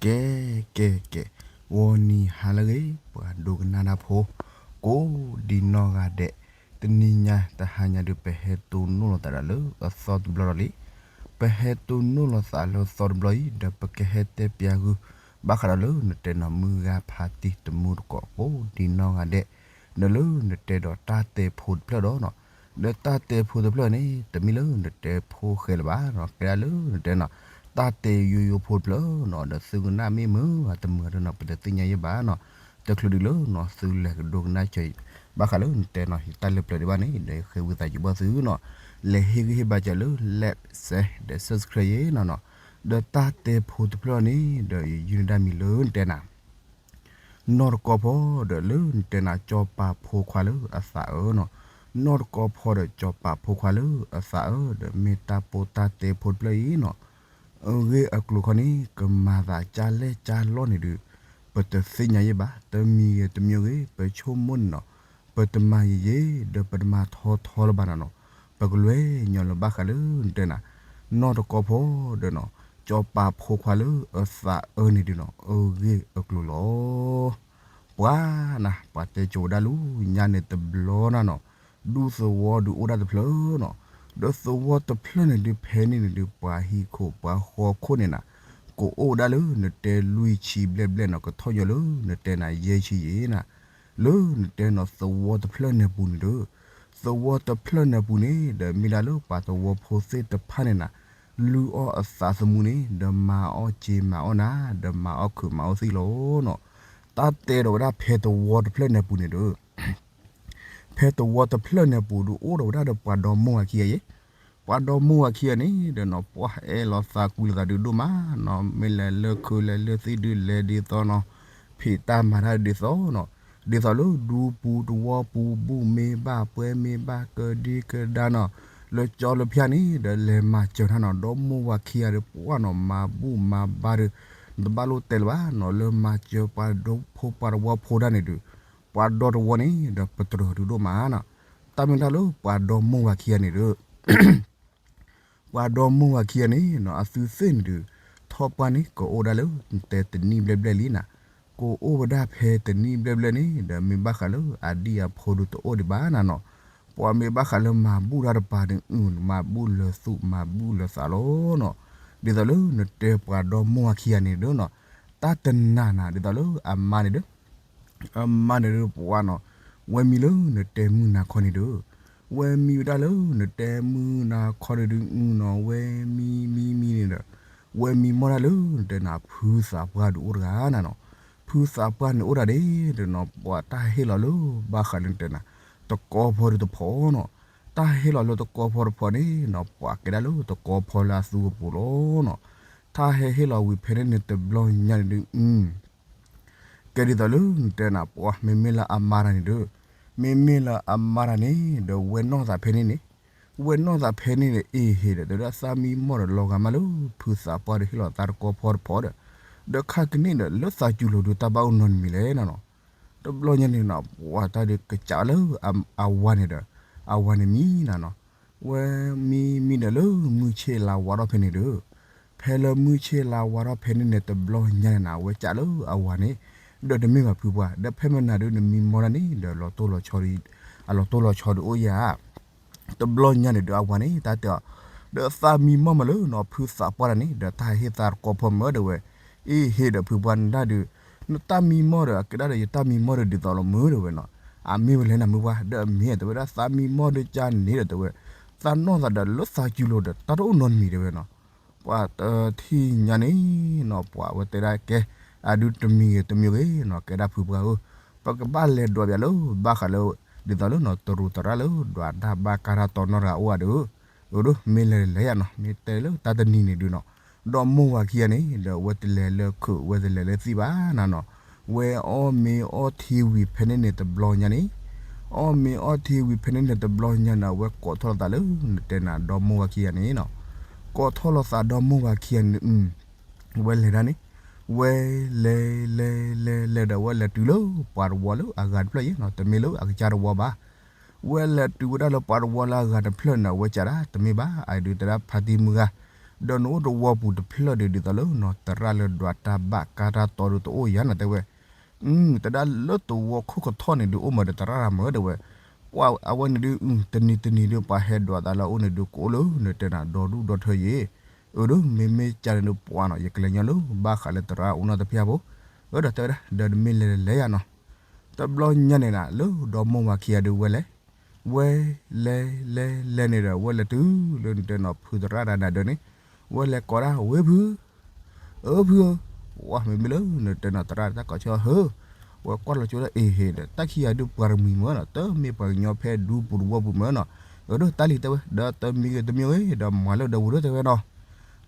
ကဲ ကဲ ကဲ, ဂီၤနံၤဟါလၢအဂ့ၤ ပှၤဒိကနၣ်တၢ်ဖိ ကိးဒံနီၢ်ဂၤဒဲး, တနံၤညါတဟါညါဒုးပဟဲတိၢ်နီၣ်လိာ်သးဒီးလၢအသီတဘျီဒီးလံ. ပဟဲတိၢ်နီၣ်လိာ်သးလၢအသီတဘျီအံၤ ဒီးပကဟဲတဲပၠးဂုာ် ဘၣ်ဃးဒီးလၢနတဲနီၤ မုၢ်ဂၤဖးတံၢ်တမူတကိး ကိးဒံနီၢ်ဂၤဒဲး, ဒီးလၢနတဲဒီးတၢ်တဲဖိတဖျၢၣ်ဒီးနီၤ, ဒီးတၢ်တဲဖိတဖျၢၣ်န့ၣ် တမ့ၢ်လၢနတဲဖိဃဲလၢၤဘၣ်နီၤ, ကဲဒၣ်လၢနတဲနီၤ တၢ်တဲယိယိဖိတဖျၢၣ်နီၤ, ဒီးသုကနၣ်မ့ၢ်မုာ်ဧါတမုာ်ဧါဒီးနီၤ ပတသ့ၣ်ညါယဲဘၣ်နီၤ, တချုးဒံးလၢနီၤ သုလဲၤကဒိကနၣ်စၢၤ ဘၣ်ဃးလၢနတဲနီၤ ယတၢ်လၢပျၢၤဒံးဘၣ်န့ၣ် ဒီးယဃ့ဝံသးစူၤဘၣ်သုနီၤ, လဲၤဟ့ၣ်ဂံၢ်ဟ့ၣ်ဘါစၢၤလၢ like share ဒီး subscribe ယဲနီၤနီၤ, ဒီးတၢ်တဲဖိတဖျၢၣ်န့ၣ် ဒီးယယုၢ်န့ၢ်ဒၣ်မံၤလၢနတဲနၤ နီၢ်တကီၢ်ဖီ ဒီးလၢနတဲနၤ စီၤပၤဖိခွါလၢအသးအၢနီၤ, နီၢ်တကီၢ်ဖီဒီးစီၤပၤဖိခွါလၢအသးအၢ ဒီးမ့ၢ်တၢ်ပိာ်တၢ်တဲဖိတဖျၢၣ်အံၤနီၤ, အဂ့ၢ်အကျိၤခီန့ၣ် ကမၤသးကၢ်လဲၢ်ကၢ်လီၢ်န့ၣ်ဒီး ပတသ့ၣ်ညါယဲဘၣ်, တမံၤဂ့ၤတမံၤဂ့ၤ ပဆိကမိၣ်န့ၣ်နီၤ, ပတမၤယံာ်ယံာ် ဒီးပတမၤထီထီလၢၤဘၣ်နၤနီၤ, ပကလဲၤညီလၢဘၣ်ဃးလၢနတဲနၤ နီၢ်တကီၢ်ဖီဒီးနီၤ, စီၤပၤဖိခွါလၢအသးအၢန့ၣ်ဒုးနီၤ အဂ့ၢ်အကျိၤလီၤ. ပှၤနၤ ပှၤတဲကိးဝဲဒၣ်လၢညါန့ၣ်တဘျီနၤနီၤ, ဒူသဝီဒုးအိၣ်ဒၣ်တဖျၢၣ်နီၤ, ဒီးသဝီတဖျၢၣ်န့ၣ်ဒုးဖဲန့ၣ်န့ၣ်ဒုး ပှၤဟံၣ်ခိၣ်ပှၤဃီခိၣ်န့ၣ်နၤ, ကအိၣ်ဝဲဒၣ်လၢနတဲလွံၢ်ဆံဘျဲၣ်ဘျဲၣ်နီၤ, ကထီၣ်ညီလၢနတဲနၤယဲၢ်ဆံယဲၢ်နၤ, လၢနတဲနီၤသဝီတဖျၢၣ်န့ၣ်ပူၤန့ၣ်ဒီး, သဝီတဖျၢၣ်န့ၣ်ပူၤန့ၣ် ဒီးမ့ၢ်ဒၣ်လၢပှၤသဝီဖိသ့ၣ်တဖၣ်န့ၣ်နၤ, လုၢ်အီၣ်အသးသမူန့ၣ် ဒီးမၤအီၣ်စ့မၤအီၣ်နၤ ဒီးမၤအီၣ်ခုးမၤအီၣ်သံၣ်လီၤနီၤ. တၢ်တဲဒီးဝဲဒၣ်ဖဲသဝီတဖျၢၣ်န့ၣ်ပူၤန့ၣ်ဒီး ဖဲသဝီတဖျၢၣ်န့ၣ်ပူၤဒုး အိၣ်ဒီးဝဲဒၣ်ဒီးပှၤဒီမိၢ်ဝၤခံဂၤယဲ, ပှၤဒီမိၢ်ဝၤခံဂၤန့ၣ်ဒီးနီၤ ပှၤအဲၣ်လီၤသးကွံလီၤသးဒုးဒိၣ်မးနီၤ, မ့ၢ်လဲၤလၢခုးလဲၤလၢသံၣ်ဒုးလဲၤဒ်သိးနီၤ, ဖံးတၢ်မၤတၢ်ဒ်သိးနီၤ, ဒ်သိးလၢဒူပူၤသဝီပူၤ ဘူၣ်မ့ၢ်ဘၣ်ပှဲၤမ့ၢ်ဘၣ်ကဒံကဒါနီၤ, လၢကၠီလၢဖၠါန့ၣ်ဒီးလဲၤမၤစၢၤတၢ်နီၤ, ဒီမိၢ်ဝၤခံဂၤဒီးပှၤနီၤ မၤဘူၣ်မၤဘါဒီး နတဘၣ်လိၣ်တဲလၢၤဘၣ်နီၤ, လၢမၤစၢၤပှၤဒီဖိပှၤသဝီဖိတၢ်န့ၣ်ဒီး ပှၤဒီသဝီန့ၣ်ဒီးပတြၢၤဒုးဒိၣ်မးနီၤ. တၢ်မ့ၢ်တၢ်လၢပှၤဒီမိၢ်ဝၤခံဂၤန့ၣ်ဒီး ပှၤဒီမိၢ်ဝၤခံဂၤန့ၣ်နီၤ အသုသ့ၣ်န့ၣ်ဒီး ထီၣ်ပှၢ်န့ၣ် ကအိၣ်ဒၣ်လၢတဲတနံၣ်ဘျဲၣ်ဘျဲၣ်လံနၤ, ကအိၣ်ဝဲဒၣ်ဖဲတနံၣ်ဘျဲၣ်ဘျဲၣ်န့ၣ်ဒီး မ့ၢ်ဘၣ်ဃးလၢအဒံၣ်အဖိဒုးတအိၣ်ဒံးဘၣ်နၤနီၤ, ပှၤမ့ၢ်ဘၣ်ဃးလၢမၤဘူၣ်တၢ်တပၤန့ၣ် မၤဘူၣ်လၢၤသူၣ်မၤဘူၣ်လၢၤသးလီၤနီၤ. ဒ်သိးလၢနတဲပှၤဒီမိၢ်ဝၤခံဂၤန့ၣ်ဒီးနီၤ, တၢ်တနၤနၤ ဒ်သိးလၢအမါန့ၣ်ဒီး အမါန့ၣ်ဒီးပှၤနီၤ, ဝဲမံလၢနတဲမုၢ်နၤခီန့ၣ်ဒီး, ဝဲမံဝဲဒၣ်လၢနတဲမုၢ်နၤခီန့ၣ်ဒုးနီၤ, ဝဲမံမံမံန့ၣ်ဒီး, ဝဲမံမီၢ်ဒၣ်လၢနတဲနၤ ဖုသးပှၢ်ဒုးအိၣ်တဂၤနၤနီၤ, ဖုသးပှၢ်န့ၣ်အိၣ်ဒၣ်ဒ့ၣ်ဒီးနီၤ ပှၤတၢ်ဟ့ၣ်လီၤလၢဘၣ်ဃးလၢနတဲနၤ တကီဖီဒုးတဖီနီၤ, တၢ်ဟ့ၣ်လီၤလၢတကီဖီတဖီန့ၣ်နီၤ ပှၤကဲဒၣ်လၢတကီဖီလၢအသူအပူၤလီၤနီၤ, တၢ်ဟဲဟ့ၣ်လီၤဝံၤဖဲန့ၣ်န့ၣ်တဘျီညါန့ၣ်ဒုး ကဲဒ်သိးလၢနတဲနၤ ပှၤမ့မ့ၢ်လၢအမါတၢ်န့ၣ်ဒီး, မ့မ့ၢ်လၢအမါတၢ်န့ၣ်ဒီး ဝဲနီၢ်သးဖဲန့ၣ်န့ၣ်, ဝဲနီၢ်သးဖဲန့ၣ်ဒီး အ့ဟ့ၣ်ဒီး တဝဲဒၣ်သးမံမီၢ်ဒီးလီၤဂာ်မးလၢ ဖုသးပှၢ်ဒီးဟ့ၣ်လီၤသးတကီဖီတဖီဒီး, ဒီးခါကန့ၣ်ဒီး လၢသးစူၤလိာ်ဒုးတၢ်ဘၣ်အိၣ်နီတမံၤလဲၣ်နၤနီၤ, တဘျီညါန့ၣ်နီၤ ပှၤတၢ်ဒုးကစးလၢအဝၤန့ၣ်ဒီး, အဝၤန့ၣ်မံနၤနီၤ ဝဲမံမံဒီးလၢမုၢ်ဆ့ၣ်လါဝါထီၣ်ဖဲန့ၣ်ဒီး, ဖဲလၢမုၢ်ဆ့ၣ်လါဝါထီၣ်ဖဲန့ၣ်န့ၣ် တဘျီညါန့ၣ်နၤ ဝဲကးလၢအဝၤန့ၣ်, ဒီးတမ့ၢ်ဘၣ်ဖုပှၢ် ဒီးဖဲမနၤဒုး နမံမီၢ်ဒၣ်န့ၣ်ဒီး လီၤတိၢ်လီၤဆီဒီး, အလီၤတိၢ်လီၤဆီဒီးအိၣ်ယၤ တဘျီညါန့ၣ်ဒီးအဝၤန့ၣ် တၢ်တဲအီၤ, ဒီးသးမံမီၢ်မးလၢနီၤ ဖုသးပှၢ်တၢ်န့ၣ် ဒီးတၢ်ဟဲဟ့ၣ်သးတကီဖီမ့ၢ်ဒီးဝဲ, အ့ဟ့ၣ်ဒီးဖုပှၢ်နဒၣ်ဒုး, နတၢ်မံမီၢ်ဒီး အကဲဒၣ်ဒီးယတၢ်မံမီၢ်ဒီးဒ်သိးလီၤမ့ၢ်ဒီးဝဲနီၤ, အမ့ၢ်ဝဲလဲၣ်နၤမုၢ်ပှၢ် ဒီးအမ့ၢ်တဲဝဲဒၣ်သးမံမီၢ်ဒီးကန့ၣ်ဒီးတဲဝဲ, သးနီၢ်သးဒီးလၢသးစူၤလိာ်ဒီးတၢ်တအိၣ်နီတမံၤတဲဝဲနီၤ ပှၤတထံၣ်ညါန့ၣ်နီၤ ပှၤဝဲတဲဒၣ်ကဲ, အဒုးတမံၤဂ့ၤတမံၤဂ့ၤနီၤ ကဲဒၣ်ဖုပှၢ်ဧၢ, ပကဘၣ်လဲၤဒွးပၠးလၢဘၣ်ဃးလၢ, ဒ်သိးလၢနီၤ တရူးသရၣ်လၢဒွးတၢ်ဘၣ်ကါတၢ်တီနီတဂၤအိၣ်ဧါဒီး, အဒိ မ့ၢ်လဲၤလဲၤယၤနီၤ မ့ၢ်တဲလၢတၢ်တနံၤန့ၣ်ဒုးနီၤ, ဒီမိၢ်ဝၤခံဂၤန့ၣ် ဒီးဝဲတလဲၤလၢခုး ဝဲတလဲၤလၢသံၣ်ဘၣ်နၤနီၤ, ဝဲအီၣ်မ့ၤအီထံဝံၤဖဲန့ၣ်န့ၣ်တဘျီညါန့ၣ် အီၣ်မ့ၤအီထံဝံၤဖဲန့ၣ်န့ၣ်တဘျီညါန့ၣ် အဝဲကိးထီၣ်လိာ်သးလၢ နတဲနၤ ဒီမိၢ်ဝၤခံဂၤန့ၣ်နီၤ, ကိးထီၣ်လိာ်သးဒီမိၢ်ဝၤခံဂၤန့ၣ်, ဝဲလဲၤဒၣ်န့ၣ်, ဝဲလဲၤလဲၤလဲၤလဲၤဒီး ဝဲလဲၤတုၤလၢပှၤတဝီလၢအဂၤတဖျၢၣ်အံၤနီၤ တမ့ၢ်လၢအကစၢ်တဝီဘၣ်, ဝဲလဲၤတုၤဝဲဒၣ်လၢပှၤတဝီလၢအဂၤတဖျၢၣ်န့ၣ် အဝဲကးဒၣ်တမ့ၢ်ဘၣ် အဒုးတဲဒၣ်ဖါတံၢ်မုၢ်ဂၤ ဒီးနအိၣ်တဝီပူၤတဖျၢၣ်ဒီး ဒ်သိးလၢနီၤ သရၣ်လၢဒွးတၢ်ဘၣ်ကါတၢ်တီဒီးတအိၣ်ယၤနီၤ တဲဝဲ. တဒၣ်လၢတဝီခိၣ်ကထီၣ်န့ၣ်ဒုး အိၣ်မးဒီးသရၣ်ရၤမး တဲဝဲ. ပှၢ်အဝဲန့ၣ်ဒုး တနံၤတနံၤဒုး ပှၤဟဲဒွးသးလၢအအိၣ်န့ၣ်ဒုး ကအိၣ်လၢနတဲနၤ ဒီဒူၣ်ဒီထၢယ့ၣ်. အၢ ဒီးမ့မ့ၢ်ကၢ်န့ၣ်ဒုး ပှၢ်နီၤ ယကလဲၤညီလၢဘၣ်ဃးလၢသရၣ်အိၣ်နီတဖၣ်ဖိ. အၢ ဒီးတဲဝဲဒၣ် ဒီးနမ့ၢ်လဲၤလဲၤယၤနီၤ. တဘျီညါန့ၣ်နၤ လၢဒီမိၢ်ဝၤခံဂၤဒုးဝဲလဲၤ ဝဲလဲၤလဲၤလဲၤန့ၣ်ဒီး ဝဲလဲၤတုၤလၢနတဲနီၤ ဖုသရၣ်တၢ်နၤဒၢးန့ၣ် ဝဲလဲၤကိးဒၣ်ဝဲဖု အၢ ဖုဧၢ, ဝဲမ့မ့ၢ်လၢနတဲနီၤ သရၣ်တၢ်ကိးဆၢဟၢ, ဝဲကွၢ်လီၤကၠိဒၣ်အ့ဟ့ဒီး တၢ်ခံဂၤဒုးပှၤတမှံၤမၢနီၤ, တမ့ၢ်ပှၤကညီဖဲဒူပူၤတဝီပူၤမၢနီၤ. အၢ ဒီးတၢ်လံၤတဲဝဲ ဒီးတမံၤဂ့ၤတမံၤဂ့ၤ ဒီးမၤလၢဒၢးပူၤဒီးတဲဝဲနီၤ.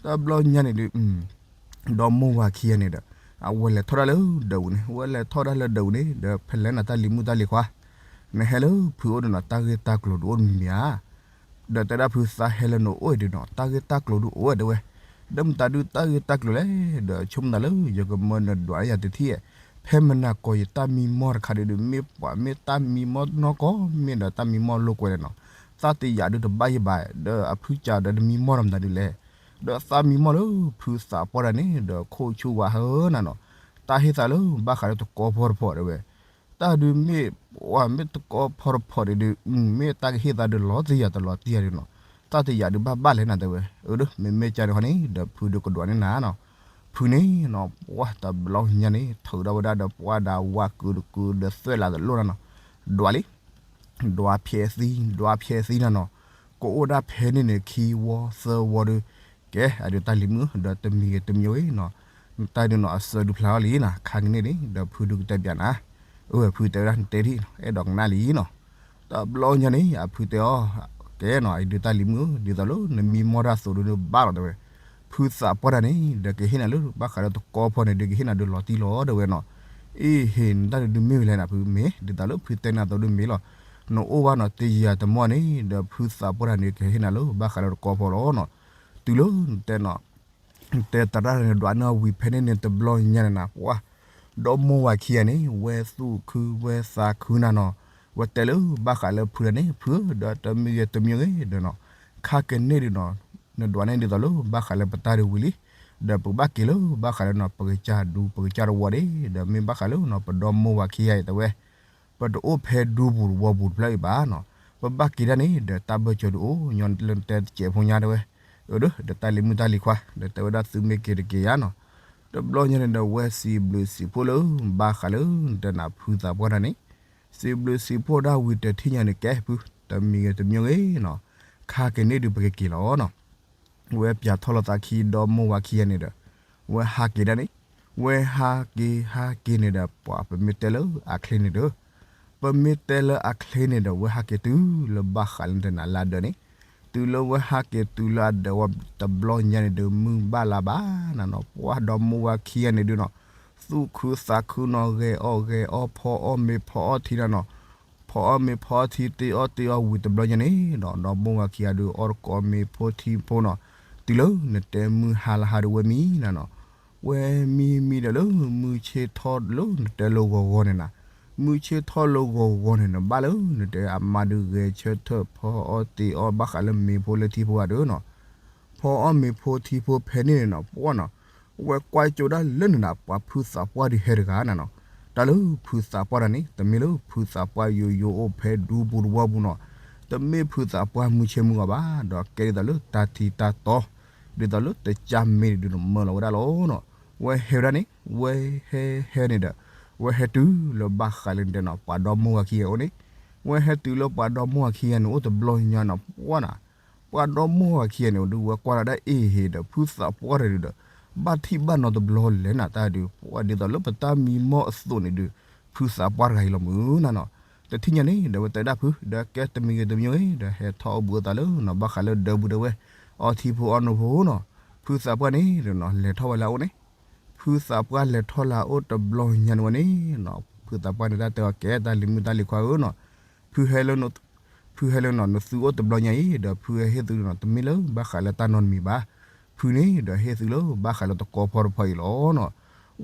တဘျီညါန့ၣ်ဒုး ဒီမိၢ်ဝၤခံဂၤန့ၣ်ဒီး အဝဲလဲၤထီၣ်ဒၣ်လၢဒၢးပူၤန့ၣ်, ဝဲလဲၤထီၣ်ဒၣ်လၢဒၢးပူၤန့ၣ် ဒီးဖဲလဲၣ်နၤတၢ်လံၤမုၣ်တၢ်လံၤခွါ, နဟဲလၢဖုအိၣ်ဒီးနီၤ တၢ်ဂ့ၢ်တၢ်ကျိၤဒုးအိၣ်တမံၤမံၤဧါ. ဒီးတဲဒၣ်ဖုသးဟဲလၢနအိၣ်အံၤဒုးနီၤ တၢ်ဂ့ၢ်တၢ်ကျိၤဒုးအိၣ်ဝဲတဲဝဲ, ဒီးမတၤဒုးတၢ်ဂ့ၢ်တၢ်ကျိၤလဲၣ်, ဒီးဆိကမိၣ်သးလၢယကမၢနဒွးယၤတထံၣ်, ဖဲမနၤကိးယတၢ်မံမီၢ်တခါဒုးဒုး မ့ၢ်ပှၤမ့ၢ်တၢ်မံမီၢ်နီၢ်ကီၢ် မ့ၢ်ဒီးတၢ်မံမီၢ်လိာ်ကွဲလဲၣ်နီၤ, သးတယာ်ဒုးတဘၣ်ယဘၣ်, ဒီးအဖုကၢ်ဒီးတမံမီၢ်ဒီးမတၤဒုးလဲၣ်, ဒီးသးမံမီၢ်လၢဖုသးပှၢ်တၢ်န့ၣ် ဒီးခိၣ်ဆူၣ်ဝါဟၢနၤနီၤ, တၢ်ဟ့ၣ်သးလၢဘၣ်ဃးလၢတကီဖီတဖီတဲဝဲ တၢ်ဒုးမ့ၢ်ပှၤမ့ၢ်တကီဖီတဖီဒုးဒုး မ့ၢ်တၢ်ကဟ့ၣ်သးဒုးလီၤတံၢ်ယၤတလီၤတံၢ်ယၤဒုးနီၤ, တၢ်တယာ်ဒုးဘၣ်ဘၣ်လဲၣ်နၤတဲဝဲ. အၢ ဒီး မ့မ့ၢ်ကၢ်ဒုးခီန့ၣ် ဒီးဖုဒုးကဒွးန့ၢ်နၤနီၤ, ဖုန့ၣ်နီၤ ပှၢ်တဘျီညါန့ၣ် ထုးထီၣ်ဝဲဒၣ်ဒီးပှၢ်ဒီးဝါကုာ်တကုာ်ဒီးသွဲၣ်လးတလိၣ်နၤနီၤ, ဒွးလံ ဒွးဖျဲးသံ ဒွးဖျဲးသံနၤနီၤ, ကအိၣ်ဒၣ်ဖဲန့ၣ်န့ၣ် ခံဝီသၢဝီဒီး ကဲ အဒုးတၢ်လံၤမုၣ် ဒီးတမံၤဂ့ၤတမံၤဂ့ၤနီၤ, တၢ်ဒုးနီၤအစၢဒုးဖျါထီၣ်လံနီၤ, ခါကန့ၣ်န့ၣ် ဒီးဖုဒုးကတဲပၠးနၤ, အၢ ဖုတဲဝဲဒၣ်နတဲဒ် အဲၣ်ဒိးကနၣ်လံနီၤ, တဘျီညါန့ၣ် အဖုတဲအီၤ ကဲနီၤ အဒုးတၢ်လံၤမုၣ်ဧၢ ဒ်သိးလၢနမံမီၢ်တၢ်သိးဒုး နဘၣ်လီၤတဲဝဲ, ဖုသးပှၢ်တၢ်န့ၣ် ဒီးကဟ့ၣ်နၤလၢဘၣ်ဃးလၢတကီဖီန့ၣ် ဒုးကဟ့ၣ်နၤဒုးလီၤတံၢ်လီၤတဲဝဲနီၤ, အ့ဟ့ နတၢ်ဒုးဒုးမ့ၢ်ဝဲလဲၣ်နၤဖုမ့ၢ် ဒ်သိးလၢဖုတဲနၤသိးဒုးမ့ၢ်လီၤ, နအိၣ်ဘၣ်နီၤ တယၤတမီၢ်န့ၣ် ဒီးဖုသးပှၢ်တၢ်န့ၣ် ကဟ့ၣ်နၤလၢဘၣ်ဃးလၢတကီဖီလီၤနီၤ, တုၤလၢနတဲနီၤ တဲသရၣ်န့ၣ်ဒွးန့ၢ်ဝံၤဖဲန့ၣ်န့ၣ် တဘျီညါန့ၣ်နၤ ပှၢ် ဒီမိၢ်ဝၤခံဂၤန့ၣ် ဝဲသူၣ်ခုဝဲသးခုနၤနီၤ, ဝဲတဲလၢဘၣ်ဃးလၢဖုတၢ်န့ၣ် ဖုဧၢ ဒီးတမံၤဂ့ၤတမံၤဂ့ၤဒီးနီၤ, ခါကန့ၣ်ဒုးနီၤ နဒွးန့ၢ်ဒ်သိးလၢဘၣ်ဃးလၢပတၢ်ဒုးဝံၤလံ, ဒီးပကဘၣ်က့ၤလၢဘၣ်ဃးလၢနီၤ ပကစၢ်ဒူပကစၢ်တဝီဒၣ်, ဒီးမ့ၢ်ဘၣ်ဃးလၢနီၤ ပဒီမိၢ်ဝၤခံဂၤအံၤတဲဝဲ ပတအိၣ်ဖဲဒူပူၤတဝီပူၤတဖျၢၣ်အံၤဘၣ်နီၤ, ပဘၣ်က့ၤဒၣ်န့ၣ် ဒီးတၢ်ဘၢၣ်စၢၤဒုးအိၣ်ညီလၢနတဲတစဲးဖိညါတဲဝဲ, အၢ ဒီးတၢ်လံၤမုၣ်တၢ်လံၤခွါ ဒီးတဲဝဲဒၣ်သုမ့ၢ်က့ၤတက့ၤယါနီၤ, တဘျီညါန့ၣ်ဒီး ဝဲစံးဘျုးစံးဖှိၣ်လၢဘၣ်ဃးလၢနတဲနၤဖုသးပှၢ်တၢ်န့ၣ်, စံးဘျုးစံးဖှိၣ်ဒၣ်ဝံၤတထံၣ်ညါန့ၣ် ကဲဖု တမံၤဂ့ၤတမံၤဂ့ၤနီၤ, ခါကန့ၣ်ဒုးပကက့ၤလီၤနီၤ ဝဲပၠးထီၣ်လိာ်သးခံဒီမိၢ်ဝၤခံဂၤန့ၣ်ဒီး, ဝဲဟးက့ၤဒၣ်န့ၣ်, ဝဲဟးက့ၤဟးက့ၤန့ၣ်ဒီး ပှၤပမ့ၢ်တဲလၢအချ့န့ၣ်ဒီး, ပမ့ၢ်တဲလၢအချ့န့ၣ်ဒီး ဝဲဟးက့ၤတုၤလၢဘၣ်ဃးလၢတဲနၤလၢအဒၢးန့ၣ်, တုၤလၢဝဲဟးက့ၤတုၤလၢအဒၢးဝဲတဘျီညါန့ၣ်ဒီး မုၢ်ဘၣ်လါဘၣ်နၤနီၤ, ပှၢ်ဒီမိၢ်ဝၤခံဂၤန့ၣ်ဒုးနီၤ, သူၣ်ခုသးခုနီၤ ဂဲၤအီၣ်ဂဲၤအီ ဖီအီၣ်မ့ၤဖီအီၣ်ထံနၤနီၤ ဖီအီၣ်မ့ၤဖီအီၣ်ထံ တ့အီၣ်တ့အီဝံၤတဘျီညါန့ၣ်ဒီး ဒီမိၢ်ဝၤခံဂၤဒုးအီၣ်တကိးမ့ၤဖိထံဖိနီၤ, တုၤလၢနတဲမုၢ်ဟါလၢဟါဒုးဝဲမံနၤနီၤ, ဝဲမံမံဒီးလၢမုၢ်ဆ့ၣ်ထီၣ်လၢနတဲလၢဂီၤဂီၤန့ၣ်နၤ, မုၢ်ဆ့ၣ်ထီၣ်လၢဂီၤဂီၤန့ၣ် နဘၣ်လၢနတဲအမါဒုးဂဲၤဆၢထၢၣ်ဖီအီၣ်တ့အီၣ်ဘၣ်ဃးလၢမ့ၤဖိလၢထံဖိဂၤဒုးနီၤ ဖီအီၣ်မ့ၤဖိထံဖိဖဲန့ၣ်န့ၣ်နီၤ ပှၢ်နီၤ, ဝဲကွၢ်ကၠိဒၣ်လၢနၤ ပှၤဖုသးပှၢ်ဒုးဟဲတဂၤနၤနီၤ, တၢ်လၢဖုသးပှၢ်တၢ်န့ၣ် တမ့ၢ်လၢဖုသးပှၢ်ယိယိအိၣ်ဖဲဒူပူၤတဝီပူၤနီၤ, တမ့ၢ်ဖုသးပှၢ်မုၢ်ဆ့ၣ်မုၢ်ဂီၤဘၣ်, ဒီးကဲဒ်သိးလၢတၢ်ထံတၢ်တီ, ဒ်သိးလၢတကၢ်မ့ၢ်ဒုးနမၢလီၤဝဲဒၣ်လီၤနီၤ, ဝဲဟဲဝဲဒၣ်န့ၣ် ဝဲဟဲဟဲန့ၣ်ဒီး, ဝဲဟဲတုၤလၢဘၣ်ဃးလၢနတဲနီၤ ပှၤဒီမိၢ်ဝၤခံဂၤအိၣ်န့ၣ်, ဝဲဟဲတုၤလၢပှၤဒီမိၢ်ဝၤခံဂၤန့ၣ် အိၣ်တဘျီညါနီၤ ပှၢ်နီၤ ပှၤဒီမိၢ်ဝၤခံဂၤန့ၣ် ဒုးဝဲကွၢ်လီၤဒၣ်အ့ဟ့ဒီး ဖုသးပှၢ်တၢ်ဒုးဒီး ဘၣ်ထံၣ်ဘၣ်နီတဘျီလဲၣ်နၤ တၢ်ဒုး ပှၢ်ဒ်သိးလၢပတၢ်မံမီၢ်အသိးန့ၣ်ဒုး ဖုသးပှၢ်တဂၤအံၤလီၤမုၢ်နၤနီၤ, တထံၣ်ညါန့ၣ်ဒီး ဝဲတဲဒၣ်ဖု ဒီးကဲတမံၤဂ့ၤတမံၤဂ့ၤ ဒီးဟဲထီၣ်အိၣ်ဘှံးအိၣ်သးလၢနီၤ ဘၣ်ဃးလၢဒၢးပူၤတဲဝဲ အီထံဖိအီနိဖိနီၤ, ဖုသးပှၢ်န့ၣ်ဒီးနီၤ လဲၤထီၣ်ဝဲလၢအအိၣ်န့ၣ်, ဖုသးပှၢ်လဲၤထီၣ်လၢအအိၣ်တဘျီညါန့ၣ်ဝဲန့ၣ်နီၤ ဖုသးပှၢ်န့ၣ် တၢ်တဲအီၤ ကဲတၢ်လံၤမုၣ်တၢ်လံၤခွါဧၢနီၤ, ဖုဟဲလၢ ဖုဟဲလၢနီၤ နသုအိၣ်တဘျီညါအံၤ ဒီးဖုဟဲဟ့ၣ်သုနီၤ တမ့ၢ်လၢဘၣ်ဃးလၢတၢ်နီတမံၤဘၣ်, ဖုန့ၣ်ဒီးဟ့ၣ်သုလၢဘၣ်ဃးလၢတကီဖီတဖီအံၤလီၤနီၤ,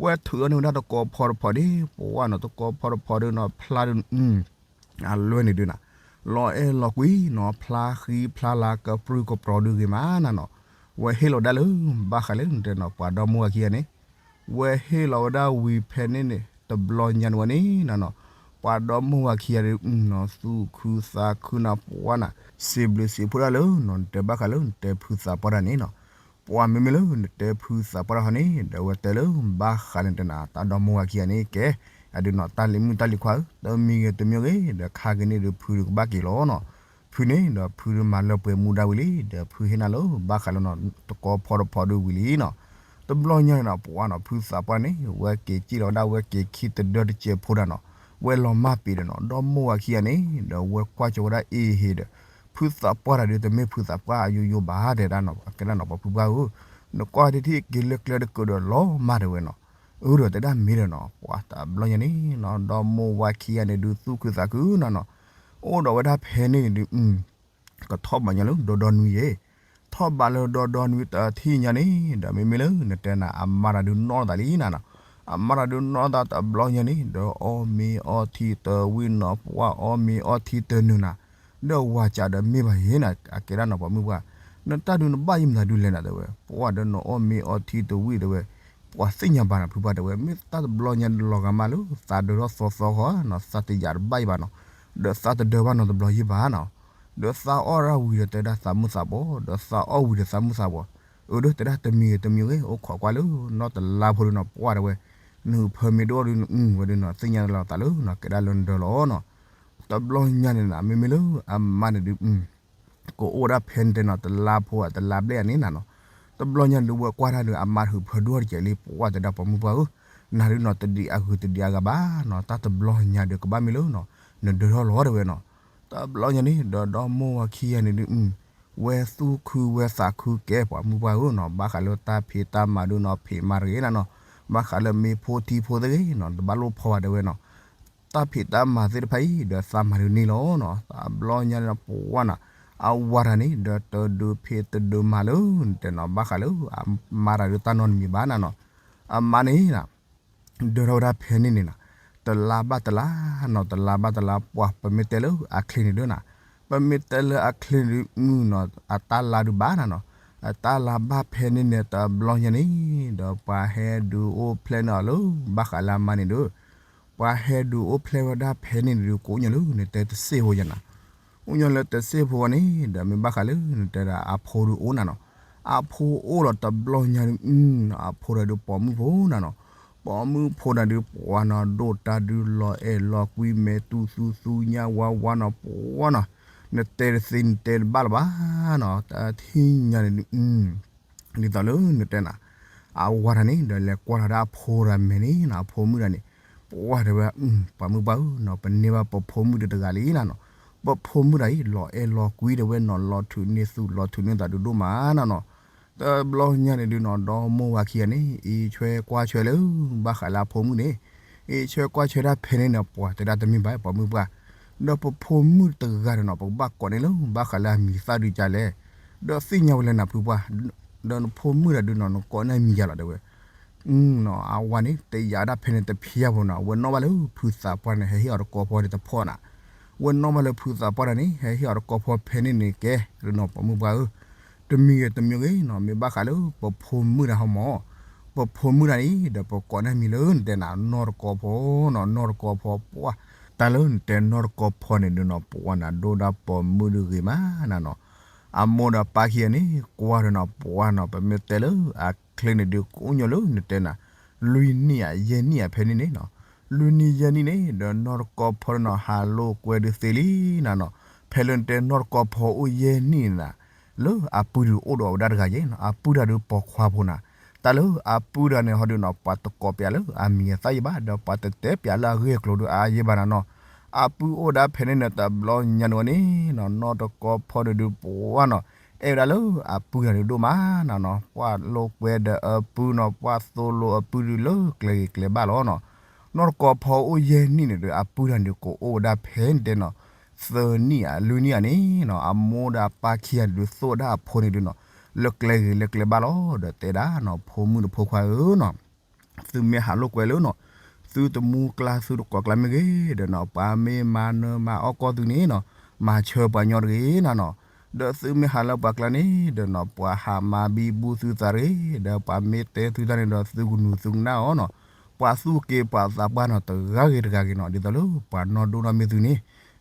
ဝဲထုးအီၤန့ၢ်ဝဲဒၣ်တကီဖီတဖီန့ၣ် ပှၢ်နီၤ တကီဖီတဖီဒုးနီၤ ဖျါဒုး အလွဲန့ၣ်ဒုးနၤ, လီၤအဲၣ်လီၤကွံနီၤ ဖျါဃံဖျါလၤကပြုၢ်ကပြီၤဒုးဂ့ၤမးနၤနီၤ, ဝဲဟ့ၣ်လီၤဒၣ်လၢ ဘၣ်ဃးလၢနတဲနီၤ ပှၤဒီမါဝၤခံဂၤန့ၣ်, ဝဲဟ့ၣ်လီၤဝဲဒၣ်ဝံၤဖဲန့ၣ်န့ၣ် တဘျီညါန့ၣ်ဝဲန့ၣ်နီၤနီၤ, ပှၤဒီမါဝၤခံဂၤဒီးနီၤ သူၣ်ခုသးခုနၤ ပှၤနၤ စံးဘျုးစံးဖှိၣ်ဒၣ်လၢနီၤ နတဲဘၣ်ဃးလၢနတဲဖုသးပှၢ်တၢ်န့ၣ်နီၤ, ပှၤမ့မ့ၢ်လၢနတဲဖုသးပှၢ်တၢ်ဟီန့ၣ် ဒီးဝဲတဲလၢ ဘၣ်ဃးလၢနတဲနၤ တၢ်ဒီမါဝၤခံဂၤန့ၣ်ကဲ, အဒုးနီၤ တၢ်လံၤမုၣ်တၢ်လံၤခွါဧၢ, တမံၤဂ့ၤတမံၤဂ့ၤ ဒီးခါက့ၤန့ၣ်ဒီးဖုဒီးကဘၣ်က့ၤလီၤနီၤ, ဖုန့ၣ်ဒီးဖုဒီးမၤလၢပှဲၤမူဒါဝံၤလံ ဒီးဖုဟ့ၣ်နၤလၢဘၣ်ဃးလၢနီၤ တကီဖီတဖီဒုးဝံၤလံနီၤ, တဘျီညါန့ၣ်နီၤ ပှၤနီၤ ဖုသးပှၢ်န့ၣ် ဝဲက့ၤစံၣ်လီၤဝဲဒၣ် ဝဲက့ၤခံတဒၢတစဲးဖိဒၣ်နီၤ, ဝဲလီၤမၢ်ပ့ၤဒီးနီၤ ဒီမါဝၤခံဂၤန့ၣ် ဒီးဝဲကွၢ်ကၠီၤဝဲဒၣ်အ့ဟ့ဒီး ဖုသးပှၢ်တၢ်ဒုး တမ့ၢ်ဖုသးပှၢ်အယိယိဘၣ်တဲဒၣ်နီၤ, ကဲဒၣ်နီၤ ပှၤဖုပှၢ်ဧၢ, နကွၢ်တထံၣ်က့ၤလၢကျဲတကၢးဒီးလီၤမၢ်တဲဝဲနီၤ, အၢဒီးတဲဒၣ်မ့ၢ်ဒီးနီၤ ပှၤတဘျီညါန့ၣ်နီၤ ဒီမါဝၤခံဂၤန့ၣ်ဒုး သူၣ်ခုသးခုနီၤနီၤ, အိၣ်ဒီးဝဲဒၣ်ဖဲန့ၣ်န့ၣ်ဒုး ကထီၣ်ဘးညီလၢဒီဒီနွံယဲၢ်, ထီၣ်ဘးလၢဒီဒီနွံတထံၣ်ညါန့ၣ် ဒီးမ့မ့ၢ်လၢနတဲနၤ အမါတၢ်ဒုးနီၢ်သးလံနၤနီၤ, အမါတၢ်ဒုးနီၢ်သးတဘျီညါန့ၣ် ဒီးအီၣ်မ့ၤအီထံတဝံၤနီၤ ပှၤအီၣ်မ့ၤအီထံတနုာ်နၤ, ဒီးဝၤကးဒီးမ့ၢ်ဘၣ်ယဲၢ်နၤ အကဲဒၣ်နီၤ ပှၤမုၢ်ပှၢ်, နတၢ်ဒုးနဘၣ်ယံၤမနုၤဒုးလဲၣ်နၤတဲဝဲ, ပှၤဒီးနအီၣ်မ့ၤအီထံတဝံၤတဲဝဲ, ပှၤသ့ၣ်ညါဘၣ်နၤ ဖုပှၢ်တဲဝဲ, မ့ၢ်တၢ်တဘျီညါလီၤဂာ်မးလၢ သးဒၢထီၣ်သီသီဃီနီၤ သးတယာ်တဘၣ်ယံၤဘၣ်နီၤ, ဒီးသးတဒၢဘၣ်နီတဘျီယံၤဘၣ်နီၤ, ဒီးသးအီၣ်ဒၣ်ဝံၤဒီးတဲဒၣ်သးမုၢ်သးဘှီး ဒီးသးအီၣ်ဝံၤဒီးသးမုၢ်သးဘှီး, အၢဒီးတဲဒၣ်တမံၤဂ့ၤတမံၤဂ့ၤ အိၣ်ခိးကွၢ်လၢနီၢ်တလါဖိဒီးနီၤ ပှၢ်တဲဝဲ, နဟုးဖၢမ့ၢ်တအိၣ်ဒီးနအုၣ်ဝဲဒီးနီၤ သ့ၣ်ညါလီၤသးလၢနီၤ ကဲဒၣ်လၢနဒၢလီၤနီၤ, တဘျီညါန့ၣ်နၤ မ့မ့ၢ်လၢအမါန့ၣ်ဒုး ကအိၣ်ဝဲဒၣ်ဖဲန့ၣ်တဲနီၤ တလါဖိအတလါဘျဲၣ်အန့ၣ်နၤနီၤ, တဘျီညါဒုးဝဲကွၢ်တၢ်ဒုး အမါတဟုးဖၢဒိၣ်တကဲးလံ ပှၢ်တဲဒၣ်ပှၤမုၢ်ပှၢ်ဧၢ, နၤဒုးနီၤ တဒံးအဂုၤတဒံးအဂၤဘၣ်နီၤ တၢ်တဘျီညါဒုးကဘၣ်မ့ၢ်လၢနီၤ နဒၢထီၣ်လီၤတဲဝဲနီၤ, တဘျီညါန့ၣ် ဒီးဒီမါဝၤခံဂၤန့ၣ်ဒုး ဝဲသူၣ်ခုဝဲသးခုကဲပှၤမုၢ်ပှၢ်ဧၢနီၤ, ဘၣ်ဃးလၢတၢ်ဖံးတၢ်မၤဒုးနီၤ ဖံးမၤတဂ့ၤနၤနီၤ, ဘၣ်ဃးလၢမ့ၢ်ဖိထံဖိသ့ၣ်ဂ့ၤနီၤ တဘၣ်လိၣ်ဖီဘၣ်တဲဝဲနီၤ တၢ်ဖံးတၢ်မၤသ့ၣ်တဖၣ်အံၤ ဒီးသးမၤဒုးန့ၢ်လီၤနီၤ, တဘျီညါန့ၣ်ပှၢ်နီၤ, အဝၤတၢ်န့ၣ် ဒီးတဒုးဖံးတဒုးမၤလၢ နတဲနီၤ ဘၣ်ဃးလၢ အမါတၢ်ဒုးတၢ်နီတမံၤဘၣ်နၤနီၤ, အမါန့ၣ် ဒၢထီၣ်ဝဲဒၣ်ဖဲန့ၣ်န့ၣ်နၤ, တလါဘၣ်တလါနီၤ တလါဘၣ်တလါ ပှၤပမ့ၢ်တဲလၢအချ့န့ၣ်ဒုးနၤ, ပမ့ၢ်တဲလၢအချ့န့ၣ်ဒုးနီၤ အတၢ်လါဒုးဘၣ်နၤနီၤ, အတၢ်လါဘၣ်ဖဲန့ၣ်န့ၣ် တဘျီညါန့ၣ် ဒီးပှၤဟဲဒုးအိၣ်ဖျဲၣ်န့ၢ်အီၤလၢ ဘၣ်ဃးလၢအမါန့ၣ်ဒုး ပှၤဟဲဒုးအိၣ်ဖျဲၣ်ဝဲဒၣ်ဖဲန့ၣ်ဒုး ကိးညီလၢနတဲတစ့ၢ်ဖိယၤနၤ, အိၣ်ညီလၢတစ့ၢ်ဖိဝဲန့ၣ် ဒီးမ့ၢ်ဘၣ်ဃးလၢနတဲဒၣ်အဖိဒုးအိၣ်နၤနီၤ, အဖိအိၣ်လီၤတဘျီညါဒုး အဖိတၢ်ဒုးပိာ်မုၣ်ဖိနၤနီၤ, ပိာ်မုၣ်ဖိတၢ်ဒုးပှၤနီၤ ဒိၣ်တၢ်ဒုးလီၤအဲၣ်လီၤကွံ မဲာ်တူသူသူညါဝါဝါနီၤ ပှၤနီၤ, နတဲတသ့နတဲတဘၣ်လၢၤဘၣ်နီၤ, တထံၣ်ညါန့ၣ်ဒုး ဒ်သိးလၢနတဲနၤ, အဝၤတၢ်န့ၣ် ဒီးလဲၤကွၢ်လီၤဒၣ်အဖိတၢ်မဲာ်န့ၣ်နီၤ အဖိမုၣ်တၢ်န့ၣ်, ပှၤတဲဝဲ ပှၤမုၢ်ပှၢ်ဧၢနီၤ ပန့ၢ်ဘၣ်ပဖိမုၣ်တဂၤလံနၤနီၤ, ပဖိမုၣ်တၢ်အံၤ လီၤအဲၣ်လီၤကွံတဲဝဲနီၤ လီၤထုးန့ၢ်သူၣ်လီၤထုးန့ၢ်သးဒုးဒိၣ်မးနၤနီၤ, တဘျီညါန့ၣ်ဒုးနီၤ ဒီမိၢ်ဝၤခံဂၤန့ၣ် အံးဆွဲကွၢ်ဆွဲလၢ ဘၣ်ဃးလၢအဖိမုၣ်န့ၣ်, အံးဆွဲကွၢ်ဆွဲဒၣ်ဖဲန့ၣ်န့ၣ် ပှၤတဲဒၣ်တမ့ၢ်ဘၣ် ပှၤမုၢ်ပှၢ်, ဒီးပဖိမုၣ်တဂၤန့ၣ်နီၤ ပကဘၣ်ကိးန့ၢ်လၢ ဘၣ်ဃးလၢအမံၤသၣ်ဒုးကလဲၣ်, ဒီးသ့ၣ်ညါဝဲလၢနၤဖုပှၢ်, ဒီးနဖိမုၣ်တၢ်ဒုးနီၤ နကိးန့ၢ်မံၤယၤလီၤတဲဝဲ အဝၤန့ၣ် တယာ်ဒၣ်ဖဲန့ၣ်တဖျါဖိနီၤ ဝဲနီၣ်ဘၣ်လၢဖုသးပှၢ်န့ၣ် ဟဲဟ့ၣ်အီၤတကီဖီန့ၣ်တဖီနၤ, ဝဲနီၣ်ဘၣ်လၢဖုသးပှၢ်တၢ်န့ၣ် ဟဲဟ့ၣ်အီၤတကီဖီဖဲန့ၣ်န့ၣ်ကဲ, နီၤ ပှၤမုၢ်ပှၢ်ဧၢ, တမံၤဂ့ၤတမံၤဂ့ၤနီၤ မ့ၢ်ဘၣ်ဃးလၢပဖိမုၣ်တၢ်ဟီမး, ပဖိမုၣ်တၢ်န့ၣ် ဒီးပကိးန့ၢ်မံၤလၢနတဲနၤ နီၢ်တကီဖီနီၤ နီၢ်တကီဖီပှၢ်, တၢ်လၢနတဲနီၢ်တကီဖီန့ၣ်ဒုးနီၤ ပှၢ်နၤဒိၣ်ဒၣ်ပိာ်မုၣ်ဒုးဂ့ၤမးနၤနီၤ, အမိၢ်ဒီးပၢ်ခံဂၤန့ၣ် ကွၢ်ဒီးနီၤ ပှၢ်နီၤ ပမ့ၢ်တဲလၢအချ့န့ၣ်ဒုး ကိးညီလၢနတဲနၤ, လွံၢ်နံၣ်ဧါ ယဲၢ်နံၣ်ဧါဖဲန့ၣ်န့ၣ်နီၤ, လွံၢ်နံၣ်ယဲၢ်နံၣ်န့ၣ် ဒီးနီၢ်တကီဖီန့ၣ်နီၤ ဟးလိာ်ကွဲဒုးသ့လံနၤနီၤ, ဖဲလၢနတဲနီၢ်တကီဖီအိၣ်ယဲၢ်နံၣ်န့ၣ်နၤ, လၢအပုၢ်ဒုးအိၣ်ဒီးဝဲဒၣ်တဂၤယဲၢ်နီၤ အပုၢ်တၢ်ဒုးပိာ်ခွါဖိနၤ, တၢ်လၢအပုၢ်တၢ်န့ၣ်ဟီဒုးနီၤ ပှၤတကိးပျးလၢအမံၤအသၣ်ယဲၢ်ဘၣ် ဒီးပှၤတတဲပျးလၢအဂ့ၢ်အကျိၤဒုးအါယဲၢ်ဘၣ်နၤနီၤ, အပုၢ်အိၣ်ဒၣ်ဖဲန့ၣ်န့ၣ် တဘျီညါန့ၣ်ဝဲန့ၣ်နီၤ နီၢ်တကီဖီန့ၣ်ဒုးပှၢ်နီၤ, အဲၣ်ဝဲဒၣ်လၢအပုၢ်တၢ်ဒုးဒိၣ်မးနၤနီၤ, ပှၤလိာ်ကွဲဒီးအပုၢ်နီၤ ပှၤသိၣ်လိအပုၢ်ဒုးလၢကျဲဂ့ၤကျဲဘၣ်လီၤနီၤ, နီၢ်တကီဖီအိၣ်ယဲၢ်နံၣ်န့ၣ်ဒီး အပုၢ်တၢ်န့ၣ်ကအိၣ်ဝဲဒၣ်ဖဲန့ၣ်တဲနီၤ, သၢနံၣ်ဧါ လွံၢ်နံၣ်ဧါန့ၣ်နီၤ အမိၢ်ဒီးအပၢ်ခံဂၤန့ၣ်ဒုးသိၣ်ဝဲဒၣ်အဖိန့ၣ်ဒုးနီၤ, လၢကျဲဂ့ၤလၢကျဲဘၣ်လီၤ ဒီးတဲဒၣ်နီၤ ဖိမုၣ်ဒီးဖိခွါဧၢနီၤ သုမ့ၢ်ဟးလိာ်ကွဲလၢနီၤ, သုတမူကျါသုတကိးကျါမ့ၢ်ဂ့ၤဒီးနီၤ ပှၤမ့ၢ်မၤနၢၤမၤအီၣ်ကီၢ်သုန့ၣ်နီၤ, မၤဆၢပှၤညီတဂ့ၤနၤနီၤ, ဒီးသုမ့ၢ်ဟးလၢပှၤကျါန့ၣ်ဒီးနီၤ ပှၤဟးမၤဘံဘူသုသးတဂ့ၤ, ဒီးပှၤမ့ၢ်တဲသုတၢ်န့ၣ်ဒီး သုကနူၤသုကနၣ်အီၤနီၤ. ပှၤသူၣ်က့ၤပှၤသးပှၢ်နီၤ တဂၤဂ့ၤတဂၤဂ့ၤနီၤ, ဒ်သိးလၢပှၤနီၢ်ဒိၣ်နီၢ်မ့ၢ်သုန့ၣ်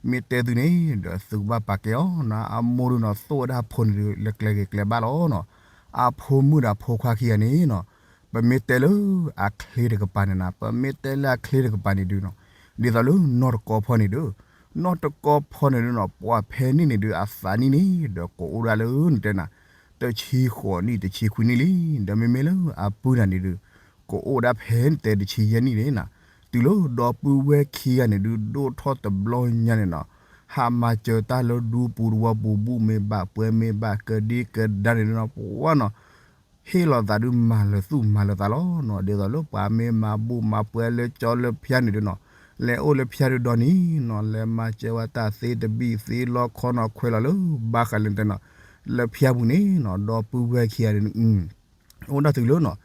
မ့ၢ်တဲသုန့ၣ်ဒီး သုကဘၣ်ပာ်ကဲအီၤနီၤ. အမိၢ်ဒုးနီၤ သိၣ်ဝဲဒၣ်ဖိန့ၣ်ဒုး လၢကျဲဂ့ၤကျဲဘၣ်လီၤနီၤ. အဖိမုၣ်ဒီးအဖိခွါခံဂၤန့ၣ်နီၤ, ပမ့ၢ်တဲလၢအချ့တကပၤန့ၣ်နီၤ, ပမ့ၢ်တဲလၢအချ့တကပၤန့ၣ်ဒုးနီၤ, ဒ်သိးလၢနီၢ်တကီဖီန့ၣ်ဒုး, နီၢ်တကီဖီန့ၣ်ဒုးနီၤ ပှၤဖဲန့ၣ်န့ၣ်ဒုး အသးနံၣ်န့ၣ်ဒီး ကအိၣ်ဒၣ်လၢနတဲနၤ တဆံဃိးနံၣ်တဆံခွံနံၣ်လံ. ဒီးမ့မ့ၢ်လၢအပုၢ်နၤန့ၣ်ဒုး ကအိၣ်ဒၣ်ဖဲနတဲတဆံယဲၢ်နံၣ်န့ၣ်နီၤ. တုၤလၢဒီပုၢ်ဝဲၢ်ခံဂၤန့ၣ်ဒုး ဒိၣ်ထီၣ်တဘျီညါန့ၣ်နီၤ, ဟးမၤစၢၤတၢ်လၢဒူပူၤတဝီပူၤ ဘူၣ်မ့ၢ်ဘၣ်ပှဲၤမ့ၢ်ဘၣ် ကဒံကဒါန့ၣ်နီၤ ပှၤနီၤ ဟ့ၣ်လီၤသးဒုးမၤလၢသူၣ်မၤလၢသးလီၤနီၤ. ဒ်သိးလၢပှၤမ့ၢ်မၤဘူၣ်မၤပှဲၤလၢကၠီလၢဖၠါန့ၣ်ဒုးနီၤ, လဲၤအိၣ်လၢဖၠါဒုးဒီနံၤနီၤ, လဲၤမၤစၢၤဝဲတၢ်သ့တဘံၣ်သ့လီခီနီၤခွဲးလီၤလၢဘၣ်ဃးလၢနတဲနီၤ, လၢဖၠါပူၤန့ၣ်နီၤ, ဒီပုၢ်ဝဲၢ်ခံဂၤန့ၣ် အိၣ်ဒၣ်တုၤလၢနီၤ,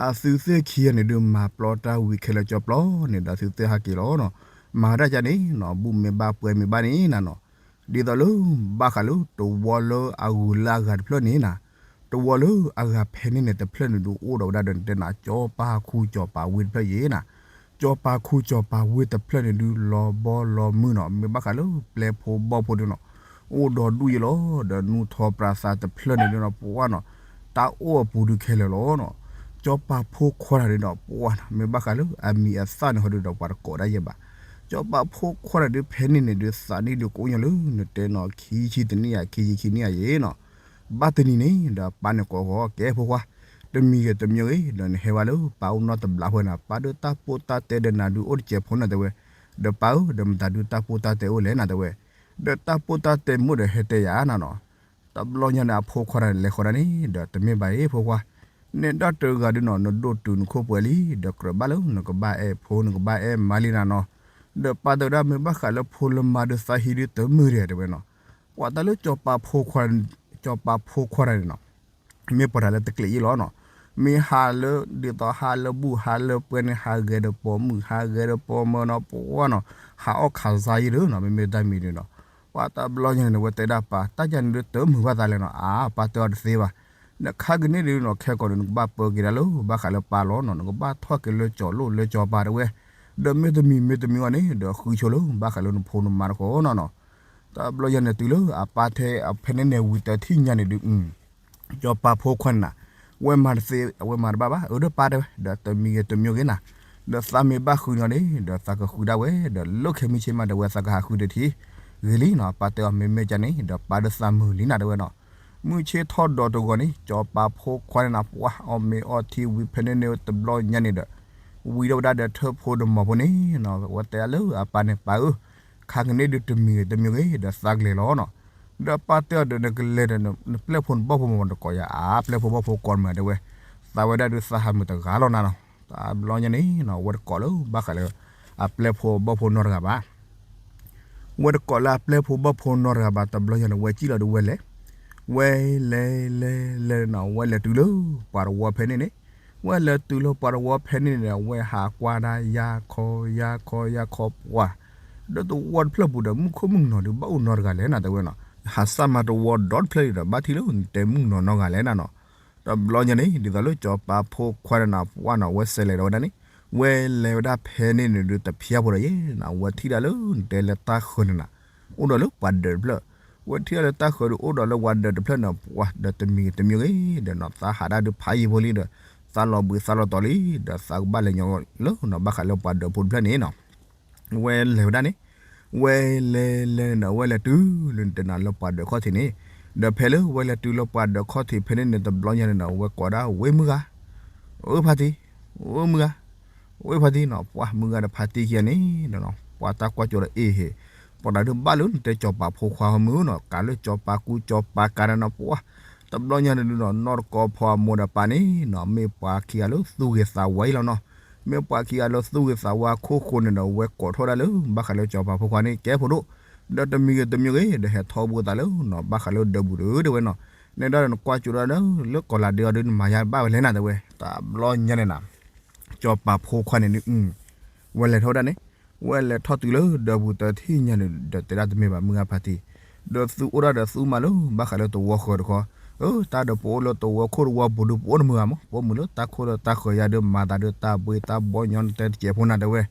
အသုသ့ၣ်ခံဂၤန့ၣ်ဒုး မၤပျီတၢ်ဝံၤခဲလၢာ်ကၠီပျီန့ၣ်ဒီး သုသ့ၣ်ဟးက့ၤလီၤနီၤ. မၤတၢ်ကန့ၣ်နီၤ, ဘူၣ်မ့ၢ်ဘၣ်ပှဲၤမ့ၢ်ဘၣ်န့ၣ်နၤနီၤ, ဒ်သိးလၢ ဘၣ်ဃးလၢတဝီလၢအဂုၤလၢအဂၤတဖျၢၣ်န့ၣ်နၤ, တဝီလၢအဂၤဖဲန့ၣ်န့ၣ် တဖျၢၣ်န့ၣ်ဒုး အိၣ်ဒီးဝဲဒၣ်ဒီးနတဲနၤ ကၠီပၤခူကၠီပၤဝ့ၢ်တဖျၢၣ်ယဲနၤ, ကၠီပၤခူကၠီပၤဝ့ၢ်တဖျၢၣ်န့ၣ်ဒုး လီၤဘီလီၤမုၢ်နီၤ, မ့ၢ်ဘၣ်ဃးလၢပျဲၢ်ဖိဘီၣ်ဖိဒုးနီၤ, အိၣ်ဒီးဒူၣ်ယဲလီၤ, ဒီးနူၢ်ထီပြးသးတဖျၢၣ်န့ၣ်ဒုးနီၤ ပှၤနီၤ, တၢ်အိၣ်အပူၤဒုးခဲလၢာ်လီၤနီၤ. ကၠီပၤဖိခွါတဂၤန့ၣ်ဒီး ပှၤနီၤ, မ့ၢ်ဘၣ်ဃးလၢအမံၤအသၣ်န့ၣ်ဟီဒုးဒီး ပှၤတကိးဒၣ်ယဲဘၣ်. ကၠီပၤဖိခွါတဂၤဒုး ဖဲန့ၣ်န့ၣ်ဒုး သးနံၣ်ဒုးကအိၣ်ညီလၢနတဲနီၤ ခံဆံတနံၣ်ယါ ခံဆံခံနံၣ်ယါယဲနီၤ. ဘၣ်တနံၤန့ၣ်ဒီး ပၢ်န့ၣ်ကိးဃီၤ ကဲဖိခွါ, တမံၤဂ့ၤတမံၤဂ့ၤ ဒီးနဟဲဝဲလၢပၢ်အိၣ်နီတဘျီဃီနၤ, ပၢ်ဒုးတၢ်ပိၢ်တၢ်တဲဒီးနၤဒုး အိၣ်တစဲးဖိနၤတဲဝဲ, ဒီးပၢ်ဧၢ ဒီးမတၤဒုးတၢ်ပိၢ်တၢ်တဲအိၣ်လဲၣ်နၤတဲဝဲ, ဒီးတၢ်ပိၢ်တၢ်တဲမ့ၢ်ဒီးဟဲတဲယၤနၤနီၤ. တဘျီညါန့ၣ် အဖိခွါတဂၤန့ၣ် လဲၤဃီၤဒၣ်န့ၣ်ဒီး တမ့ၢ်ဘၣ်အံၤဖိခွါ, နဒၣ်တဂၤဒုးနီၤ နဒိၣ်တုၤနခိၣ်ပှဲၤလံ, ဒီးကြၢးဘၣ်လၢနကဘၣ်အဲၣ်ဖိ နကဘၣ်အဲၣ်မါလံနၤနီၤ. ဒီးပၢ်တဲဝဲဒၣ် မ့ၢ်ဘၣ်ဃးလၢဖိလၢမါဒုး သးဟံးဒုးတမုာ်ဒီးတဲဝဲနီၤ. ပှၤတၢ်လၢကၠီပၤဖိခွါ, ကၠီပၤဖိခွါတဂၤန့ၣ်နီၤ မ့ၢ်ပှၤတဂၤလၢတကျဲးယဲလီၤနီၤ. မ့ၢ်ဟးလၢ ဒ်သိးဟးလၢဘူၣ်ဟးလၢပှဲၤန့ၣ် ဟးဂဲၤဒီးပိာ်မုၣ် ဟးဂဲၤဒီးပိာ်မၢနီၤ ပှၤနီၤ, ဟးအီၣ်ခးစါယဲဒီးနီၤ, မ့မ့ၢ်တၢ်မံၤဒုးနီၤ. ပှၤတဘျီညါန့ၣ် ဝဲတဲဒၣ်ပၢ် တၢ်ယၤန့ၣ်ဒုးတမုာ်ဘၣ်သးလဲၣ်နီၤ. အါ ပၢ်တဲအီၤတသ့ဘၣ်. နခါကန့ၣ်ဒုးနီၤ ခဲကိာ်န့ၣ် နကဘၣ်ပၢက့ၤဒၣ်လၢဘၣ်ဃးလၢပၢ်လီၤနီၤ, နကဘၣ်ထီၣ်က့ၤလၢကၠီလိၣ်လၢကၠီပၤတဲဝဲ, ဒီးမ့ၢ်တမံၤမ့ၢ်တမံၤအီၤန့ၣ် ဒီးဃုဆိလၢဘၣ်ဃးလၢနဖိနမါတခီနီၤနီၤ. တဘျီညါန့ၣ်တုၤလၢအပၢ်ထဲအဖဲန့ၣ်န့ၣ်ဝံၤတထံၣ်ညါန့ၣ်ဒုး ကၠီပၤဖိခွါန့ၣ်နၤ, ဝဲမၤတသ့ အဝဲမၤတဘၣ်ဘၣ် အၢဒီးပၢ်တဲဝဲ, ဒီးတမံၤဂ့ၤတမံၤဂ့ၤနၤ, ဒီးသးမ့ၢ်ဘၣ်ဃုာ်ညီန့ၣ် ဒီးသးကဃုာ်ဒၣ်ဝဲ ဒီးလၢခဲမုၢ်ဆ့ၣ်မးတဲဝဲ သးကဟးဃုာ်တထံၣ်ဂ့ၤလံနီၤ. ပၢ်တဲအီၤမ့မ့ၢ်ကန့ၣ် ဒီးပၢ်ဒီးသးမုာ်လံနၤတဲဝဲနီၤ. မုၢ်ဆ့ၣ်ထီၣ်ဒီးတဂီၤန့ၣ် ကၠီပၤဖိခွါန့ၣ်နၤ ပှၤအီၣ်မ့ၤအီထံဝံၤဖဲန့ၣ်န့ၣ်တဘျီညါန့ၣ်ဒီး ဝံၤဒီးဝဲဒၣ်ဒီးထၢၣ်ဖိတမီၤဖိန့ၣ်နီၤ, ဝဲတဲဒၣ်လၢအပၢ်န့ၣ် ပၢ်ဧၢ, ခါကန့ၣ်ဒုးတမံၤဂ့ၤတမံၤဂ့ၤ ဒီးသးကလဲၤလီၤနီၤ. ဒီးပၢ်တဲအီၤဒီး နကလဲၤဒီး နပျဲၢ်ဖိနဘီၣ်ဖိမီၤတကိးယၤ အါ ပျဲၢ်ဖိဘီၣ်ဖိကိးမးတဲဝဲ, သးဝဲဒၣ်ဒုးသးဟးမုာ်တဂၤလီၤနၤနီၤ. တဘျီညါန့ၣ်နီၤ ဝဲတကိးလၢဘၣ်ဃးလၢ အပျဲၢ်ဖိဘီၣ်ဖိနီတဂၤဘၣ် ဝဲတကိးလၢအပျဲၢ်ဖိဘီၣ်ဖိနီတဂၤဘၣ် တဘျီညါန့ၣ် ဝဲစံၣ်လီၤဒီးဝဲလဲၤ, ဝဲလဲၤလဲၤလဲၤနီၤ ဝဲလဲၤတုၤလၢပှၤတဝီဖဲန့ၣ်န့ၣ်, ဝဲလဲၤတုၤလၢပှၤတဝီဖဲန့ၣ်န့ၣ် ဝဲဟးကွၢ်ဒၣ်ယါခီယါခီယါခီပှၤ, ဒီးတဝီတဖျၢၣ်ပူၤဒီး မုၣ်ခိၣ်မုၣ်ကနီၤဒုး ဘၣ်အိၣ်နီတဂၤလဲၣ်နၤတဲဝဲနီၤ, ဟးစၢ်မၤတဝီဒီတဖျၢၣ်ဒီး ဘၣ်ထံၣ်လၢနတဲမုၣ်ကနီၤနီတဂၤလဲၣ်နၤနီၤ. တဘျီညါန့ၣ် ဒ်သိးလၢကၠီပၤဖိခွါန့ၣ်နၤ ပှၤနီၤ ဝဲစဲးလဲၤဒီးဝဲဒၣ်န့ၣ်, ဝဲလဲၤဝဲဒၣ်ဖဲန့ၣ်န့ၣ်ဒုး တဖျါဖိဒီးယဲနၤ ဝဲထံၣ်ဒၣ်လၢနတဲလၢတၢ်ဃၢၤန့ၣ်နၤ, အိၣ်ဒီးလၢပှၤဒၢးတဖျၢၣ်, ဝဲထံၣ်ဒၣ်လၢတၢ်ဃၢၤဒုး အိၣ်ဒီးလၢပှၤဒၢးတဖျၢၣ်န့ၣ် ပှၤဒီးတမံၤတမံၤဂ့ၤ ဒီးနီၤ သးဟးဒၣ်ဒုးဖးယံာ်ဖိလံဒီး သးလီၤဘှံးသးလီၤတီၤလံ, ဒီးသးကဘၣ်လဲၤညီလၢနီၤ ဘၣ်ဃးလၢပှၤဒၢးဖိတဖျၢၣ်န့ၣ်နီၤ ဝဲလဲၤဝဲဒၣ်န့ၣ်, ဝဲလဲၤလဲၤန့ၣ်ဒီး ဝဲလဲၤတုၤလၢနတဲနၤလၢပှၤဒၢးခီၣ်ထံးန့ၣ်, ဒီးဖဲလၢဝဲလဲၤတုၤလၢပှၤဒၢးခီၣ်ထံးဖဲန့ၣ်န့ၣ် တဘျီညါန့ၣ်ဒီး ဝဲကိးဒၣ်ဝဲမုၢ်ဂၤ, အိၣ်ဖါတံၢ်, အိၣ်မုၢ်ဂၤ, အိၣ်ဖါတံၢ်နီၤ ပှၤမုၢ်ဂၤဒီးဖါတံၢ်ခံဂၤန့ၣ်ဒီးနီၤ ပှၤတၢ်ကွၢ်ကၠိဒီးအ့ၣ်ဟ့ၣ်, ပှၤတၢ်ဒုးဘၣ်လၢနတဲကၠီၤပၤဖိခွါဟီမုၢ်နီၤ ကးလၢကၠီၤပၤကူကၠီၤပၤကးဒီးနီၤ ပှၤ တဘျီညါန့ၣ်ဒုးနီၤ နီၢ်တကီဖီအမိၢ်ဒီးပၢ်န့ၣ်နီၤ မ့ၢ်ပှၤခံဂၤလၢသူၣ်ဂ့ၤသးဝါအံၤလီၤနီၤ, မ့ၢ်ပှၤခံဂၤလၢသူၣ်ဂ့ၤသးဝါအခိၣ်ဃိန့ၣ်ဒီး ဝဲကိးထီၣ်ဒၣ်လၢ ဘၣ်ဃးလၢကၠီၤပၤဖိခွါန့ၣ် ကဲဖိဒိၣ်, ဒီးတမံၤဂ့ၤတမံၤဂ့ၤ ဒီးဟဲထီၣ်ဘူးသးလၢနီၤ ဘၣ်ဃးလၢဒၢးဘူးတဒုဝဲနီၤ, နဲဒၣ်ဒီးနကွၢ်ကၠိဒၣ်လၢ လၢကီၤလၤဒ့အီၤဒုး နမၤယါဘၣ်ဝဲလဲၣ်နၤတဲဝဲ, တဘျီညါန့ၣ်နၤ ကၠီၤပၤဖိခွါန့ၣ်ဒုး ဝဲလဲၤထီၣ်ဝဲဒၣ်န့ၣ်, ဝဲလဲၤထီၣ်တုၤလၢဒၢးဘူးတထံၣ်ညါန့ၣ် ဒီးတဲဒၣ်တမ့ၢ်ဘၣ် မုၢ်ဂၤဖါတံၢ်, ဒီးသုအိၣ်ဒၣ်ဒီးသုမၤလၢ ဘၣ်ဃးလၢသဝီဃၢၤတခီ, အၢ တၢ်ဒီးပအိၣ်လၢသဝီခိၣ်သဝီပူၤဒီး ပအိၣ်တမုာ်ဘၣ်မး, ပအိၣ်မုာ်လၢတၢ်ခိၣ်လၢတၢ်ဃၢၤယါဒီး မၤသးဒီးတၢ်ဘှီညီနတဲတစဲးဖိနၤတဲဝဲ,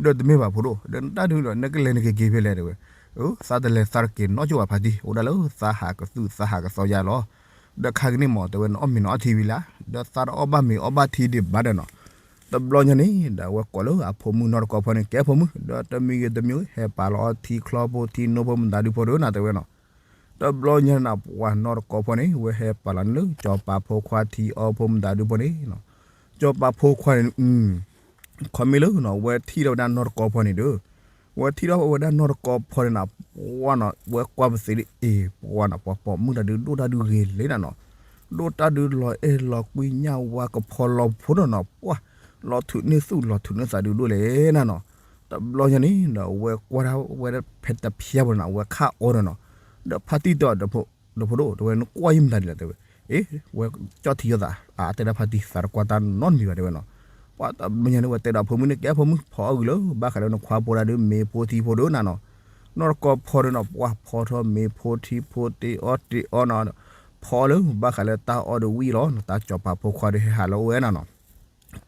ဒီးတမ့ၢ်ဘၣ်ဖိဒိၣ်, ဒီးနတၢ်ဒုးဒီး နကလဲၤနကက့ၤဖဲလဲၣ်တဲဝဲ, အၢ သးတလဲၤသးတက့ၤနီတကၠိဘၣ် ဖါတံၢ်, အိၣ်ဒၣ်လၢသးဟးကသူၣ်သးဟးကသီယါလီၤ. ဒီးခါကန့ၣ်မး တဲဝဲ နအီၣ်မ့ၤနအီထံဝံၤလံ, ဒီးသးတအီၣ်ဘၣ်မ့ၤအီဘၣ်ထံဒံးဘၣ်ဒီးနီၤ. တဘျီညါန့ၣ် ဒီးအဝဲကိးလၢအဖိမုၣ်နီၢ်တကီဖီန့ၣ် ကဲဖိမုၣ်, ဒီးတမံၤဂ့ၤတမံၤဂ့ၤ ဟဲပာ်လီၤအီထံချီဖိထံ နိဖိမတၤဒုဖိဒီးနၤတဲဝဲနီၤ. တဘျီညါန့ၣ် ပှၤနီၢ်တကီဖီန့ၣ် ဝဲဟဲပာ်လီၤန့ၣ်လၢ ကၠီၤပၤဖိခွါထံအီဖိမတၤဒုဖိန့ၣ်, ကၠီၤပၤဖိခွါန့ၣ် ခီမ့ၢ်လၢနီၤ ဝဲထံၣ်ထီၣ်ဝဲဒၣ်နီၢ်တကီဖီန့ၣ်ဒီး, ဝဲထံၣ်ထီၣ်ဝဲဒၣ်နီၢ်တကီဖီန့ၣ်နီၤ ပှၤနီၤ ဝဲကွၢ်ပသ့ဒ်အံၤ ပှၤနီၤ ပှၤပိာ်မုၣ်တၢ်ဒုးဒိၣ်တၢ်ဒုးဂ့ၤလံနၤနီၤ, ဒိၣ်တၢ်ဒုးလီၤအဲၣ်လီၤကွံညၣ်ဝါကဖီလီၤဖိနီၤနီၤ ပှၤ လီၤထုးန့ၢ်သူၣ်လီၤထုးန့ၢ်သးဒုးဒိၣ်လဲၣ်နၤနီၤ. တဘျီညါန့ၣ်ဒီး အဝဲကွၢ်ဒၣ်ဝဲဒၣ်ဖဲတဖျၢၣ်ဖိန့ၣ်နီၤ အဝဲခးအီၤဒီးနီၤ, ဒီးဖါတံၢ်တဲအီၤ ဒီးဖိဒိၣ် တဲဝဲ နကွၢ်ယံမတၤဒ်လဲၣ်တဲဝဲ, အ့ ဝဲကၠီၣ်ထံယီၤသး အတဲဒၣ်ဖါတံၢ် သးတကွၢ်တၢ်နီတမံၤဘၣ်တဲဝဲနီၤ. ပှၤတဘျီညါန့ၣ် ဝဲတဲဒီးဖိမုၣ်န့ၣ် ကဲဖိမုၣ် ဖီအီၣ်ဂံၢ်လၢ ဘၣ်ဃးလၢနခွါဖိတၢ်ဒုး မ့ၤဖိထံဖိဒီးနၤနီၤ. နီၢ်တကီဖီဒီးနီၤ ပှၤဖီထီၣ်မ့ၤဖိထံဖိတ့အီၣ်တ့အီနီၤ, ဖီလၢဘၣ်ဃးလၢတၢ်အီၣ်ဒီးဝံၣ်လီၤနီၤ, တၢ်ကၠီၤပၤဖိခွါဒီးဟဲဟးလၢအိၣ်ဝဲနၤနီၤ.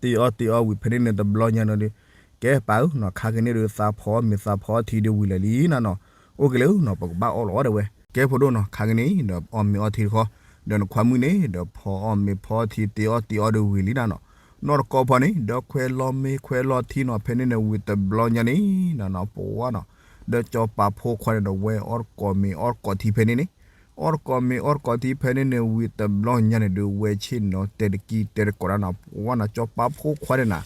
တ့အီၣ်တ့အီဝံၤဖဲန့ၣ်န့ၣ် တဘျီညါန့ၣ်ဒီး ကဲပာ်ဧၢနီၤ ခါကန့ၣ်ဒီး သးဖီအီၣ်မ့ၤသးဖီအီၣ်ထံဒီးဝံၤလၢာ်လံနၤနီၤ. အိၣ်က့ၤလၢနီၤ ပကဘၣ်အီၣ်လီၤတဲဝဲ, ကဲဖိဒိၣ်နီၤ ခါကန့ၣ်ဒီး အီၣ်မ့ၤအီၣ်ထံတခီ, ဒီးနခွါမုၣ်န့ၣ်ဒီး ဖီအီၣ်မ့ၤဖီအီၣ်ထံတ့အီၣ်တ့အီဒီးဝံၤလံနၤနီၤ. နီၢ်တကီဖီန့ၣ်ဒီး ခွဲးလီၤမ့ၤခွဲးလီၤထံနီၤ ဖဲန့ၣ်န့ၣ်ဝံၤတဘျီညါန့ၣ်နၤနီၤ ပှၤနီၤ, ဒီးကၠီၤပၤဖိခွါန့ၣ်ဒီး ဝဲအီၣ်တကိးမ့ၤအီၣ်တကိးထံဖဲန့ၣ်န့ၣ်, အီၣ်တကိးမ့ၤအီၣ်တကိးထံဖဲန့ၣ်န့ၣ်ဝံၤတဘျီညါန့ၣ်ဒီး ဝဲဆ့ၣ်နီၤတဲာ်တကံတဲာ်တကိးတၢ်နီၤ ပှၤနီၤ ကၠီၤပၤဖိခွါန့ၣ်နၤ,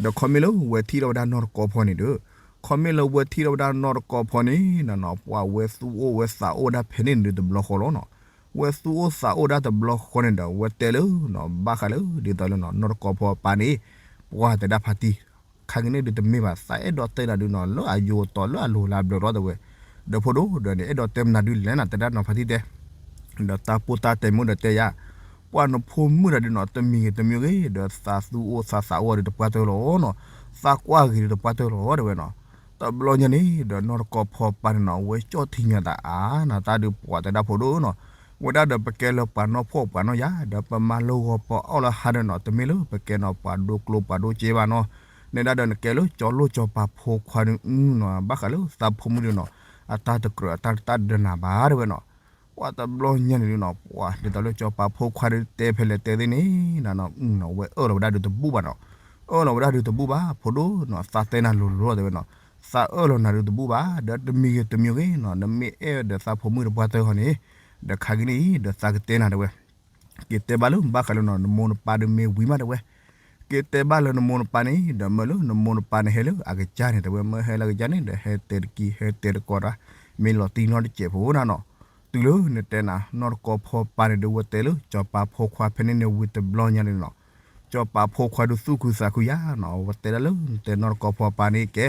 ဒီးခီမ့ၢ်လၢဝဲထံၣ်ထီၣ်ဝဲဒၣ်နီၢ်တကီဖီန့ၣ်ဒီး, ခီမ့ၢ်လၢဝဲထံၣ်ထီၣ်ဝဲဒၣ်နီၢ်တကီဖီန့ၣ်နၤနီၤ ပှၤဝဲသူၣ်အိၣ်ဝဲသးအိၣ်ဒၣ်ဖဲန့ၣ်န့ၣ်ဒီးတဘျီဃီလီၤနီၤ. ဝဲသူၣ်အိၣ်သးအိၣ်ဒၣ်တဘျီဃီန့ၣ်ဒီး ဝဲတဲလၢနီၤ ဘၣ်ဃးလၢဒ်သိးလၢနီၤ နီၢ်တကီဖီအပၢ်န့ၣ်, ပှၤတဲဒၣ်ဖါတံၢ် ခါကန့ၣ်ဒုးတမ့ၢ်ဘၣ် သးအဲၣ်ဒိးတဲနၤဒုးနီၤ လၢအယိာ်တီလၢအလိၤလၢအဘျၢလီၤတဲဝဲ, ဒီးဖိဒိၣ်ဒီးန့ၣ် အဲၣ်ဒိးတဲမနုၤဒုးလဲၣ်နၤ တဲဒၣ်နီၤဖါတံၢ်တဲ ဒီးတၢ်ပိၢ်တၢ်တဲမ့ၢ်ဒီးတဲယၤ, ပှၤနဖိမုၣ်တၢ်ဒုးနီၤ တမံၤဂ့ၤတမံၤဂ့ၤ ဒီးသးသူၣ်အိၣ်သးသးအိၣ်ဒီးတပှၢ်တၢၢ်လီၤနီၤ, သးကွၢ်ဂ့ၤဒီးတပှၢ်တၢၢ်လီၤတဲဝဲနီၤ. တဘျီညါန့ၣ်ဒီး နီၢ်တကီဖီပၢ်န့ၣ်နီၤ ဝဲကၠီၣ်ထံညါသးအါနီၤ တၢ်ဒုးပှၤတဲဒၣ်ဖိဒိၣ်နီၤ, ဝဲဒၣ်ဒီးပကဲလၢပှၤနီၢ်ဖှီၣ်ပှၤနီၢ်ယာ် ဒီးပမၤလၢဂီၤပအီၣ်လၢဟါဒီးနီၤ တမ့ၢ်လၢပကဲနီၤ ပှၤဒိကျိပှၤဒိစ့ဘၣ်နီၤ, နဲဒၣ်ဒီးနကဲလၢကၠီၤလိၣ်ကၠီၤပၤဖိခွါန့ၣ်နီၤ ဘၣ်ဃးလၢသးဖိမုၣ်ဒုးနီၤ အတၢ်တကြၢးအတၢ်တတၢ်ဒၢနၤဘၣ်တဲဝဲနီၤ. ပှၤတဘျီညါန့ၣ်ဒုးနီၤ ပှၤဒ်သိးလၢကၠီၤပၤဖိခွါဒုးတဲဖဲလဲၣ်တဲသ့ၣ်န့ၣ်နၤနီၤ ဝဲအၢၣ်လီၤဝဲဒၣ်ဒုးတဘူၣ်ဘၣ်နီၤ, အၢၣ်လီၤဝဲဒၣ်ဒုးတဘူၣ်ဘၣ် ဖိဒိၣ်နီၤ သးတဲနၤလိၤလိၤတဲဝဲနီၤ, သးအၢၣ်လီၤနၤဒုးတဘူၣ်ဘၣ် ဒီးတမံၤဂ့ၤတမံၤဂ့ၤနီၤ နမ့ၢ်အဲၣ်ဒီးသးဖိမုၣ်တပှၢ်တၢၢ်ဃီန့ၣ်, ဒီးခါကန့ၣ်ဒီးသးကတဲနၤတဲဝဲ က့ၤတဲဘၣ်လၢဘၣ်ဃးလၢနီၤ နမိၢ်နပၢ်ဒုးမ့ၢ်ဝံၤမးတဲဝဲ, က့ၤတဲဘၣ်လၢနမိၢ်နပၢ်န့ၣ် ဒီးမၢလၢနမိၢ်နပၢ်န့ၣ်ဟဲလၢအကစၢ်န့ၣ် တဲဝဲမၢဟဲလၢအကစၢ်န့ၣ် ဒီးဟဲတဲတကံဟဲတဲတကိးတၢ် မ့ၢ်လီၤတံၢ်နီတစဲးဖိနၤနီၤ, တုၤလၢနတဲနၤ နီၢ်တကီဖီပၢ်န့ၣ်ဒုးဝဲတဲလၢ ကၠီၤပၤဖိခွါဖဲန့ၣ်န့ၣ်ဝံၤတဘျီညါန့ၣ်နီၤ, ကၠီၤပၤဖိခွါဒုးသူၣ်ခုသးခုယါနီၤ ဝဲတဲဒၣ်လၢနတဲနီၢ်တကီဖီပၢ်န့ၣ်ကဲ,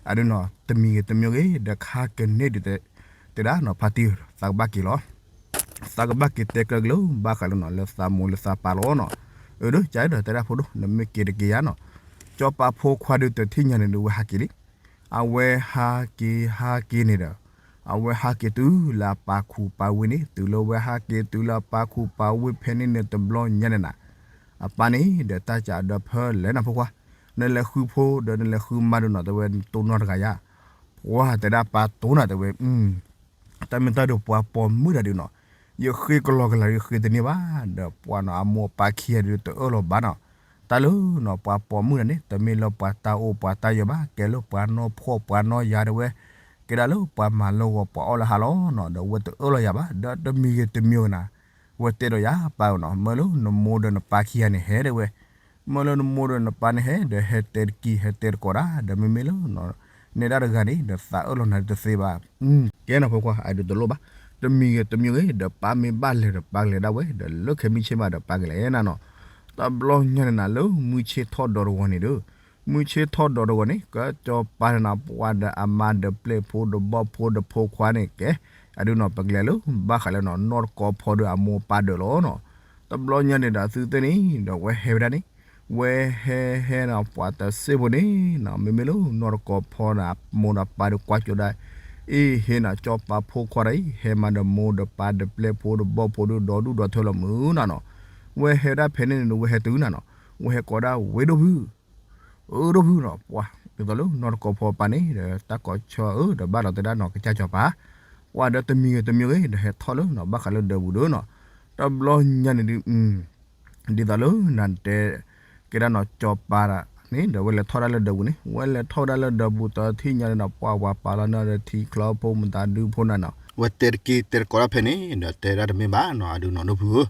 အဒုးနီၤ တမံၤဂ့ၤတမံၤဂ့ၤ ဒီးခါကန့ၣ်ဒုး တဲဒၣ်နီၤ ဖါတံၢ် သးကဘၣ်က့ၤလီၤ သးကဘၣ်က့ၤတဲကျၢၤက့ၤလၢ ဘၣ်ဃးလၢနီၤ လၢသးမိၢ်လၢသးပၢ်လီၤနီၤ. အၢ ဒီးကဒီးတဲဒၣ်ဖိဒိၣ် နမ့ၢ်က့ၤတက့ၤယါနီၤ. ကၠီၤပၤဖိခွါဒုးတထံၣ်ညါန့ၣ်ဒုး ဝဲဟးက့ၤလံ. အဝဲဟးက့ၤဟးက့ၤန့ၣ်ဒီး အဝဲဟးက့ၤတုၤလၢအပၢ်ခူၣ်ပၢ်ဝ့ၢ်န့ၣ် တုၤလၢဝဲဟးက့ၤတုၤလၢအပၢ်ခူၣ်ပၢ်ဝ့ၢ်ဖဲန့ၣ်န့ၣ်တဘျီညါန့ၣ်နၤ, အပၢ်န့ၣ်ဒီးတၢ်စံးဒီးဖဲလဲၣ်နၤဖိခွါ, နလဲၤဃုဖိဒီးနလဲၤဃုမါဒုးနီၤ တဲဝဲတိၢ်နီၣ်တဂၤယါ. ပှၤတဲဒၣ်ပၢ်တိၢ်နၤ တဲဝဲ တၢ်မ့ၢ်တၢ်ဒုးပှၤပိာ်မုၣ်တၢ်ဒုးနီၤ, ယဃ့ကလီကလီဒုးဃ့တန့ၢ်ဘၣ်, ဒီးပှၤနီၤ အမိၢ်အပၢ်ခံဂၤဒုးတအၢၣ်လီၤဘၣ်နီၤ. တၢ်လၢနီၤ ပှၤပိာ်မုၣ်တၢ်န့ၣ် တမ့ၢ်လၢပှၤတၢ်အိၣ်ပှၤတၢ်ယၢၤဘၣ်, ကဲလၢပှၤနီၢ်ဖှီၣ်ပှၤနီၢ်ယာ်တဲဝဲ, ကဲဒၣ်လၢပှၤမၤလၢဂီၤပှၤအီၣ်လၢဟါလီၤနီၤ, ဒီးဝဲတအၢၣ်လီၤယၤဘၣ်, ဒီးတမံၤဂ့ၤတမံၤဂ့ၤနၤ, ဝဲတဲဒီးယၤပၢ်နီၤ, မၢလၢနမိၢ်ဒီးနပၢ်ခံဂၤန့ၣ်ဟဲတဲဝဲ မၢလၢနမိၢ်ဒီးနပၢ်န့ၣ်ဟဲ ဒီးဟဲတဲတကံဟဲတဲတကိးတၢ် ဒီးမ့မ့ၢ်လၢ နဲဒၣ်တဂၤန့ၣ် ဒီးသးအၢၣ်လီၤနၤဒုးတသ့ဘၣ်. ကဲနီၤဖိခွါ အဒုးတလိၣ်ဘၣ်, တမံၤဂ့ၤတမံၤဂ့ၤ ဒီးပၢ်မ့ၢ်ဘၣ်လဲၤဒီးပၢ်ကလဲၤဒၣ်ဝဲ ဒီးလၢခဲမုၢ်ဆ့ၣ်မးဒီးပၢ်ကလဲၤနၤနီၤ. တဘျီညါန့ၣ်နၤ လၢမုၢ်ဆ့ၣ်ထီၣ်ဒီးတဂီၤန့ၣ်ဒီး, မုၢ်ဆ့ၣ်ထီၣ်ဒီးတဂီၤန့ၣ် ကၠီၤပၤန့ၣ်နၤ ပှၤဒီးအမါဒီးပျဲၢ်ဖိဒီးဘီၣ်ဖိဒီးဖိခွါန့ၣ်ကဲ, အဒုးနီၤ ပကလဲၤလၢ ဘၣ်ဃးလၢနီၤ နီၢ်တကီဖီဒီးအမိၢ်အပၢ်ဒၢးလီၤနီၤ. တဘျီညါန့ၣ်ဒီး သုသ့ၣ်န့ၣ် ဒီးဝဲဟဲဝဲဒၣ်န့ၣ်, ဝဲဟဲဟဲနီၤ ပှၤတစဲးဖိန့ၣ်နီၤ မ့မ့ၢ်လၢနီၢ်တကီဖီန့ၣ် အမိၢ်ဒီးပၢ်ဒီးကွၢ်ကၠိဒၣ်, အ့ၣ် ဟ့ၣ်နၤ စီၤပၤဖိခွါတဂၤအံၤ ဟဲမၤဒီးမိၢ်ဒီးပၢ်ဒီးပျဲၢ်ဖိဒီးဘီၣ်ဖိဒီးဒီဒူၣ်ဒီထၢလီၤမုၢ်နၤနီၤ, ဝဲဟဲဒၣ်ဖဲန့ၣ်န့ၣ်ဒီး ဝဲဟဲတုၤနၤနီၤ, ဝဲဟဲကိးဒၣ်ဝဲဒိၣ်ဖု အၢ ဒိၣ်ဖုနီၤ, ပှၤ ဒ်သိးလၢနီၢ်တကီဖီအပၢ်န့ၣ်ဒီး တၢ်ကိးဆၢအၢ ဒီးဘၣ်ဒီးတဲဒၣ်နီၤ ကစၢ်စီၤပၤ, ပှၤဒီးတမံၤဂ့ၤတမံၤဂ့ၤ ဒီးဟဲထီၣ်လၢနီၤ ဘၣ်ဃးလၢဒၢးပူၤဒီးနီၤ, တဘျီညါန့ၣ်ဒုး ဒ်သိးလၢနတဲ ကဲဒၣ်နီၤ စီၤပၤန့ၣ်ဒီး ဝဲလဲၤထီၣ်ဒၣ်လၢဒၢးပူၤန့ၣ် ဝဲလဲၤထီၣ်ဝဲဒၣ်လၢဒၢးပူၤ တထံၣ်ညါန့ၣ်ဒီး ပှၤဝၤပာ်လီၤနၢ်ဒီးထံချီဖိမတၤဒုဖိနၤနီၤ, ဝဲတဲတက့ၢ်တဲတကိးဒၣ်ဖဲန့ၣ်ဒီး တဲဒၣ်တမ့ၢ်ဘၣ်နီၤ အဒုးနီၤ ဒိၣ်ဖုဧၢ,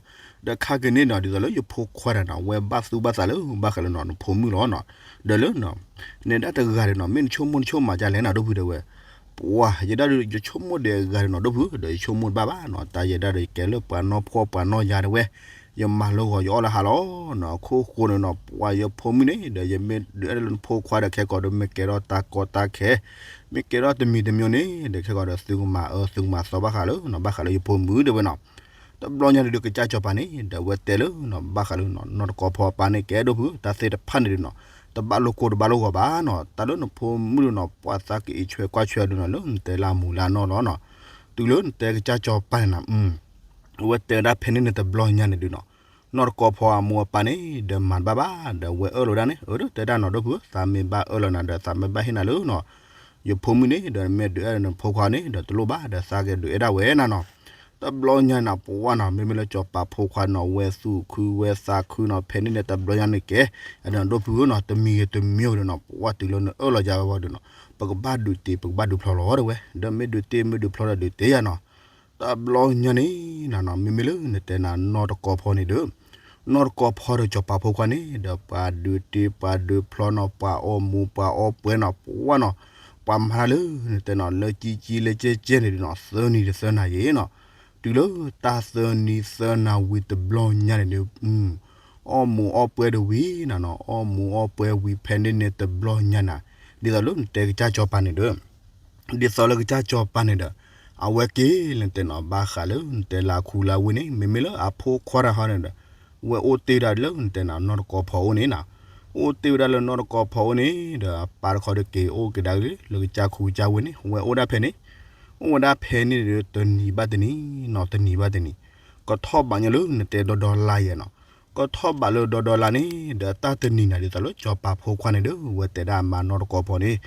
ဒီးခါက့ၤန့ၣ်နီၤ ဒ်သိးလၢယဖိခွါတဂၤနီၤ ဝဲဘၣ်သူၣ်ဘၣ်သးလၢ ဘၣ်ဃးလၢနီၤ နဖိမုၣ်လီၤနီၤ, ဒီးလၢနီၤ နဲဒၣ်တဂၤဒီးနီၤ မ့ၢ်နဆိကမိၣ်နဆိကမိၣ်မၤဒ်လဲၣ်နီၤ ဒိၣ်ဖုတဲဝဲ, ပှၤ ယဲဒၣ်ဒီး ယဆိကမိၣ်ဒဲးအဂၤဒီးနီၤ ဒိၣ်ဖု ဒီးယဆိကမိၣ်တဘၣ်ဘၣ်နီၤ တၢ်ယဲဒၣ်ဒီး ယကဲလၢပှၤနီၢ်ဖှီၣ်ပှၤနီၢ်ယၤတဲဝဲ, ယမၤလၢဂီၤယအီၣ်လၢဟါလီၤနီၤ, အခိၣ်ဃိန့ၣ်နီၤ ပှၤယဖိမုၣ်န့ၣ် ဒီးယမ့ၢ်ဒုးအဲၣ်ဒိးလၢနဖိခွါဒီး ခဲကိာ်ဒီး မ့ၢ်ကဲထီၣ်တၢ်ကီတၢ်ခဲ မ့ၢ်ကဲထီၣ်တမံၤတမံၤန့ၣ် ဒီးခဲကိာ်ဒီး သုကမၤအၢသုကမၤသီဘၣ်ဃးလၢနီၤ ဘၣ်ဃးလၢယဖိမုၣ်တဲဝဲနီၤ, တဘျီညါန့ၣ်ဒီး ကစၢ်စီၤပၤန့ၣ် ဒီးဝဲတဲလၢနီၤ ဘၣ်ဃးလၢနီၤ နီၢ်တကီဖီအပၢ်န့ၣ် ကဲဒိၣ်ဖု တၢ်သ့ၣ်တဖၣ်န့ၣ်ဒီးနီၤ တဘၣ်လိာ်ကိၢ်တဘၣ်လိာ်ဂီၤဘၣ်နီၤ, တၢ်လၢနဖိမုၣ်ဒီးနီၤ ပှၤသးကအံးဆွဲကွၢ်ဆွဲအီၤဒီးနီၤ လၢနတဲလၢအမူးလၢအနီၢ်လီၤနီၤ, တုၤလၢနတဲကစၢ်စီၤပၤန့ၣ်နီၤ ဝဲတဲဝဲဒၣ်ဖဲန့ၣ်န့ၣ် တဘျီညါန့ၣ်ဒုးနီၤ နီၢ်တကီဖီအမိၢ်အပၢ်န့ၣ် ဒီးမၤတဘၣ်ဘၣ် ဒီးဝဲအၢၣ်လီၤဝဲဒၣ်န့ၣ် အၢ တဲဒၣ်နီၤ ဒိၣ်ဖု သးမ့ၢ်ဘၣ်အၢၣ်လီၤနၤဒီး သးမ့ၢ်ဘၣ်ဟ့ၣ်နၤလၢနီၤ ယဖိမုၣ်န့ၣ် ဒီးမ့ၢ်ဒုးအဲၣ်ဒိးနဖိခွါန့ၣ် ဒီးတလိၣ်ဘၣ် ဒီးသးကဒုးအဲၣ်ဒၣ်ဝဲနၤနီၤ, တဘျီညါန့ၣ် ပှၤနီၤ မ့မ့ၢ်လၢစီၤပၤဖိခွါနီၤ ဝဲသူၣ်ခုဝဲသးခုနီၤ ဖဲန့ၣ်န့ၣ် တဘျီညါန့ၣ်ကဲ အဒိၣ်ဖုဧၢနီၤ တမံၤဂ့ၤတမံၤဂ့ၤဒီးနီၤ ပှၤတုၤလၢနအၢၣ်လီၤယၤဝဲဒီးနီၤ ပကဘၣ်ဒုးတ့ ပကဘၣ်ဒုးဖျီလီၤတဲဝဲ, ဒီးမ့ၢ်ဒုးတ့ မ့ၢ်ဒုးဖျီဒီးဒုးတ့ယၤနီၤ, တဘျီညါန့ၣ်နီၤ မ့မ့ၢ်လၢနတဲနၤ နီၢ်တကီဖီန့ၣ်ဒီး နီၢ်တကီဖီဒီးစီၤပၤဖိခွါန့ၣ် ဒီးပှၤဒုးတ့ ပှၤဒုးဖျီနီၤ ပှၤအီၣ်မူး ပှၤအီၣ်ပှဲၤနီၤ ပှၤနီၤ ပှၤမၤတၢ်လၢ နတဲနီၤ လၢကံကံလၢကဲကဲန့ၣ်ဒုးနီၤ သၢနံၤဒီးသၢနၤယံၤနီၤ, တုၤလၢတၢ်သၢနံၤသၢနၤဝံၤတဘျီညါန့ၣ်ဒုး အီၣ်မူးအီၣ်ပှဲၤတဝံၤနၤနီၤ အီၣ်မူးအီၣ်ပှဲၤဝံၤဖဲန့ၣ်န့ၣ်တဘျီညါနၤ, ဒ်သိးလၢနတဲကစၢ်စီၤပၤန့ၣ်ဒီး ဒ်သိးလၢကစၢ်စီၤပၤန့ၣ်ဒီး အဝဲက့ၤလၢနတဲနီၤ ဘၣ်ဃးလၢနတဲလၢအခူလၢအဝ့ၢ်န့ၣ် မ့မ့ၢ်လၢအဖိခွါတဂၤဟီန့ၣ်ဒီး ဝဲအိၣ်တ့ၢ်ဝဲဒၣ်လၢနတဲနီၤ နီၢ်တကီဖီအအိၣ်န့ၣ်နီၤ, အိၣ်တ့ၢ်ဝဲဒၣ်လၢနီၢ်တကီဖီအအိၣ်န့ၣ်ဒီး အပၢ်တခီဒီးက့ၤအိၣ်က့ၤဒၣ်လၢကစၢ်ခူကစၢ်ဝ့ၢ်န့ၣ် ဝဲအိၣ်ဒၣ်ဖဲန့ၣ်, အိၣ်ဝဲဒၣ်ဖဲန့ၣ်ဒီး တနံၤဘၣ်တနံၤနီၤ တနံၤဘၣ်တနံၤ, ကထီၣ်ဘးညီလၢနတဲဒီဒီလါယဲနီၤ, ကထီၣ်ဘးလၢဒီဒီလါန့ၣ် ဒီးတၢ်တနံၤနၤဒ်သိးလၢစီၤပၤဖိခွါန့ၣ်ဒီး ဝဲတဲဒၣ်အမါနီၢ်တကီဖီန့ၣ်,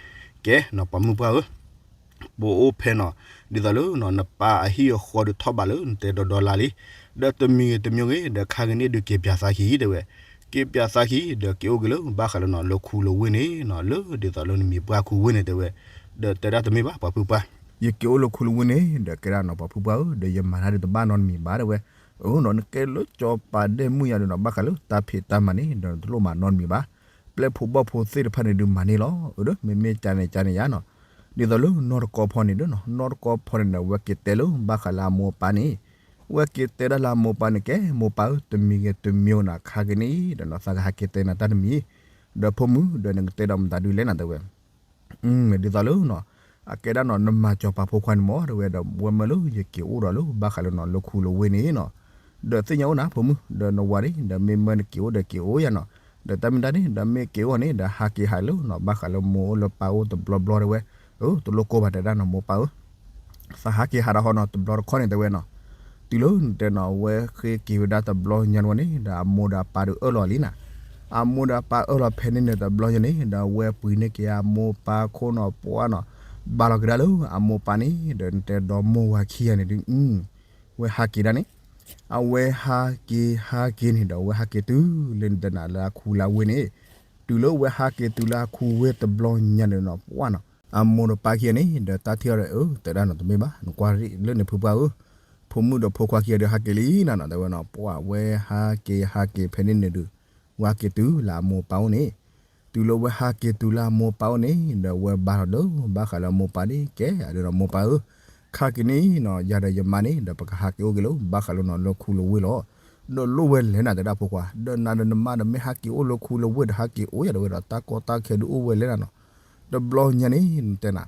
ကဲနီၤ ပှၤမုၣ်ပှၢ်ဧၢ ပအိၣ်ဖဲနီၤ ဒ်သိးလၢနီၤ နပၢ်အဟံၣ်အဃီဒီးထီၣ်ဘးလၢနတဲဒီဒီလါလံ, ဒီးတမံၤဂ့ၤတမံၤဂ့ၤ ဒီးခါက့ၤန့ၣ်ဒုးက့ၤပၠးသးခံတဲဝဲ, က့ၤပၠးသးခံ ဒီးက့ၤအိၣ်က့ၤလၢဘၣ်ဃးလၢနီၤ လၢခူလၢဝ့ၢ်န့ၣ်နီၤ လၢဒ်သိးလၢနမံၤပှၢ်ခူဝ့ၢ်န့ၣ်တဲဝဲ, ဒီးတဲဒၣ်တမ့ၢ်ဘၣ်ပှၤဖုပှၢ်, ယက့ၤအိၣ်လၢခူလၢဝ့ၢ်န့ၣ် ဒီးကဲဒၣ်နီၤ ပှၤဖုပှၢ်ဧၢ ဒီးယမၤတၢ်ဒုးတဘၣ်နီတမံၤဘၣ်တဲဝဲ, အၢနီၤ နကဲလၢစီၤပၤဒဲၣ်မုၣ်ယါဒီးနီၤ ဘၣ်ဃးလၢတၢ်ဖံးတၢ်မၤန့ၣ် ဒီးနတလိၣ်မၤနီတမံၤဘၣ်, ပျဲၢ်ဖိဘီၣ်ဖိသ့ၣ်တဖၣ်န့ၣ်ဒုးမၤန့ၢ်လီၤ, အၢ မ့မ့ၢ်ကန့ၣ်ကန့ၣ်ယါနီၤ, ဒ်သိးလၢနီၢ်တကီဖီန့ၣ်ဒီးနီၤ နီၢ်တကီဖီန့ၣ်ဒီး ဝဲက့ၤတဲလၢဘၣ်ဃးလၢအမိၢ်အပၢ်န့ၣ်, ဝဲက့ၤတဲဒၣ်လၢအမိၢ်အပၢ်န့ၣ် ကဲမိၢ်ပၢ်ဧၢ တမံၤဂ့ၤတမံၤဂ့ၤနီၤ ခါက့ၤန့ၣ်ဒီးနီၤ သးကဟးက့ၤတဲနၤတၢ်တမံၤ, ဒီးဖိမုၣ် ဒီးနကတဲဒီးမတၤဒုးလဲၣ်နၤတဲဝဲ ဒ်သိးလၢနီၤ အကဲဒၣ်နီၤ နမၤစီၤပၤဖိခွါန့ၣ်မ့ၢ်တဲဝဲဒီး ဝဲမၢလၢယက့ၤအိၣ်ဒီးလၢဘၣ်ဃးလၢနီၤ လၢခူလၢဝ့ၢ်န့ၣ်နီၤ, ဒီးသ့ၣ်ညါအိၣ်နၤ ဖိမုၣ် ဒီးနဝၤဒၣ် ဒီးမ့ၢ်မၢနက့ၤအိၣ်ဒီးက့ၤအိၣ်ယါနီၤ, ဒီးတၢ်မ့ၢ်တၢ်န့ၣ် ဒီးမ့ၢ်က့ၤအိၣ်န့ၣ် ဒီးဟးက့ၤဟးလၢနီၤ ဘၣ်ဃးလၢမိၢ်အိၣ်လၢပၢ်အိၣ်တဘျီဘျီတဲဝဲ, အၢ တလိၣ်ကိၢ်ဘၣ်တဲဒၣ်နီၤ မိၢ်ပၢ်ဧၢ သးဟးက့ၤဟးဒီးဟီနီၤ တဘျီတခီန့ၣ်တဲဝဲနီၤ, တုၤလၢနတဲနီၤ အဝဲဃ့က့ၤဝဲဒၣ်တဘျီညါဝဲန့ၣ် ဒီးအမိၢ်ဒီးအပၢ်ဒုးအၢၣ်လီၤလံနၤ, အမိၢ်ဒီးအပၢ်အၢၣ်လီၤဖဲန့ၣ်န့ၣ် တဘျီညါန့ၣ် ဒီးအဝဲပှ့ၤန့ၢ်က့ၤအမိၢ်ပၢ်ခိၣ်နီၤ ပှၢ်နီၤ, ဘၣ်လီၤက့ၤဒၣ်လၢအမိၢ်ပၢ်န့ၣ် ဒီးနတဲဒီမိၢ်ဝၤခံဂၤန့ၣ်ဒုး ဝဲဟးက့ၤဒၣ်န့ၣ်, အဝဲဟးက့ၤဟးက့ၤန့ၣ်ဒီး အဝဲဟးက့ၤတုၤလၢနတဲနၤလၢအခူလၢအဝ့ၢ်န့ၣ်, တုၤလၢအဝဲဟးက့ၤတုၤလၢအခူဝ့ၢ်တဘျီညါန့ၣ်နီၤ ပှၢ်နီၤ, အမိၢ်ဒီးပၢ်ခံဂၤန့ၣ် ဒီးတၢ်ထံၣ်အီၤဒီး အၢ တဲဒၣ်နီၤ တမ့ၢ်ဘၣ် နကွၢ်ရံၣ်လၢန့ၣ်ဖုပှၢ်ဧၢ, ဖိမုၣ်ဒီးဖိခွါခံဂၤဒီးဟးက့ၤလံနၤနီၤ တဲဝဲနီၤ ပှၢ်ဝဲဟးက့ၤဟးက့ၤဖဲန့ၣ်န့ၣ်ဒုး ဝဲဟးက့ၤတုၤလၢအမိၢ်ပၢ်အိၣ်န့ၣ်, တုၤလၢဝဲဟးက့ၤတုၤလၢအမိၢ်ပၢ်အိၣ်န့ၣ် ဒီးဝဲဘါထီၣ်ဒီး ဘၣ်ဃးလၢအမိၢ်ပၢ်န့ၣ် ကဲအဒုးနီၤ မိၢ်ပၢ်ဧၢ, ခါက့ၤန့ၣ်နီၤ ယၤဒီးယမါန့ၣ် ဒီးပကဟးက့ၤအိၣ်က့ၤလၢ ဘၣ်ဃးလၢနီၤ လၢခူလၢဝ့ၢ်လီၤ, ဒီးလိၣ်ဝဲလဲၣ်နၤ တဲဒၣ်ဖိခွါ ဒီးနၤဒီးနမါဒီးမ့ၢ်ဟးက့ၤအိၣ်လၢခူလၢဝ့ၢ်ဒီး ဟးက့ၤအိၣ်ယၤဒီးဝဲဒီး တၢ်ကီတၢ်ခဲဒုးအိၣ်ဝဲလဲၣ်နၤနီၤ, တဘျီညါန့ၣ် နတဲနၤ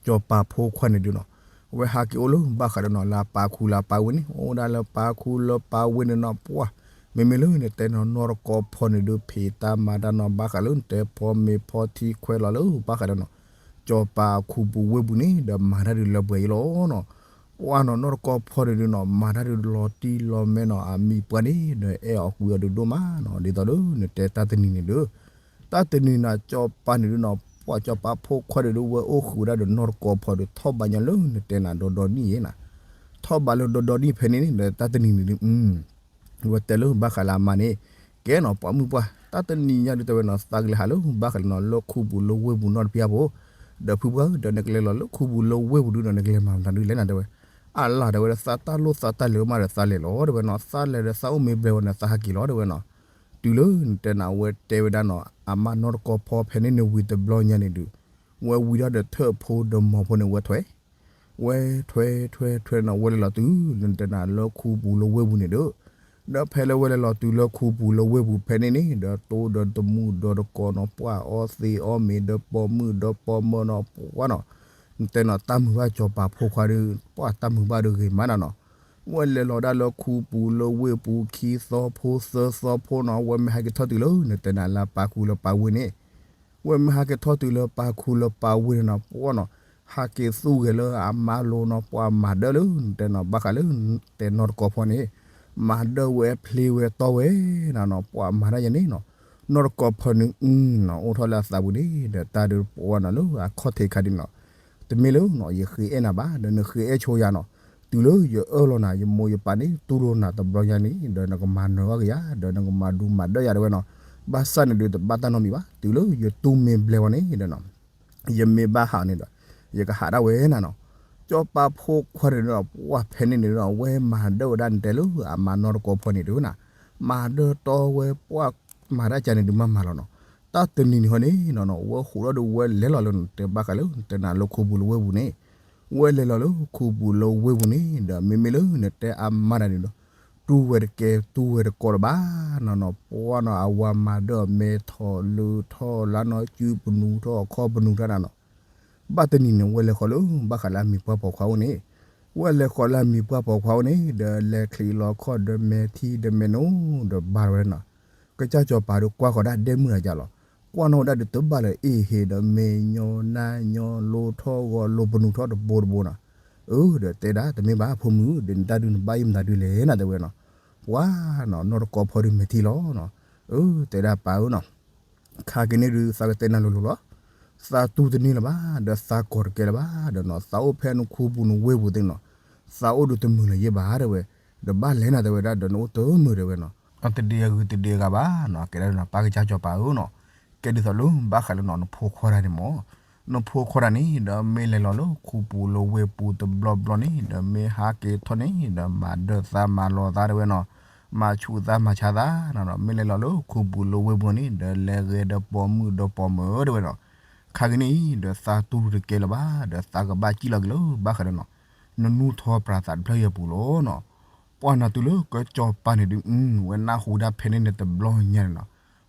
စီၤပၤဖိခွါန့ၣ်ဒုးနီၤ, အဝဲဟးက့ၤအိၣ်လၢဘၣ်ဃးဒီးနီၤ လၢအပၢ်ခူလၢအပၢ်ဝ့ၢ်န့ၣ် အိၣ်ဒၣ်လၢပၢ်ခူလၢပၢ်ဝ့ၢ်န့ၣ်နီၤ ပှၢ်, မ့မ့ၢ်လၢနတဲနီၤ နီၢ်တကီဖီန့ၣ်ဒုး ဖံးတၢ်မၤတၢ်နီၤ ဘၣ်ဃးလၢနတဲဖီမ့ၤဖီထံခွဲးလီၤလၢ ဘၣ်ဃးဒီးနီၤ ကၠီၤပၤခူပူၤဝ့ၢ်ပူၤန့ၣ် ဒီးမၤတၢ်ဒုးလၢပှဲၤအံၤလီၤနီၤ. ပှၢ်နီၤ နီၢ်တကီဖီန့ၣ်ဒုးနီၤ မၤတၢ်ဒုးလီၤတံၢ်လီၤမဲနီၤ အမံၤပှၢ်န့ၣ် ဒီးအဲၣ်အီၤကွံအီၤဒုးဒိၣ်မးနီၤ. ဒ်သိးလၢနတဲတၢ်တနံၤန့ၣ်ဒုး တၢ်တနံၤနီၤ ကၠီၤပၤန့ၣ်ဒုးနီၤ ပှၢ်ကၠီၤပၤဖိခွါန့ၣ်ဒုး ဝဲအိၣ်ဃုာ်ဝဲဒၣ်ဒီးနီၢ်တကီဖီဒုး ထီၣ်ဘးညါလၢနတဲနၤဒီဒီနံၣ်ယဲနီၤ. ထီၣ်ဘးလၢဒီဒီနံၣ်ဖဲန့ၣ်န့ၣ် ဒီးတၢ်တနံၤန့ၣ်ဒုး ဝဲတဲလၢဘၣ်ဃးလၢအမါန့ၣ် ကဲနီၤ ပှၤမုၣ်ပှၢ် တၢ်တနံၤညါဒုးတဲဝဲနီၤ သးကလဲၤဟးလၢဘၣ်ဃးလၢနီၤ လၢခူပူၤလၢဝ့ၢ်ပူၤနီတဖံအပူၤ ဒီးဖုပှၢ်ဧၢ ဒီးနကလဲၤလီၤလၢခူပူၤလၢဝ့ၢ်ပူၤဒုးဒီး နကလဲၤမၤမတၤဒုးလဲၣ်နၤတဲဝဲ. အလၢ်တဲဝဲဒၣ် သးတၢ်လိၣ်သးတၢ်လဲၤမးဒီးသးလဲၤလီၤတဲဝဲနီၤ. သးလဲၤဒီးသးအိၣ်မ့ၢ်ဘျဲၣ်ဝဲန့ၣ် သးဟးက့ၤလီၤတဲဝဲနီၤ. တုၤလၢနတဲနၤ အဝဲတဲဝဲဒၣ်နီၤ အမါနီၢ်တကီဖီဖဲန့ၣ်န့ၣ်ဝံၤတဘျီညါန့ၣ်ဒုး ဝဲဝံၤဒီးထၢၣ်ဖိဒီးမိၢ်ဖိန့ၣ် ဝဲထွဲ ဝဲထွဲထွဲထွဲနီၤ ဝဲလဲၤလီၤတုၤ နတဲနၤလၢခူပူၤလၢဝ့ၢ်ပူၤန့ၣ်ဒီး ဒီးဖဲလၢဝဲလဲၤလီၤတုၤလၢခူပူၤလၢဝ့ၢ်ပူၤဖဲန့ၣ်န့ၣ် ဒီးတိဒီးတမုၢ်ဒီးတကိးနီၤ ပှၢ်အီသံးအီမ့ၤဒီးပိာ်မုၣ်ဒီးပိာ်မၢၤနီၤ ပှၢ်နီၤ နတဲနၤ တၢ်မုာ်ဘၣ်ကၠီၤပၤဖိခွါဒီး ပှၢ်တၢ်မုာ်ဘၣ်ဒီးဂ့ၤမးနၤနီၤ. ဝဲလဲၤလီၤဒၣ်လၢခူပူၤလၢဝ့ၢ်ပူၤခံသီဖိသၢသီဖိနီၤ ဝဲမ့ၢ်ဟဲက့ၤထီၣ်တုၤလၢနတဲနၤလၢပၤခူလၢပၤဝ့ၢ်န့ၣ် ဝဲမ့ၢ်ဟဲက့ၤထီၣ်တုၤလၢပၤခူလၢပၤဝ့ၢ်န့ၣ်နီၤ ပှၢ်နီၤ ဟးက့ၤသူၣ်ဂဲၤလၢအမါလိၤနီၤ ပှၢ်မၤဒၢလၢနတဲနီၤ ဘၣ်ဃးလၢတဲနီၢ်တကီဖီန့ၣ် မၤဒၢဝဲဖျ့ဝဲတီဝဲနၤနီၤ ပှၢ်မၤတၢ်ယဲန့ၣ်နီၤ. နီၢ်တကီဖီန့ၣ် အၢနီၤ အိၣ်ထီၣ်လၢအသးပူၤန့ၣ် ဒီးတၢ်ဒုးပှၢ်နီၤလၢအခီၣ်ထံးခါဒ်န့ၣ်နီၤ တမ့ၢ်လၢနီၤ ယဃ့အဲၣ်နၤဘၣ် ဒီးနဃ့အဲၣ်ဆိယၤနီၤ. တုၤလၢယအၢၣ်လီၤနၤ ယမိၢ်ယပၢ်န့ၣ် တူၢ်လိာ်နၤတဘျီညါန့ၣ် ဒီးနကမၤနၢၤအီၣ်က့ၤယၤ ဒီးနကမၤဒူမၤဒၢယၤတဲဝဲနီၤ. ဘၣ်ဆၣ်န့ၣ်ဒုးတဘၣ်တၢ်နီတမံၤဘၣ် တုၤလၢယတူၢ်မ့ၢ်ဘျဲၣ်ဝဲန့ၣ်ဒီးနီၤ ယမ့ၢ်ဘၣ်ဟးန့ၣ်ဒီး ယကဟးဒၣ်ဝဲနၤနီၤ. ကၠီၤပၤဖိခွါန့ၣ်ဒီး ပှၢ်ဖဲန့ၣ်န့ၣ်ဒီး ဝဲမၤဒၢဝဲဒၣ်နတဲလၢအမါနီၢ်တကီဖီန့ၣ်ဒုးနၤ မၤဒၢတီဝဲပှၢ်မၤတၢ်ကန့ၣ်ဒုးမးမၤလီၤနီၤ. တၢ်တနံၤန့ၣ်ဟီန့ၣ်နီၤ ဝဲဃိးထီၣ်ဒီးဝဲလဲၤလီၤလၢနီၤ တဲဘၣ်ဃးလၢတဲနၤလၢခူပူၤလၢဝ့ၢ်ပူၤန့ၣ် ဝဲလဲၤလီၤလၢခူပူၤလၢဝ့ၢ်ပူၤန့ၣ် ဒီးမ့မ့ၢ်လၢနတဲအမါတၢ်န့ၣ်ဒီး တူၢ်ဝဲတကဲတူၢ်ဝဲတကိးလၢၤဘၣ်နီၤနီၤ ပှၢ်နီၤ အဝၤမၤဒၢအမဲထီၣ်လၢထီၣ်လါနီၤ စုပနူၤထီၣ်ခီၣ်ပနူၤထီၣ်နၤနီၤ. ဘၣ်တနံၤန့ၣ် ဝဲလဲၤဃီၤလၢဘၣ်ဃးလၢအမံၤပှၢ်ပိာ်ခွါအိၣ်န့ၣ် ဝဲလဲၤဃီၤလၢအမံၤပှၢ်ပိာ်ခွါအိၣ်န့ၣ် ဒီးလဲၤချံးလီၤခီၣ်ဒီးမဲာ်ထံဒီးမဲာ်နိဒီးဘါဝဲနီၤ. ကစၢ်ကၠီၤပၤဒီးကွၢ်ဃီၤဒၣ်ဒဲမုၣ်တဂၤလီၤ. ကွၢ်နီၣ်ဝဲဒၣ်ဒုးတဘၣ်လၢအ့ၣ်ဟ့ဒီး မဲာ်ညီနါညီလိထီၣ်ဂီၤလိပနူၤထီၣ်တဘိတဘိနီၤ. အၢ ဒီးတဲဒၣ် တမ့ၢ်ဘၣ်ဖိမုၣ် ဒီးနတၢ်ဒုးနဘၣ်အံၤမတၤဒုးလဲၣ်နၤတဲဝဲနီၤ. ပှၢ်နီၤ နီၢ်တကီဖီဒုးမဲာ်ထံလီၤနီၤ. အၢ တဲဒၣ်ပၢ်ဧၢနီၤ ခါက့ၤန့ၣ်ဒုး သးကတဲနၤလိၤလိၤလီၤ. သးတူၢ်တန့ၢ်လၢၤဘၣ် ဒီးသးကီၤတကဲလၢၤဘၣ်ဒီးနီၤ သးအိၣ်ဖဲနခူပူၤနဝ့ၢ်ပူၤသ့ၣ်နီၤ သးအိၣ်ဒုးတမုာ်လၢၤယဲၢ်ဘၣ်တဲဝဲ. ဒီးဘၣ်လဲၣ်နၤတဲဝဲဒၣ် ဒီးနအိၣ်တမုာ်တဲဝဲနီၤ. အတဒံးအဂုၤတဒံးအဂၤဘၣ်နီၤ ကဲဒၣ်နီၤ ပၢ်ကစၢ်ကၠီၤပၤဧၢနီၤ. ကဲဒ်သိးလၢဘၣ်ဃးလၢနီၤ နဖိခွါတဂၤန့ၣ်မ့ၢ် နဖိခွါတဂၤန့ၣ် ဒီးမ့ၢ်လဲၤလီၤလၢခူပူၤလၢဝ့ၢ်ပူၤတဘျီဘျီန့ၣ် ဒီးမ့ၢ်ဟးက့ၤထီၣ်န့ၣ် ဒီးမၤဒၢသးမၤလီၤသးတဲဝဲနီၤ. မၤဆူးသးမၤဆါသးနီၤ မ့ၢ်လဲၤလီၤလၢခူပူၤလၢဝ့ၢ်ပူၤန့ၣ် ဒီးလဲၤဂဲၤဒီးပိာ်မုၣ်ဒီးပိာ်မၢၤတဲဝဲနီၤ. ခါက့ၤန့ၣ် ဒီးသးတူၢ်တကဲလၢၤဘၣ် ဒီးသးကဘၣ်စံၣ်လီၤက့ၤလၢဘၣ်ဃးလၢနီၤ နနူၢ်ထီၣ်ပြးသးတဖျၢၣ်ယဲၢ်ပူၤလီၤနီၤ. ပှၢ်နၤတုၤလၢကစၢ်ကၠီၤပၤန့ၣ်ဒုး ဝဲနၢ်ဟူဒၣ်ဖဲန့ၣ်န့ၣ်တဘျီညါန့ၣ်နီၤ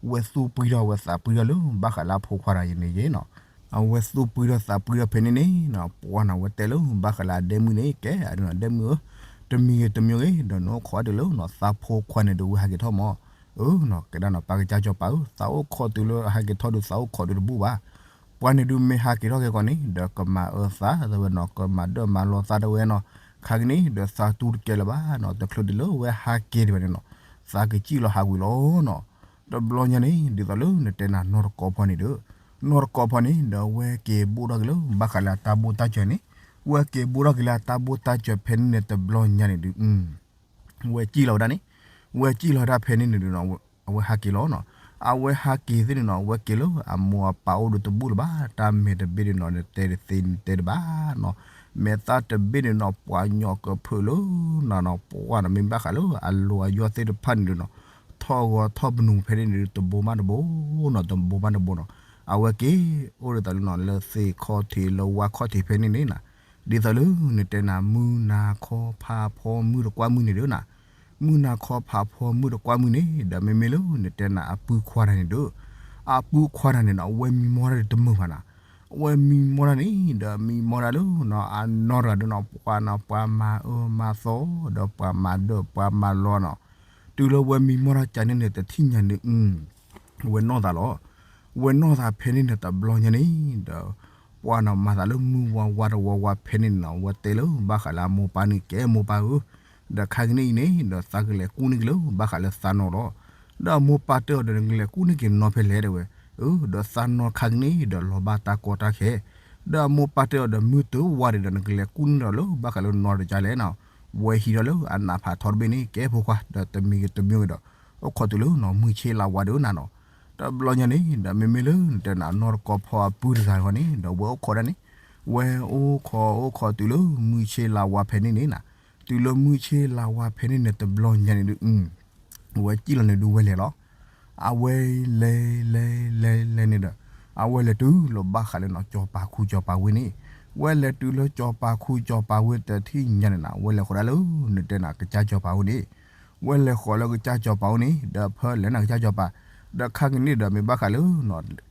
ဝဲသူၣ်ပှံထီၣ်ဝဲသးပှံထီၣ်လၢဘၣ်ဃးလၢအဖိခွါတဂၤအံၤန့ၣ်ယဲၢ်နီၤ. အဝဲသူၣ်ပှံထီၣ်သးပှံထီၣ်ဖဲန့ၣ်န့ၣ်နီၤ ပှၢ်နီၤ ဝဲတဲလၢဘၣ်ဃးလၢအဒဲမုၣ်န့ၣ် ကဲဒၣ်နီၤ ဒဲမုၣ်ဧၢ တမံၤဂ့ၤတမံၤဂ့ၤ ဒီးနအိၣ်ခိးအီၤတုၤလၢနီၤ သးဖိခွါန့ၣ်ဒုးဝဲဟးက့ၤထီၣ်မး. အၢနီၤ ကဲဒၣ်နီၤ ပၢ်ကစၢ်ကၠီၤပၤဧၢ သးအိၣ်ခိးတုၤလၢအဟဲက့ၤထီၣ်ဒုး သးအိၣ်ခိးဒုးတဘူၣ်ဘၣ်. ပှၢ်န့ၣ်ဒုးမ့ၢ်ဟးက့ၤထီၣ်က့ၤကီးန့ၣ် ဒီးကမၤအၢသးတဲဝဲနီၤ ကမၤဒၢမၤလီၤသးတဲဝဲနီၤ. ခါက့ၤန့ၣ် ဒီးသးတူၢ်တကဲလၢၤဘၣ်နီၤ တချုးဒ်လၢဝဲဟးက့ၤတဖဲန့ၣ်နီၤ သးကစံၣ်လီၤဟးကွံာ်လီၤနီၤ. တဘျီညါန့ၣ် ဒ်သိးလၢနတဲနၤနီၢ်တကီဖီန့ၣ်ဒီး နီၢ်တကီဖီန့ၣ် ဒီးဝဲက့ၤဘိၣ်ထီၣ်က့ၤလၢဘၣ်ဃးလၢအတၢ်ဘိၣ်တၢ်စၢၤန့ၣ် ဝဲက့ၤဘိၣ်ထီၣ်က့ၤလၢအတၢ်ဘိၣ်တၢ်စၢၤဖဲန့ၣ်န့ၣ်တဘျီညါန့ၣ်ဒုး ဝဲစံၣ်လီၤဝဲဒၣ်န့ၣ် ဝဲစံၣ်လီၤဝဲဒၣ်ဖဲန့ၣ်န့ၣ်ဒုးနီၤ အဝဲဟးက့ၤလီၤနီၤ. အဝဲဟးက့ၤသ့ၣ်န့ၣ်နီၤ အဝဲက့ၤလၢအမိၢ်အပၢ်အိၣ်ဒီးတဘူၣ်လၢၤဘၣ်. တၢ်မဲာ်တဘ့ၣ်န့ၣ်နီၤ နတဲတသ့နတဲတဘၣ်နီၤ. မဲာ်သၣ်တဘ့ၣ်န့ၣ်နီၤ ပှၤညီကဖၢးလၢနီၤနီၤ ပှၢ်နီၤ မ့ၢ်ဘၣ်ဃးလၢအလိၤအယီၢ်သ့ၣ်တဖၣ်န့ၣ်ဒုးနီၤ ထီၣ်ဂီၤထီၣ်ပနူၤဖဲန့ၣ်န့ၣ်ဒုး တဘိမးတဘိနီၤ တဘိမးတဘိနီၤ. အဝဲက့ၤအိၣ်ဒ်သိးလၢနီၤ လၢသ့ၣ်ခီၣ်ထံးလၢဝါခီၣ်ထံးဖဲန့ၣ်န့ၣ်နီၤ ဒ်သိးလၢနတဲနၤ မုၢ်နၤခီဖးဖီမုၢ်တကွၢ်မုၢ်န့ၣ်ဒုးနီၤ မုၢ်နၤခီဖးဖီမုၢ်တကွၢ်မုၢ်န့ၣ် ဒီးမ့မ့ၢ်လၢနတဲနၤ အပုၢ်ခွါတဂၤန့ၣ်ဒီး အပုၢ်ခွါတဂၤန့ၣ်နီၤ အဝဲမံမီၢ်တၢ်ဒုးတမုာ်ဘၣ်နီၤ. အဝဲမံမီၢ်တၢ်န့ၣ် ဒီးမံမီၢ်တၢ်လၢနီၤ အနီၢ်တဂၤဒီးနီၤ ပှၤနီၤ ပှၤမၤအၢမၤသီ ဒီးပှၤမၤဒၢပှၤမၤလီၤနီၤ. တုၤလၢဝဲမံမီၢ်တၢ်ကန့ၣ်န့ၣ် တထံၣ်ညါန့ၣ် ဝဲနီၢ်သးလီၤ. ဝဲနီၢ်သးဖဲန့ၣ်န့ၣ် တဘျီညါန့ၣ် ဒီး ပှၤနီၤမၤသးလၢမုၢ်ဝါဝါတဝါဝါဖဲန့ၣ်န့ၣ်နီၤ ဝဲတဲလၢဘၣ်ဃးလၢအမိၢ်ပၢ်န့ၣ် ကဲမိၢ်ပၢ်ဧၢ, ဒီးခါကနံၣ်အံၤန့ၣ် ဒီးသးကလဲၤကူၣ်န့ၢ်က့ၤလၢဘၣ်ဃးလၢသးနီၢ်လီၤ. ဒီးအမိၢ်ပၢ်တဲအီၤဒီး နကလဲၤကူၣ်န့ၢ်က့ၤနီၢ်ဖဲလဲၣ်တဲဝဲ, အၢ ဒီးသးနီၢ်ခါကနံၣ်ဒီးလီၤဘၣ်တၢ်ကီတၢ်ခဲ, ဒီးအမိၢ်ပၢ်တဲအီၤဒီး မုၢ်တဝါဒံးဒီး နကလဲၤကူၣ်န့ၢ်ဒီးလၢဘၣ်ဃးလၢနီၢ်တကါလဲၣ်နီၤ, ဝဲဟံးဒီးလၢအနးဖးထီတဘ့ၣ်န့ၣ် ကဲဖိခွါ ဒီးတမံၤဂ့ၤတမံၤဂ့ၤဒီး အိၣ်ခိးတုၤလၢနီၤ မုၢ်ဆ့လါဝါဒံးနၤနီၤ. တဘျီညါန့ၣ် ဒီးမ့မ့ၢ်လၢနတဲနၤ နီၢ်တကီဖီအပုၢ်တဂၤဃီန့ၣ် ဒီးဝဲအိၣ်ခိးဒၣ်န့ၣ်, ဝဲအိၣ်ခိးအိၣ်ခိးတုၤလၢမုၢ်ဆ့လါဝါဖဲန့ၣ်န့ၣ်နၤ, တုၤလၢမုၢ်ဆ့လါဝါဖဲန့ၣ်န့ၣ် တဘျီညါန့ၣ်ဒုး ဝဲစံၣ်လီၤန့ၣ်ဒုးဝဲလဲၤလီၤ. အဝဲလဲၤလဲၤလဲၤလဲၤန့ၣ်ဒီး အဝဲလဲၤတုၤလၢဘၣ်ဃးလၢနီၤ စီၤပၤခူစီၤပၤဝ့ၢ်န့ၣ်, ဝဲလဲၤတုၤလၢစီၤပၤခူစီၤပၤဝ့ၢ်တထံၣ်ညါန့ၣ်နၤ ဝဲလဲၤဃီၤဒၣ်လၢ နတဲနၤကစၢ်စီၤပၤအိၣ်န့ၣ်, ဝဲလဲၤဃီၤလၢကစၢ်စီၤပၤအိၣ်န့ၣ် ဒီးဖဲလဲၤနၤကစၢ်စီၤပၤ, ဒီးခါကနံၣ်ဒီးမ့ၢ်ဘၣ်ဃးလၢ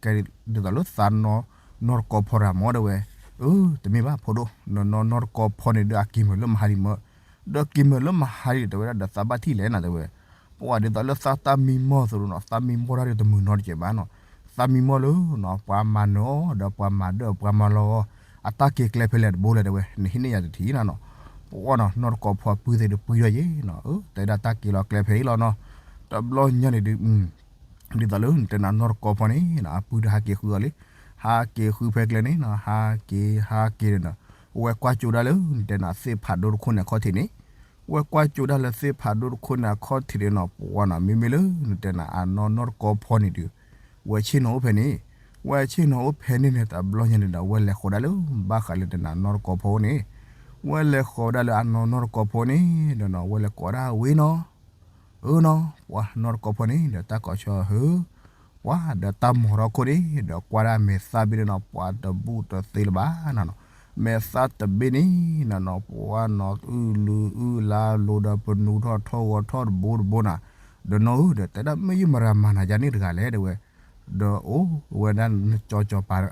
ကဲဒ်သိးလၢသးနီၢ် နီၢ်တကီဖီတဂၤမ့ၢ်တဲဝဲ, အၢ တမ့ၢ်ဘၣ်ဖိဒိၣ်, နီၢ်နီၢ်တကီဖီန့ၣ်ဒုးအက့ၤမုာ်လၢမဟါဒံးမၢ, ဒီးက့ၤမုာ်လၢမဟါဒံးတဲဝဲဒၣ်ဒီးသးဘၣ်ထံၣ်လဲၣ်နၤတဲဝဲ, ပှၤဒ်သိးလၢသးတၢ်မံမီၢ်သိးဒီးနီၤ သးမံမီၢ်တၢ်ဒုးတမုာ်နီတစဲးဘၣ်နီၤ, သးမံမီၢ်လၢနီၤ ပှၤမၤနၢၤအီၤဒီးပှၤမၤဒၢၣ်ပှၤမၤလီၤအီၤ, အတၢ်က့ၤကျဲဖဲလဲၣ်တဘိလဲၣ်တဲဝဲ နဟ့ၣ်န့ၢ်ယၤတထံၣ်နၤနီၤ, ပှၤနီၤ နီၢ်တကီဖီအပုၢ်သ့ၣ်တပှံၤထီၣ်ယဲနီၤ, အၢ တဲဒၣ်တၢ်က့ၤလီၤကျဲဖဲအံၤလီၤနီၤ, တဘျီညါန့ၣ်ဒုး ဒ်သိးလၢနတဲနၤနီၢ်တကီဖီန့ၣ် အပုၢ်တဟးက့ၤဃုအီၤလံ, ဟးက့ၤဃုဖဲကျဲန့ၣ်နီၤ ဟးက့ၤဟးက့ၤန့ၣ်ဒီး ဝဲကွၢ်ကၠိဒၣ်လၢနတဲနၤသ့ၣ်ဖးဒိၣ်တခိၣ်န့ၣ်အခီၣ်ထံးန့ၣ်, ဝဲကွၢ်ကၠိဒၣ်လၢသ့ၣ်ဖးဒိၣ်တခိၣ်န့ၣ်အခီၣ်ထံးန့ၣ်နီၤ ပှၤနီၤ မ့မ့ၢ်လၢနတဲနၤအနီၢ်နီၢ်တကီဖီန့ၣ်ဒုး ဝဲဆ့ၣ်နီၤအိၣ်ဖဲန့ၣ်, ဝဲဆ့ၣ်နီၤအိၣ်ဖဲန့ၣ်န့ၣ် တဘျီညါန့ၣ်ဒီး ဝဲလဲၤဃီၤဒၣ်လၢဘၣ်ဃးလၢနတဲနၤနီၢ်တကီဖီန့ၣ်, ဝဲလဲၤဃီၤဒၣ်လၢအနီၢ်နီၢ်တကီဖီန့ၣ်ဒီးနီၤ ဝဲလဲၤကိးဒၣ်ဝ့ၢ်နီၤ အၢနီၤ ပှၤနီၢ်တကီဖီန့ၣ်ဒီးတၢ်ကိးဆီဟၢ ပှၤဒီးတၢ်မီၤထီၣ်ခိၣ်န့ၣ် ဒီးကွၢ်ဒၣ်မဲာ်သၣ်ဘ့ၣ်န့ၣ်နီၤ ပှၤတဘူၣ်တသ့လၢၤဘၣ်နၤနီၤ, မဲာ်သၣ်တဘ့ၣ်န့ၣ်နၤနီၤ ပှၤနီၤအုၣ်လုၤအုၣ်လါလိၤဒီးပနူထီၣ်ထီၣ်ဂီၤထီၣ်တဘိတဘိနၤ, ဒီးနီၢ်ဧၢ ဒီးတဲဒၣ်မ့ၢ်ယမရၤမၤနၤယၤန့ၣ်တဂၤလဲၣ်တဲဝဲ ဒီးအိၣ်ဝဲဒၣ်နကၠီကၠီၤပၤ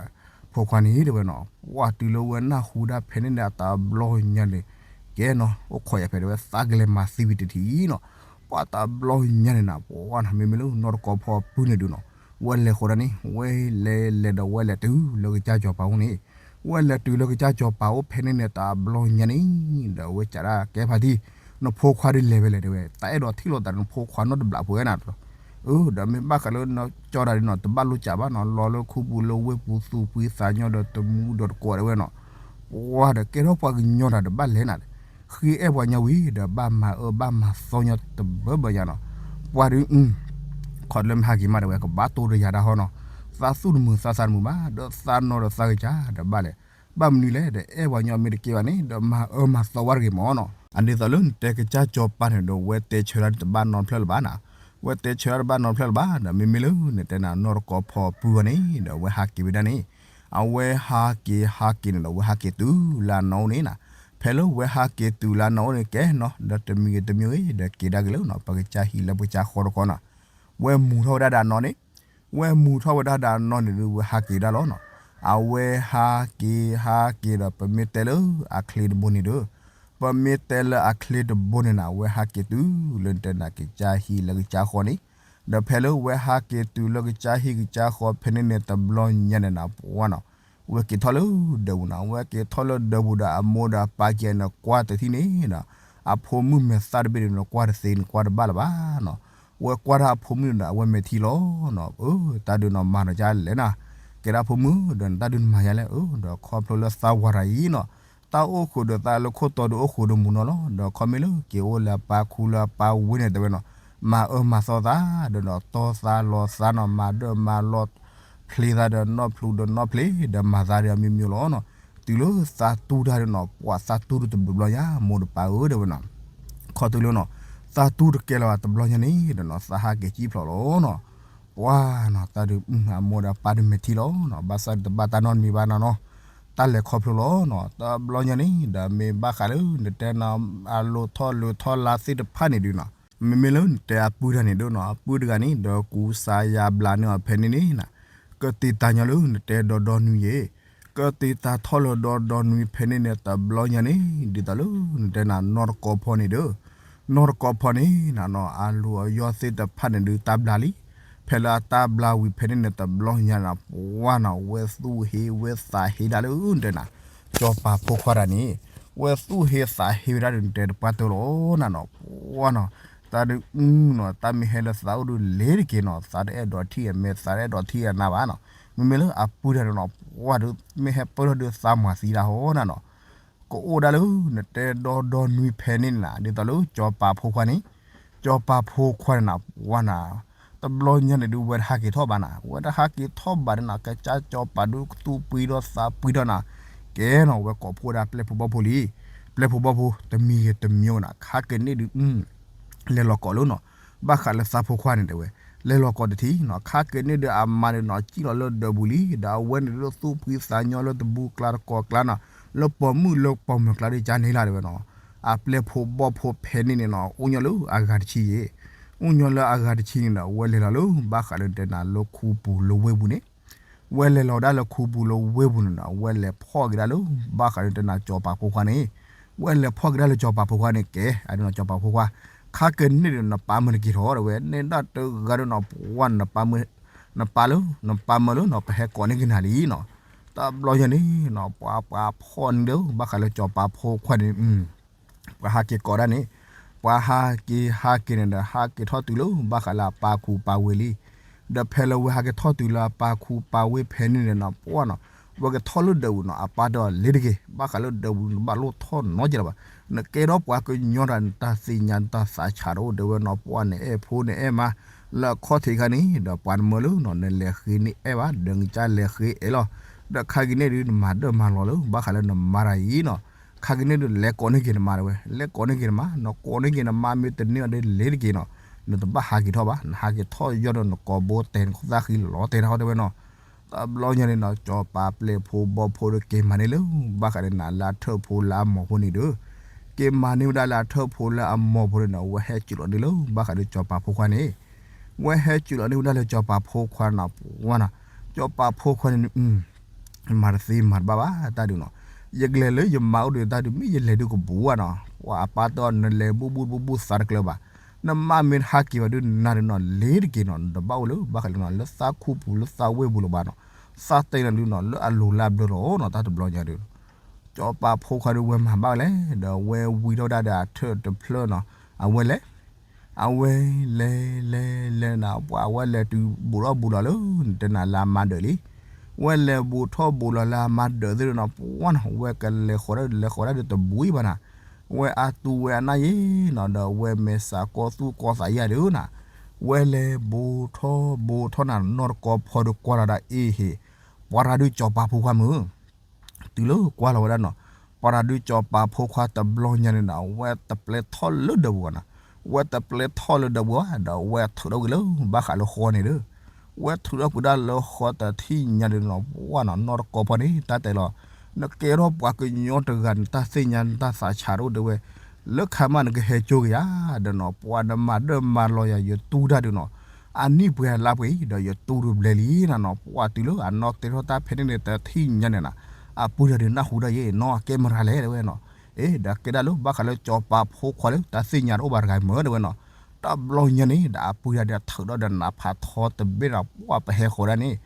ဖိခွါန့ၣ်တဲဝဲနီၤ ပှၤတုၤလၢဝဲနၢ်ဟူဒၣ်ဖဲန့ၣ်န့ၣ် အတဘျီညါန့ၣ် ကဲနီၤ အိၣ်ခိးယၤဖဲတဲဝဲ သးကလဲၤမၤသံဝံၤတထံၣ်နီၤ, ပှၤတဘျီညါန့ၣ်နၤ ပှၤနီၤ မ့မ့ၢ်လၢနီၢ်တကီဖီအပုၢ်န့ၣ်ဒုးနီၤ ဝဲလဲၤဃီၤဒၣ်န့ၣ် ဝဲလဲၤလဲၤဒီး ဝဲလဲၤတုၤလၢကစၢ်ကၠီၤပၤအိၣ်န့ၣ်, ဝဲလဲၤတုၤလၢကစၢ်ကၠီၤပၤအိၣ်ဖဲန့ၣ်န့ၣ် တဘျီညါန့ၣ် ဒီးဝဲစံးဒၣ်ကဲဖါတံၢ် နဖိခွါဒ်လဲၤဝဲလဲၣ်တဲဝဲ သးအဲၣ်ဒိးထံၣ်လိာ်သးဒီးနဖိခွါနီတဘျီဖိဝဲနၤ အၢ ဒီးမ့ၢ်ဘၣ်ဃးလၢနကၠီတၢ်ဒ်နီၤ တဘၣ်လိာ်ကးဘၣ်နီၤ လီၤလၢခူပူၤလၢဝ့ၢ်ပူၤသူၣ်ဖှံသးညီဒီးတမူဒီးတကိးတဲဝဲနီၤ, ပှၤဒီးကဲထီၣ်ပှၤကညီတၢ်တဘၣ်လဲၣ်နၤ, ဃ့အဲၣ်ပှၤညီဝံၤ ဒီးဘၣ်မၤအၢဘၣ်မၤသီညီတဘၢဘၢညါနီၤ, ပှၤဒုး ခီတလၢမ့ၢ်ဟးက့ၤမးတဲဝဲ ကဘၣ်တိၢ်ဒီးယၤဒၣ်ဟီနီၤ, သးသူၣ်တမုာ်သးသးတမုာ်ဘၣ် ဒီးသးနီၢ်ဒီးသးကစၢ်ဒီးဘၣ်လဲၣ်, ဘၣ်မနုၤလဲၣ်ဒီး အဲၣ်ပှၤညီမ့ၢ်တကဲဘၣ်န့ၣ် ဒီးမၤအၢမၤသီဝဲတဂ့ၤမၢ်နီၤ, အဒ်သိးလၢနတဲကစၢ်ကၠီၤပၤန့ၣ်ဒီး ဝဲတဲဆၢဒၣ်တဘၣ်နီတဖျၢၣ်လၢၤဘၣ်နၤ, ဝဲတဲဆၢဒၣ်တဘၣ်နီတဖျၢၣ်လၢၤဘၣ် ဒီးမ့မ့ၢ်လၢနတဲနၤနီၢ်တကီဖီပုၢ်အီၤန့ၣ် ဒီးဝဲဟးက့ၤဝဲဒၣ်န့ၣ်, အဝဲဟးက့ၤဟးက့ၤန့ၣ်ဒီး ဝဲဟးက့ၤတုၤလၢအနီၢ်အိၣ်န့ၣ်နၤ, ဖဲလၢဝဲဟးက့ၤတုၤလၢအနီၢ်အိၣ်န့ၣ် ကဲနီၤ ဒီးတမံၤဂ့ၤတမံၤဂ့ၤ ဒီးက့ၤဒၣ်က့ၤလၢနီၤ ပကစၢ်ဟံၣ်လၢပကစၢ်ဃီတခီနီၤ, ဝဲမူၤထီၣ်ဝဲဒၣ်ဒီးအနီၢ်န့ၣ်, ဝဲမူၤထီၣ်ဝဲဒၣ်ဒီးအနီၢ်န့ၣ်ဒုး ဝဲဟးက့ၤဒၣ်လီၤနီၤ, အဝဲဟးက့ၤဟးက့ၤဒီး ပမ့ၢ်တဲလၢအချ့တဘိန့ၣ်ဒီး, ပမ့ၢ်တဲလၢအချ့တဘိန့ၣ်နၤ အဝဲဟးက့ၤတုၤလၢနတဲနၤကစၢ်ဟံၣ်လၢကစၢ်ဃီန့ၣ်, ဒီးဖဲလၢဝဲဟးက့ၤတုၤလၢကစၢ်ဟံၣ်ကစၢ်ဃီဖဲန့ၣ်န့ၣ် တဘျီညါန့ၣ်နၤ ပှၤနီၤ ဝဲက့ၤထီၣ်လၢဒၢးပူၤနီၤ, ဝဲက့ၤထီၣ်လၢဒၢးပူၤဒီး အမိၢ်ဒီးအပၢ်က့ၤန့ၣ် ကွၢ်တထံၣ်န့ၣ်ဒီး, အဖိမုၣ်မဲာ်သၣ်တဘ့ၣ်န့ၣ် ကွၢ်တသ့န့ၣ် ကွၢ်တဘၣ်လၢၤဘၣ်နီၤ, ဝဲကွၢ်တၢ်အဖိမုၣ်န့ၣ်ဒီး အဝဲမဲာ်ထံလီၤနီၤ, အၢ တၢ်ဒုးနီၤ မၤနီၤကလဲၣ်နၤ, ကဲဒၣ်ဖိမုၣ်ဒီး နတၢ်ဒုးနမၤယါလဲၣ်, အၢ ဒီးခီဖျိလၢသးဝၤတၢ်အံၤနီၤ, တၢ်အိၣ်ဃုာ်ဒီးသးလၢခိၣ်တီဒီးအိၣ်ဃုာ်ဒီးမူနီၤလီၤ, ဒီးခီမ့ၢ်လၢက့ၤအိၣ်လၢအပၢ်ခူလၢအပၢ်ဝ့ၢ်န့ၣ်တဲဝဲနီၤ, မၤအၢမၤသီသး ဒီးနီၤတီသးလီၤသးနီၤ, မၤဒၢၣ်မၤလီၤ ဖျ့သးဒီးနီၣ်ဖျူးဒီးနီၣ်ဖျ့ ဒီးမၤသးဒီးအမံၤမံၤလီၤနီၤ, တုၤလၢသးတူၢ်တၢ်ဒီးနီၤ ပှၤသးတူၢ်တဘျီဘျီယါ မိၢ်ဒီးပၢ်ဧၢတဲဝဲနီၤ, ခီတုၤလၢနီၤ သးတူၢ်တကဲလၢၤဘၣ်တဘျီညါန့ၣ်ဒီးနီၤ သးဟးက့ၤစံၣ်ဖျိးလီၤနီၤ, ပှၤနီၤ တၢ်ဒုး အမိၢ်ဒီးပၢ်ဒုးမဲာ်ထံလီၤနီၤ, ဘၣ်ဆၣ်တဘၣ်တၢ်နီတမံၤဘၣ်နီၤနီၤ, တၢ်လဲၤခီဖျိလီၤနီၤ, တဘျီညါန့ၣ်ဒီးမ့ၢ်ဘၣ်ဃးလၢနတဲနီၤ အလိၤထီၣ်လိၤထီၣ်လါသ့ၣ်တဖၣ်န့ၣ်ဒုးနီၤ မ့မ့ၢ်လၢနတဲအပုၢ်တဂၤန့ၣ်ဒီးနီၤ အပုၢ်တဂၤန့ၣ်ဒီး ကူစါယါဘျါန့ၢ်အီၤဖဲန့ၣ်န့ၣ်နၤ, ကတံာ်တာ်ညီလၢနတဲဒီဒီနွံယဲၢ်, ကတံာ်တာ်ထီၣ်လၢဒီဒီနွံဖဲန့ၣ်န့ၣ် တဘျီညါန့ၣ် ဒ်သိးလၢနတဲနၤ နီၢ်တကီဖီန့ၣ်ဒီး, နီၢ်တကီဖီန့ၣ်နၤနီၤ အလိၤအယီၢ်သ့ၣ်တဖၣ်န့ၣ်ဒုးတၢ်ဘျါလံ, ဖဲ ဖဲလၢအတၢ်ဘျါဝံၤဖဲန့ၣ်န့ၣ် တဘျီညါန့ၣ် ပှၢ်နီၤ ဝဲသူၣ်ဟ့ဝဲသးဟ့ဒၣ်လၢနတဲနၤ, ကၠီၤပၤဖိခွါတဂၤန့ၣ် ဝဲသူၣ်ဟ့သးဟ့ဝဲဒၣ်ဒုးနတဲတပှၢ်တၢၢ်လီၤနၤနီၤ, ပှၢ်နီၤ, တၢ်ဒုးအုနီၤ တၢ်မ့ၢ်ဟဲလၢသးအိၣ်ဒုးလ့ၤတက့ၢ်နီၤ, သးတအဲၣ်ဒိးထံၣ်အမဲာ် သးတအဲၣ်ဒိးထံၣ်အနါဘၣ်နီၤ, မ့မ့ၢ်လၢအပုၢ်တဂၤန့ၣ်နီၤ ပှၢ်ဒုး မ့ၢ်ဟဲပၢၢ်ထီၣ်ဒုးသးမၤသံဒၣ်ဟီနၤနီၤ ကအိၣ်ဒၣ်လၢ နတဲဒီဒီနွံဖဲန့ၣ်နၤ ဒ်သိးလၢကၠီၤပၤဖိခွါန့ၣ်, ကၠီၤပၤဖိခွါန့ၣ်နၤ ပှၢ်နၤ, တဘျီညါန့ၣ်ဒုး ဝဲတဟးက့ၤထီၣ်ဘၣ်နၤ, ဝဲတဟးက့ၤထီၣ်ဘၣ်ဒီးနၤ ကစၢ်ကၠီၤပၤဒုးသူၣ်ပှံၤဒီးသးပှံၤဒီးနၤ, ကဲနီၤ ဝဲကိးဖှိၣ်ဒၣ်ပျဲၢ်ဖိဘီၣ်ဖိလံ, ပျဲၢ်ဖိဘီၣ်ဖိ တမံၤဂ့ၤတမံၤဂ့ၤနၤ ခါက့ၤန့ၢ်ဒုး လဲၤလီၤကိးလၢနီၤ, ဘၣ်ဃးလၢသးဖိခွါန့ၣ်တဲဝဲ, လဲၤလီၤကိးတထံၣ်နီၤ, ခါက့ၤန့ၢ်ဒုးအမါန့ၣ်နီၤ စံၣ်လီၤလၢဒၢးပူၤလံ, ဒီးအဝဲန့ၣ်ဒုးသူၣ်ဖှံသးညီလၢတဘူးကျါတကီၢ်ကျါနီၤ, လၢပိာ်မုၣ်လၢပိာ်မုၣ်ကျါဒုးကန့ၢ်လၢ်တဲဝဲနီၤ, အပျဲၢ်ဖိဘီၣ်ဖိဖဲန့ၣ်န့ၣ်နီၤ အိၣ်ညီလၢအဂၤတဆံယဲၢ်, အိၣ်ညီလၢအဂၤတဆံန့ၣ်ဒီး ဝဲလဲၤလီၤလၢ ဘၣ်ဃးလၢတဲနၤလၢခူပူၤလၢဝ့ၢ်ပူၤန့ၣ် ဝဲလဲၤလီၤဒၣ်လၢခူပူၤလၢဝ့ၢ်ပူၤန့ၣ်နီၤ ဝဲလဲၤဖီၣ်က့ၤဒၣ်လၢ ဘၣ်ဃးလၢတဲနၤကၠီၤပၤဖိခွါန့ၣ်, ဝဲလဲၤဖီၣ်က့ၤဒၣ်လၢကၠီၤပၤဖိခွါန့ၣ်ကဲ, အဒုးနီၤ ကၠီၤပၤဖိခွါ, ခါက့ၤန့ၢ်ဒီးနပၢ်မၢတက့ၤထီၣ်တဲဝဲ, န့ၢ်ဒၣ်တဂၤဒီးနီၤ ပှၢ်နပၢ်မၢ, နပၢ်လၢ နပၢ်မၢလၢနီၤ ပဟဲကိးန့ၢ်က့ၤနၤလံနီၤ, တဘျီညါန့ၣ်နီၤ ပှၤပှၤဖီၣ်န့ၢ်ဒီး ဘၣ်ဃးလၢကၠီၤပၤဖိခွါန့ၣ် ပှၤဟးက့ၤကိးဒၣ်န့ၣ်, ပှၤဟးက့ၤဟးက့ၤန့ၣ်ဒီး ဟးက့ၤထီၣ်တုၤလၢဘၣ်ဃးလၢအပၢ်ခူပၢ်ဝ့ၢ်လံ, ဒီးဖဲလၢဝဲဟးက့ၤထီၣ်တုၤလၢအပၢ်ခူပၢ်ဝ့ၢ်ဖဲန့ၣ်န့ၣ်နီၤ ပှၢ်နီၤ, ဝဲကထီၣ်လၢဒၢးပူၤနီၤ အပၢ်တဲအီၤလ့ၤတဂ့ၤ, ဘၣ်ဃးလၢဒၢးပူၤန့ၣ် တဘၣ်လိၣ်ထီၣ်နီတစဲးလၢၤဘၣ်, နကဲထီၣ်ပှၤကညီတဂၤ နတၢ်သ့ၣ်ညါနတၢ်သးဆးတအိၣ်တဲဝဲနီၤ, ပှၢ်နအဲၣ်ဖိနအဲၣ်မါ လၢအခီၣ်ထံးခါန့ၣ် ဒီးပှၤနမၢလၢနီၤ နလဲၤဃ့န့ၢ်အဲၣ်ဘၣ် ဒီးနကစၢ်လဲၤဃ့အဲၣ်လီၤ, ဒီးခါက့ၤန့ၢ်ဒုး နမၤဒၢၣ်မၤလီၤလၢ ဘၣ်ဃးလၢနမါတဂၤအံၤနီၤ, ခါက့ၤန့ၢ်ဒုး လဲၤကိးန့ၢ်က့ၤနမါတဲဝဲ, လဲၤကိးန့ၢ်က့ၤနမါ, နကိးန့ၢ်က့ၤနမါမ့ၢ်တန့ၢ်အီၤဒ်လ့ၤတက့ၢ်နီၤ, နတဘၣ်ဟးက့ၤထီၣ်ဘၣ်, နဟးက့ၤထီၣ်ယီၢ်ဒီးနကိာ်ဘိတဲာ်နသၣ်ဃံလီၤတဲာ်တၢ်ဟီတဲဝဲနီၤ, တဘျီညါန့ၣ်နီၤ ကၠီၤပၤပျဲၢ်ဖိဘီၣ်ဖိဒီးက့ၤမၤန့ၢ်လၢ ဘၣ်ဃးဒီးနၤလၢအထၢၣ်ဖိလၢအမိၢ်ဖိန့ၣ်ဒီး, က့ၤမၤန့ၢ်ဝဲဒၣ်လၢအထၢၣ်ဖိလၢအမိၢ်ဖိန့ၣ်နီၤ, ဝဲဟဲစူးလီၤန့ၢ်လၢ ဘၣ်ဃးဒီးကၠီၤပၤဖိခွါန့ၣ် ဝဲဟဲစူးလီၤန့ၢ်ဝဲဒၣ်လၢကၠီၤပၤဖိခွါနီၤ, ပှၢ်နီၤ, ကၠီၤပၤဖိခွါန့ၣ် မၤတသ့မၤတဘၣ်ဘၣ်တၢ်ဒုးနီၤ, ယကလဲၤလၢယမါအိၣ်ဒီးတၢ်ဒုး မ့ၢ်ယလဲၤဒုးကဘူးဘၣ်နီၤ, ပှၤအပၢ်တဲအီၤ နလဲၤဘူၣ်ဘူၣ်ဘူၣ်ဘူၣ်သးတကျၢၤဘၣ်, နမါမ့ၢ်တဟးက့ၤဘၣ်ဒုးနၤဒုးနီၤ လ့ၤတက့ၢ်နီၤ, နတဘၣ်အိၣ်လၢ ဘၣ်ဃးလၢနီၤ လၢသးခူပူၤလၢသးဝ့ၢ်ပူၤလၢၤဘၣ်နီၤ, သးတဲနၤဒုးနီၤ လၢအလိၤလၢအဘျၢလီၤနီၤ, တၢ်တဘျီညါဒုး ကၠီၤပၤဖိခွါဒီးဝဲမၤဘၣ်လဲၣ်, ဒီးဝဲဝံထီၣ်ဝဲဒၣ်ဒီးအထၢၣ်တဖျၢၣ်နီၤ, အဝဲလဲၤ, အဝဲလဲၤလဲၤလဲၤနၤ ပှၢ်အဝဲလဲၤတုၤဘူးထီၣ်ဘူးလီၤလၢ နတဲနၤလၢအမါဒၢးလံ, ဝဲလဲၤဘူးထီၣ်ဘူးလီၤလၢအမါဒၢးသ့ၣ်နီၤ ပှၢ်နီၤ ဝဲကလဲၤဃီၤဒၣ်လဲၤဃီၤဒၣ်ဒီးတဘူးအံၤဘၣ်နၤ, ဝဲအသူဝဲအနၢ်ယ့ၤနီၤ ဒီးဝဲမဲာ်သးကီသူၣ်ကီသးယဲၢ်ဒုးနၤ, ဝဲလဲၤဘူးထီၣ်ဘူးထီၣ်နၤ နီၢ်တကီဖီဒီးကွၢ်လီၤဒၣ်အ့ၣ်ဟ့ၣ်, ပှၤတၢ်ဒုးကၠီၤပၤဖိခွါမုၢ် တုၤလၢကွၢ်လီၤဝဲဒၣ်နီၤ, ပှၤတၢ်ဒုးကၠီၤပၤဖိခွါတဘျီညါန့ၣ်ဒီး ဝဲတပျဲထီၣ်လၢဒၢးပူၤဘၣ်နီၤ, ဝဲတပျဲထီၣ်လၢဒၢးပူၤဘၣ် ဒီးဝဲထုးထီၣ်ကွံာ်လၢ ဘၣ်ဃးလၢဃီန့ၣ်ဒီး, ဝဲထုးထီၣ်ကွံာ်ဒၣ်လၢဃီတထံၣ်ညါန့ၣ်နီၤ ပှၢ်နီၤ နီၢ်တကီဖီန့ၣ် တၢ်တဲလီၤ, နကဲထီၣ်ပှၤကညီတဂၤ နတၢ်သ့ၣ်ညါနတၢ်သးဆးတအိၣ်တဲဝဲ, လၢခါမးနကဟဲကၠိက့ၤယၤ, ဒီးနီၤ ပှၤနမၤဒၢၣ်မၤလီၤယၤ ယတူၢ်တၢ်ဒုးနီၤ, အနံၣ်ပှဲၤလါပှဲၤအံၤ ဒီးယတူၢ်တဘျဲလံနၤနီၤ, ပှၢ်တုၤလၢအနီၢ်ကဲထီၣ်တၢ်ဖဲန့ၣ်န့ၣ် တထံၣ်ညါန့ၣ်နၤ, အပုၢ်တၢ်ဒုးနၢ်ဟူဒၣ်ယဲၢ် နီၢ်အကဲမရၤလဲၣ်တဲဝဲနီၤ, အ့ ဒီးကဲဒၣ်လၢဘၣ်ဃးလၢကၠီၤပၤဖိခွါလၢ တၢ်သ့ၣ်ညါတအိၣ်ဘၣ်တဂၤမၢတဲဝဲနီၤ, တဘျီညါန့ၣ် ဒီးအပုၢ်တၢ်ဒုးထုးထီၣ်ဒီးနးဖးထီတဘ့ၣ်ဒီး ပှၢ်ပဟဲဃီၤဒၣ်န့ၣ်,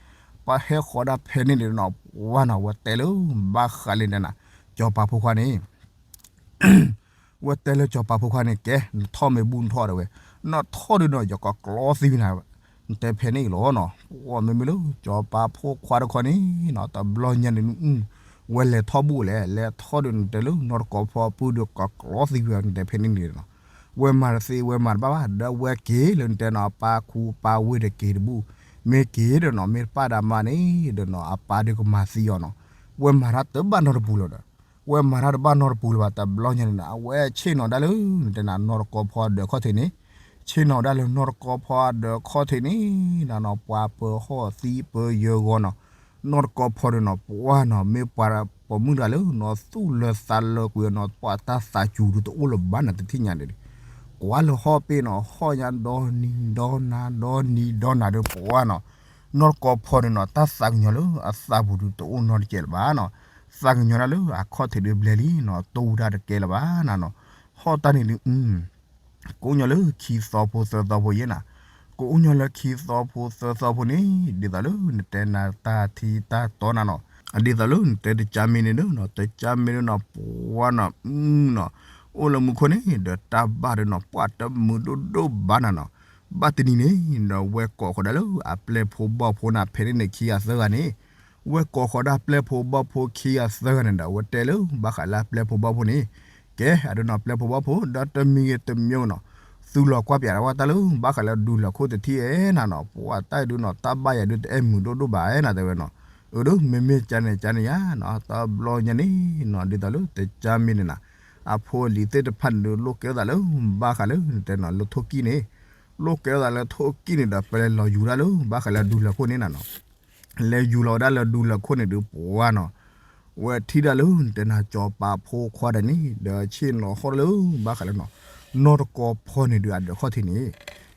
ပဟဲဃီၤဒၣ်ဖဲန့ၣ်န့ၣ်နီၤ ပှၢ်နီၤ ဝဲတဲလၢ ဘၣ်ဃးလၢနၤ ကၠီၤပၤဖိခွါန့ၣ် ဝဲတဲလၢကၠီၤပၤဖိခွါန့ၣ် ကဲ နထီၣ်မ့ၢ်ဘူၣ်နထီၣ်တဲဝဲ, နထီၣ်ဒုးနီၤ ယကကျီသံဝဲနၤ, နတဲဖဲန့ၣ်လီၤနီၤ, ပှၢ်မ့မ့ၢ်လၢ ကၠီၤပၤဖိခွါတခီန့ၣ်နီၤ တဘျီညါန့ၣ် ဝဲလဲၤထီၣ်ဘူၣ်လဲၣ်, လဲၤထီၣ်ဒုးနတဲလၢ နီၢ်တကီဖီအပုၢ်ဒီးကကျီသံဝဲ နတဲဖဲန့ၣ်န့ၣ်နီၤ, ဝဲမၤတသ့ဝဲမၤတဘၣ်ဘၣ် ဒီးဝဲက့ၤလၢနတဲနီၤ အပၢ်ခူပၢ်ဝ့ၢ်ဒီးက့ၤတဘူၣ်, မ့ၢ်က့ၤဒီးနီၤ မ့ၢ်တပၣ်ဒီးမါန့ၣ် ဒီးနီၤ အပၢ်ဒုးကမၤသံအီၤနီၤ, ဝဲမၤတၢ်တဘၣ်နီတပူၤလၢၤဒီး ဝဲမၤတၢ်တဘၣ်နီတပူၤလၢၤဘၣ် တဘျီညါန့ၣ် အဝဲဆ့ၣ်နီၤဒၣ်လၢ နတဲနၤ နီၢ်တကီဖီအဒၢးခီၣ်ထံးန့ၣ်, ဆ့ၣ်နီၤဒၣ်လၢနီၢ်တကီဖီအဒၢးခီၣ်ထံးန့ၣ် နနီၤ ပှၤပၢၤဟီၣ်သံပၢၤယၢၤဂီၤနီၤ, နီၢ်တကီဖီန့ၣ်နီၤ ပှၢ်နီၤ မ့ၢ်ပှၤပိာ်မုၣ်တဂၤလၢနီၤ သူၣ်လၢသးလၢကွံာ်နီၤ ပှၤတၢ်သးစူၤဒုးတအိၣ်လၢၤဘၣ်နၤ တထံၣ်ညါန့ၣ်, ကွၢ်လၢဟီၣ်ပ့ၣ်နီၤ ဟီၣ်ညါဒီနံၤဒီနၤဒီနံၤဒီနၤဒီးပှၢ်နီၤ, နီၢ်တကီဖီန့ၣ်နီၤ တၢ်သးကညီၤလၢအသးပူၤဒုး တအိၣ်နီတစဲးလၢၤဘၣ်နီၤ, သးကညီၤဒၣ်လၢအခီၣ်ထံးဒုးဘျဲလံနီၤ တိၢ်ဝဲဒၣ်တကဲလၢၤဘၣ်နၤနီၤ, ဟီၣ်တၢ်န့ၣ်ဒုး ကိးညီလၢခံသီဖိသၢသီဖိယဲၢ်နၤ, ကအိၣ်ညီလၢခံသီဖိသၢသီဖိန့ၣ် ဒ်သိးလၢနတဲနၤတၢ်ထံတၢ်တီနၤနီၤ, ဒ်သိးလၢနတဲတကၠါမ့ၢ်န့ၣ်ဒုနီၤ, တကၠါမ့ၢ်ဒုနီၤ ပှၤနီၤ နီၤ, အိၣ်လၢမူခိၣ်န့ၣ် ဒီးတၢ်ဘၣ်ဒုနီၤ ပှၤတမုာ်ဒိၣ်ဒိၣ်ဘၣ်နၤနီၤ. ဘၣ်တနံၤန့ၣ်ဒီး ဝဲကိးဃီၤဒၣ်လၢအပျဲၢ်ဖိဘီၣ်ဖိနၤ ဖဲန့ၣ်န့ၣ်ခံဂၤသၢဂၤန့ၣ်, ဝဲကိးဃီၤဒၣ်ပျဲၢ်ဖိဘီၣ်ဖိခံဂၤသၢဂၤန့ၣ်ဒီး ဝဲတဲလၢဘၣ်ဃးလၢအပျဲၢ်ဖိဘီၣ်ဖိန့ၣ်, ကဲအဒုနီၤ ပျဲၢ်ဖိဘီၣ်ဖိ ဒီးတမံၤဂ့ၤတမံၤဂ့ၤနီၤ သူၣ်လီၤကွၢ်ပၠးတၢ်ဝဲတၢ်လၢဘၣ်ဃးလၢဒူလၢာ်ခိၣ်တထံၣ်အဲၣ်နၤနီၤ, ပှၤတၢ်အံၤဒုနီၤ တၢ်ဘၣ်ယၤဒုတအဲၣ်မုာ်ဒိၣ်ဒိၣ်ဘၣ်အဲၣ်နၤတဲဝဲနီၤ. အၢဒု မ့မ့ၢ်ကန့ၣ်ကန့ၣ်ယါနီၤ တဘျီညါန့ၣ်နီၤ ဒ်သိးလၢတကၠါမ့ၢ်န့ၣ်နၤ အဖိအလံၤသ့ၣ်တဖၣ်န့ၣ်ဒု လိၣ်ကဲထီၣ်သးလၢဘၣ်ဃးလၢနတဲနီၤ လၢထိၣ်ကံၣ်န့ၣ်, လိၣ်ကဲထီၣ်သးလၢထိၣ်ကံၣ်န့ၣ်ဒီး ပလဲၤလီၤယူၤဒၣ်လၢဘၣ်ဃးလၢဒူလၢာ်ခိၣ်န့ၣ်နၤနီၤ. လဲၤယူၤလီၤဝဲဒၣ်လၢဒူလၢာ်ခိၣ်န့ၣ်ဒု ပှၤနီၤ ဝဲထံၣ်ဒၣ်လၢနတဲနၤ စီၤပၤဖိခွါဒၣ်န့ၣ် ဒီးဆ့ၣ်နီၤဟီၣ်လၢဘၣ်ဃးလၢနီၤ နီၢ်တကီဖီန့ၣ်ဒု အဒၢးခီၣ်ထံးန့ၣ်,